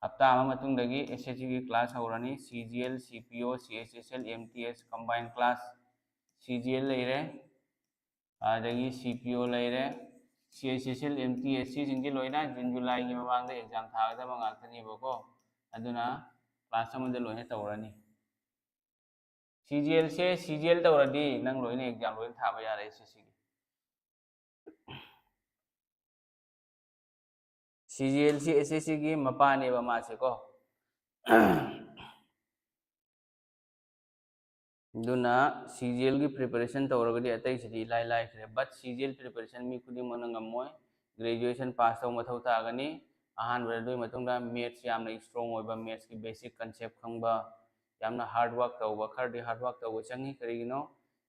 ꯍꯞꯇꯥ ꯑꯃ ꯃꯇꯨꯡꯗꯒꯤ S S C ꯒꯤ class ꯍꯧꯔꯅꯤ꯫ C G L, C P O, C H S L, M T S combined class꯫ C G L ꯂꯩꯔꯦ, ꯑꯗꯒꯤ C P O ꯂꯩꯔꯦ, C H S L, M T S, ꯁꯤꯁꯤꯡꯁꯤ ꯂꯣꯏꯅ June July ꯒꯤ ꯃꯃꯥꯡꯗ exam ꯊꯥꯒꯗꯕ ꯉꯥꯛꯇꯅꯦꯕꯀꯣ꯫ ꯑꯗꯨꯅ class ꯑꯃꯗ ꯂꯣꯏꯅ ꯇꯧꯔꯅꯤ꯫ C G L ꯁꯦ, C G L ꯇꯧꯔꯗꯤ ꯅꯪ ꯂꯣꯏꯅ exam ꯂꯣꯏꯅ ꯊꯥꯕ ꯌꯥꯔꯦ S S C ꯒꯤ꯫ C G L ꯁꯤ S S C ꯒꯤ ꯃꯄꯥꯅꯦꯕ ꯃꯥꯁꯦꯀꯣ꯫ ꯑꯗꯨꯅ C G L ꯒꯤ preparation ꯇꯧꯔꯒꯗꯤ ꯑꯇꯩꯁꯤꯗꯤ ꯏꯂꯥꯏ ꯂꯥꯏꯈ꯭ꯔꯦ, but C G L preparation ꯃꯤ ꯈꯨꯗꯤꯡꯃꯛꯅ ꯉꯝꯃꯣꯏ꯫ Graduation pass ꯇꯧꯕ ꯃꯊꯧ ꯇꯥꯒꯅꯤ꯫ ꯑꯍꯥꯟꯕꯗ ꯑꯗꯨꯒꯤ ꯃꯇꯨꯡꯗ maths ꯌꯥꯝꯅ strong ꯑꯣꯏꯕ, maths ꯀꯤ basic concept ꯈꯪꯕ, ꯌꯥꯝꯅ ꯍꯥꯔꯗ ꯋꯥꯔꯛ ꯇꯧꯕ, ꯈꯔꯗꯤ ꯍꯥꯔꯗ ꯋꯥꯔꯛ ꯇꯧꯕ ꯆꯪꯉꯤ꯫ ꯀꯔꯤꯒꯤꯅꯣ?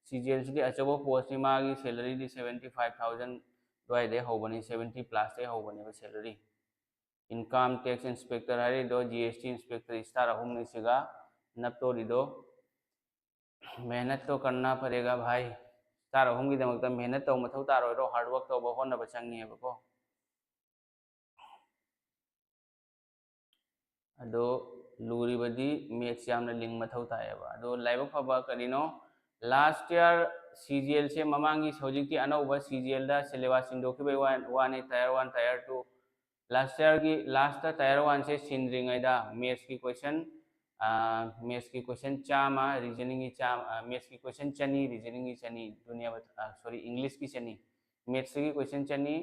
ꯁꯤ ꯖꯤ ꯑꯦꯜꯁꯤꯗꯤ ꯑꯆꯧꯕ ꯄꯣꯁꯅꯤ, ꯃꯥꯒꯤ ꯁꯦꯂꯔꯤꯗꯤ ꯁꯕꯦꯟꯇꯤ ꯐꯥꯏꯚ ꯊꯥꯎꯖꯟ ꯑꯗꯨꯋꯥꯏꯗꯩ ꯍꯧꯕꯅꯤ, ꯁꯕꯦꯟꯇꯤ ꯄ꯭ꯂꯁꯇꯩ ꯍꯧꯕꯅꯦꯕ ꯁꯦꯂꯔꯤ꯫ ꯏꯟꯀꯝ ꯇꯦꯛꯁ ꯏꯟꯁꯄꯦꯛꯇꯔ ꯍꯥꯏꯔꯤꯗꯣ, G S T inspector star ꯑꯍꯨꯝꯅꯤ ꯁꯤꯒ ꯅꯞꯇꯣꯔꯤꯗꯣ꯫ ꯃꯦꯍꯅꯠ ꯇꯣ ꯀꯔꯅꯥ ꯄꯔꯦꯒꯥ ꯚꯥꯏ꯫ ꯁ꯭ꯇꯥꯔ ꯑꯍꯨꯝꯒꯤꯗꯃꯛꯇ ꯃꯦꯍꯅꯠ ꯇꯧꯕ ꯃꯊꯧ ꯇꯥꯔꯣꯏꯗ꯭ꯔꯣ? ꯍꯥꯔꯗ ꯋꯥꯔꯛ ꯇꯧꯕ, ꯍꯣꯠꯅꯕ ꯆꯪꯉꯦꯕꯀꯣ꯫ ꯑꯗꯣ ꯂꯨꯔꯤꯕꯗꯤ ꯃꯦꯠꯁ ꯌꯥꯝꯅ ꯂꯤꯡ ꯃꯊꯧ ꯇꯥꯏꯌꯦꯕ꯫ ꯑꯗꯣ ꯂꯥꯏꯕꯛ ꯐꯕ ꯀꯔꯤꯅꯣ, ꯂꯥꯁ ꯏꯌꯥꯔ ꯁꯤ ꯖꯤ ꯑꯦꯜꯁꯦ, ꯃꯃꯥꯡꯒꯤ ꯍꯧꯖꯤꯛꯇꯤ ꯑꯅꯧꯕ ꯁꯤ ꯖꯤ ꯑꯦꯜꯗ ꯁꯤꯂꯦꯕꯁ ꯁꯤꯟꯗꯣꯛꯈꯤꯕꯒꯤ ꯋꯥ-, ꯋꯥꯅꯤ, ꯇꯥꯌꯔ ꯋꯥꯟ, ꯇꯥꯌꯔ ꯇꯨ꯫ ꯂꯥꯁ ꯏꯌꯥꯔꯒꯤ ꯂꯥꯁꯇ ꯇꯥꯌꯔ ꯋꯥꯟꯁꯦ ꯁꯤꯟꯗ꯭ꯔꯤꯉꯩꯗ ꯃꯦꯠꯁꯀꯤ ꯀꯣꯏꯁꯟ, ꯃꯦꯠꯁꯀꯤ ꯀꯣꯏꯁꯟ ꯆꯥꯝꯃ, ꯔꯤꯖꯅꯤꯡꯒꯤ ꯆꯥꯝꯃ, ꯃꯦꯠꯁꯀꯤ ꯀꯣꯏꯁꯟ ꯆꯅꯤ, ꯔꯤꯖꯅꯤꯡꯒꯤ ꯆꯅꯤ, ꯗꯨꯅꯤꯌꯥ, ꯁꯣꯔꯤ, ꯏꯪꯂꯤꯁꯀꯤ ꯆꯅꯤ꯫ ꯃꯦꯠꯁꯇꯒꯤ ꯀꯣꯏꯁꯟ ꯆꯅꯤ,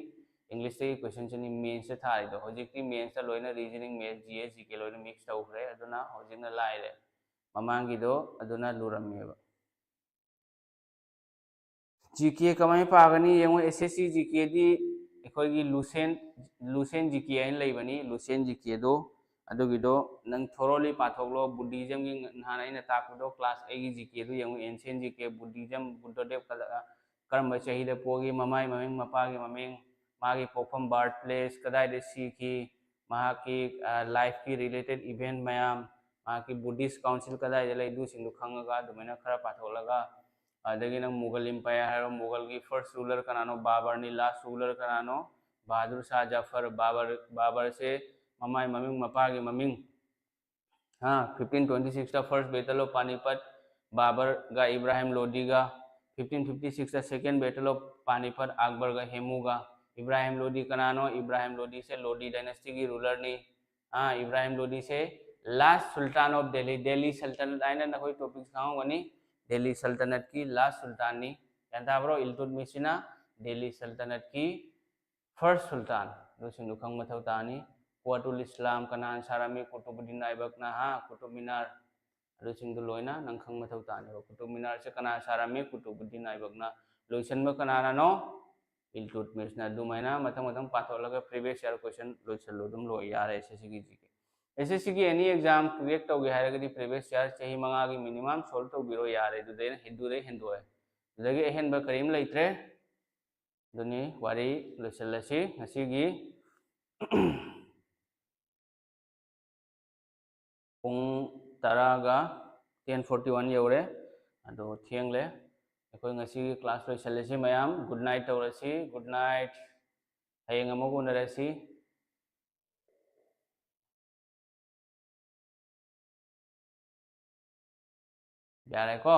ꯏꯪꯂꯤꯁꯇꯒꯤ ꯀꯣꯏꯁꯟ ꯆꯅꯤ, ꯃꯦꯟꯁꯇ ꯊꯥꯔꯤꯗꯣ꯫ ꯍꯧꯖꯤꯛꯇꯤ ꯃꯦꯟꯁꯇ ꯂꯣꯏꯅ ꯔꯤꯖꯅꯤꯡ, ꯃꯦꯠꯁ, ꯖꯤ ꯑꯦꯁ, ꯖꯤ ꯀꯦ ꯂꯣꯏꯅ ꯃꯤꯛꯁ ꯇꯧꯈ꯭ꯔꯦ꯫ ꯑꯗꯨꯅ ꯍꯧꯖꯤꯛꯅ ꯂꯥꯏꯔꯦ꯫ ꯃꯃꯥꯡꯒꯤꯗꯣ ꯑꯗꯨꯅ ꯂꯨꯔꯝꯃꯦꯕ꯫ ꯖꯤ ꯀꯦ ꯀꯃꯥꯏꯅ ꯄꯥꯒꯅꯤ ꯌꯦꯡꯉꯨ꯫ ꯑꯦꯁ ꯑꯦꯁ ꯁꯤ ꯖꯤ ꯀꯦꯗꯤ ꯑꯩꯈꯣꯏꯒꯤ ꯂꯨꯁꯦꯟ, ꯂꯨꯁꯦꯟ ꯖꯤ ꯀꯦ ꯍꯥꯏꯅ ꯂꯩꯕꯅꯤ, ꯂꯨꯁꯦꯟ ꯖꯤ ꯀꯦꯗꯣ꯫ ꯑꯗꯨꯒꯤꯗꯣ ꯅꯪ ꯊꯣꯔꯣꯂꯤ ꯄꯥꯊꯣꯛꯂꯣ꯫ ꯕꯨꯙꯤꯖꯝꯒꯤ ꯅꯍꯥꯟ ꯑꯩꯅ ꯇꯥꯛꯄꯗꯣ, ꯀ꯭ꯂꯥꯁ ꯑꯩꯠꯀꯤ ꯖꯤ ꯀꯦꯗꯨ ꯌꯦꯡꯉꯨ꯫ ꯑꯦꯟꯁꯤꯌꯟ ꯖꯤ ꯀꯦ, ꯕꯨꯙꯤꯖꯝ, ꯕꯨꯙꯗꯦꯕ ꯀꯗ-, ꯀꯔꯝꯕ ꯆꯍꯤꯗ ꯄꯣꯛꯏ, ꯃꯃꯥꯏ ꯃꯃꯤꯡ, ꯃꯄꯥꯒꯤ ꯃꯃꯤꯡ, ꯃꯥꯒꯤ ꯄꯣꯛꯐꯝ, ꯕꯥꯔꯊ ꯄ꯭ꯂꯦꯁ, ꯀꯗꯥꯏꯗ ꯁꯤꯈꯤ, ꯃꯍꯥꯛꯀꯤ, ꯑ, ꯂꯥꯏꯐꯀꯤ ꯔꯤꯂꯦꯇꯦꯠ ꯏꯚꯦꯟ ꯃꯌꯥꯝ, ꯃꯍꯥꯛꯀꯤ ꯕꯨꯙꯤꯁ ꯀꯥꯎꯟꯁꯤꯜ ꯀꯗꯥꯏꯗ ꯂꯩ, ꯑꯗꯨꯁꯤꯡꯗꯣ ꯈꯪꯉꯒ ꯑꯗꯨꯃꯥꯏꯅ ꯈꯔ ꯄꯥꯊꯣꯛꯂꯒ, ꯑꯗꯒꯤ ꯅꯪ ꯃꯨꯒꯜ ꯏꯝꯄꯥꯌꯔ ꯍꯥꯏꯔꯣ, ꯃꯨꯒꯜꯒꯤ ꯐꯥꯔꯁ ꯔꯨꯂꯔ ꯀꯅꯥꯅꯣ, ꯕꯥꯕꯔꯅꯤ, ꯂꯥꯁ ꯔꯨꯂꯔ ꯀꯅꯥꯅꯣ, ꯕꯍꯥꯗꯨꯔ ꯁꯥꯍ ꯖꯥꯐꯔ, ꯕꯥꯕꯔ, ꯕꯥꯕꯔꯁꯦ ꯃꯃꯥꯏ ꯃꯃꯤꯡ, ꯃꯄꯥꯒꯤ ꯃꯃꯤꯡ, ꯍꯥ, ꯐꯤꯐꯇꯤꯟ ꯇ꯭ꯋꯦꯟꯇꯤ ꯁꯤꯛꯁꯇ ꯐꯥꯔꯁ ꯕꯦꯇꯜ ꯑꯣꯐ ꯄꯥꯅꯤꯄꯠ, ꯕꯥꯕꯔꯒ ꯏꯕ꯭ꯔꯥꯍꯤꯝ ꯂꯣꯗꯤꯒ, ꯐꯤꯐꯇꯤꯟ ꯐꯤꯐꯇꯤ ꯁꯤꯛꯁꯇ ꯁꯦꯀꯦꯟ ꯕꯦꯇꯜ ꯑꯣꯐ ꯄꯥꯅꯤꯄꯠ, ꯑꯛꯕꯔꯒ ꯍꯦꯃꯨꯒ꯫ ꯏꯕ꯭ꯔꯥꯍꯤꯝ ꯂꯣꯗꯤ ꯀꯅꯥꯅꯣ? ꯏꯕ꯭ꯔꯥꯍꯤꯝ ꯂꯣꯗꯤꯁꯦ ꯂꯣꯗꯤ ꯗꯥꯏꯅꯦꯁꯇꯤꯒꯤ ꯔꯨꯂꯔꯅꯤ꯫ ꯑꯥ, ꯏꯕ꯭ꯔꯥꯍꯤꯝ ꯂꯣꯗꯤꯁꯦ last sultan of Delhi, Delhi sultanate ꯍꯥꯏꯅ ꯅꯈꯣꯏ ꯇꯣꯄꯤꯛꯁ ꯈꯪꯉꯝꯒꯅꯤ, ꯗꯦꯜꯂꯤ ꯁꯜꯇꯅꯠꯀꯤ ꯂꯥꯁ ꯁꯨꯜꯇꯥꯟꯅꯤ꯫ ꯒ꯭ꯌꯥꯟ ꯇꯥꯕ꯭ꯔꯣ? ꯏꯜꯇꯨꯠꯃꯤꯁꯁꯤꯅ ꯗꯦꯜꯂꯤ ꯁꯜꯇꯅꯠꯀꯤ ꯐꯥꯔꯁ ꯁꯨꯜꯇꯥꯟ, ꯑꯗꯨꯁꯤꯡꯗꯨ ꯈꯪꯕ ꯃꯊꯧ ꯇꯥꯅꯤ꯫ ꯀꯨꯋꯥꯇꯨꯜ ꯏꯁꯂꯥꯝ ꯀꯅꯥꯅ ꯁꯥꯔꯝꯃꯤ? ꯀꯨꯇꯨꯕꯨꯗꯤꯟ ꯑꯥꯏꯕꯛꯅ, ꯍꯥ, ꯀꯨꯇꯨꯕ ꯃꯤꯅꯥꯔ, ꯑꯗꯨꯁꯤꯡꯗꯨ ꯂꯣꯏꯅ ꯅꯪ ꯈꯪꯕ ꯃꯊꯧ ꯇꯥꯅꯦꯕ꯫ ꯀꯨꯇꯨꯕ ꯃꯤꯅꯥꯔꯁꯦ ꯀꯅꯥꯅ ꯁꯥꯔꯝꯃꯤ? ꯀꯨꯇꯨꯕꯨꯗꯤꯟ ꯑꯥꯏꯕꯛꯅ꯫ ꯂꯣꯏꯁꯟꯕ ꯀꯅꯥꯅꯅꯣ? ꯏꯜꯇꯨꯠꯃꯤꯁꯅ꯫ ꯑꯗꯨꯃꯥꯏꯅ ꯃꯊꯪ ꯃꯊꯪ ꯄꯥꯊꯣꯛꯂꯒ previous year question ꯂꯣꯏꯁꯜꯂꯨ, ꯑꯗꯨꯝ ꯂꯣꯏ ꯌꯥꯔꯦ ꯑꯦꯁ ꯑꯦꯁ ꯁꯤꯒꯤ ꯖꯤ ꯀꯦ꯫ ꯑꯦꯁ ꯑꯦꯁ ꯁꯤꯒꯤ ꯑꯦꯅꯤ ꯑꯦꯛꯖꯥꯝ ꯀ꯭ꯔꯤꯌꯦꯠ ꯇꯧꯒꯦ ꯍꯥꯏꯔꯒꯗꯤ ꯄ꯭ꯔꯤꯚꯤꯌꯁ ꯏꯌꯥꯔ ꯆꯍꯤ ꯃꯉꯥꯒꯤ ꯃꯤꯅꯤꯃꯝ ꯁꯣꯜꯕ ꯇꯧꯕꯤꯔꯣ, ꯌꯥꯔꯦ꯫ ꯑꯗꯨꯗꯩꯅ ꯑꯗꯨꯗꯩ ꯍꯦꯟꯗꯣꯛꯑꯦ꯫ ꯑꯗꯨꯗꯒꯤ ꯑꯍꯦꯟꯕ ꯀꯔꯤꯝ ꯂꯩꯇ꯭ꯔꯦ꯫ ꯑꯗꯨꯅꯤ ꯋꯥꯔꯤ ꯂꯣꯏꯁꯤꯜꯂꯁꯤ ꯉꯁꯤꯒꯤ꯫ ꯄꯨꯡ ꯇꯔꯥꯒ ten forty one ꯌꯧꯔꯦ꯫ ꯑꯗꯣ ꯊꯦꯡꯂꯦ꯫ ꯑꯩꯈꯣꯏ ꯉꯁꯤꯒꯤ ꯀ꯭ꯂꯥꯁ ꯂꯣꯏꯁꯤꯜꯂꯁꯤ ꯃꯌꯥꯝ꯫ ꯒꯨꯗ ꯅꯥꯏꯠ ꯇꯧꯔꯁꯤ꯫ Good night. ꯍꯌꯦꯡ ꯑꯃꯨꯛ ꯎꯅꯔꯁꯤ꯫ ꯌꯥꯔꯦꯀꯣ?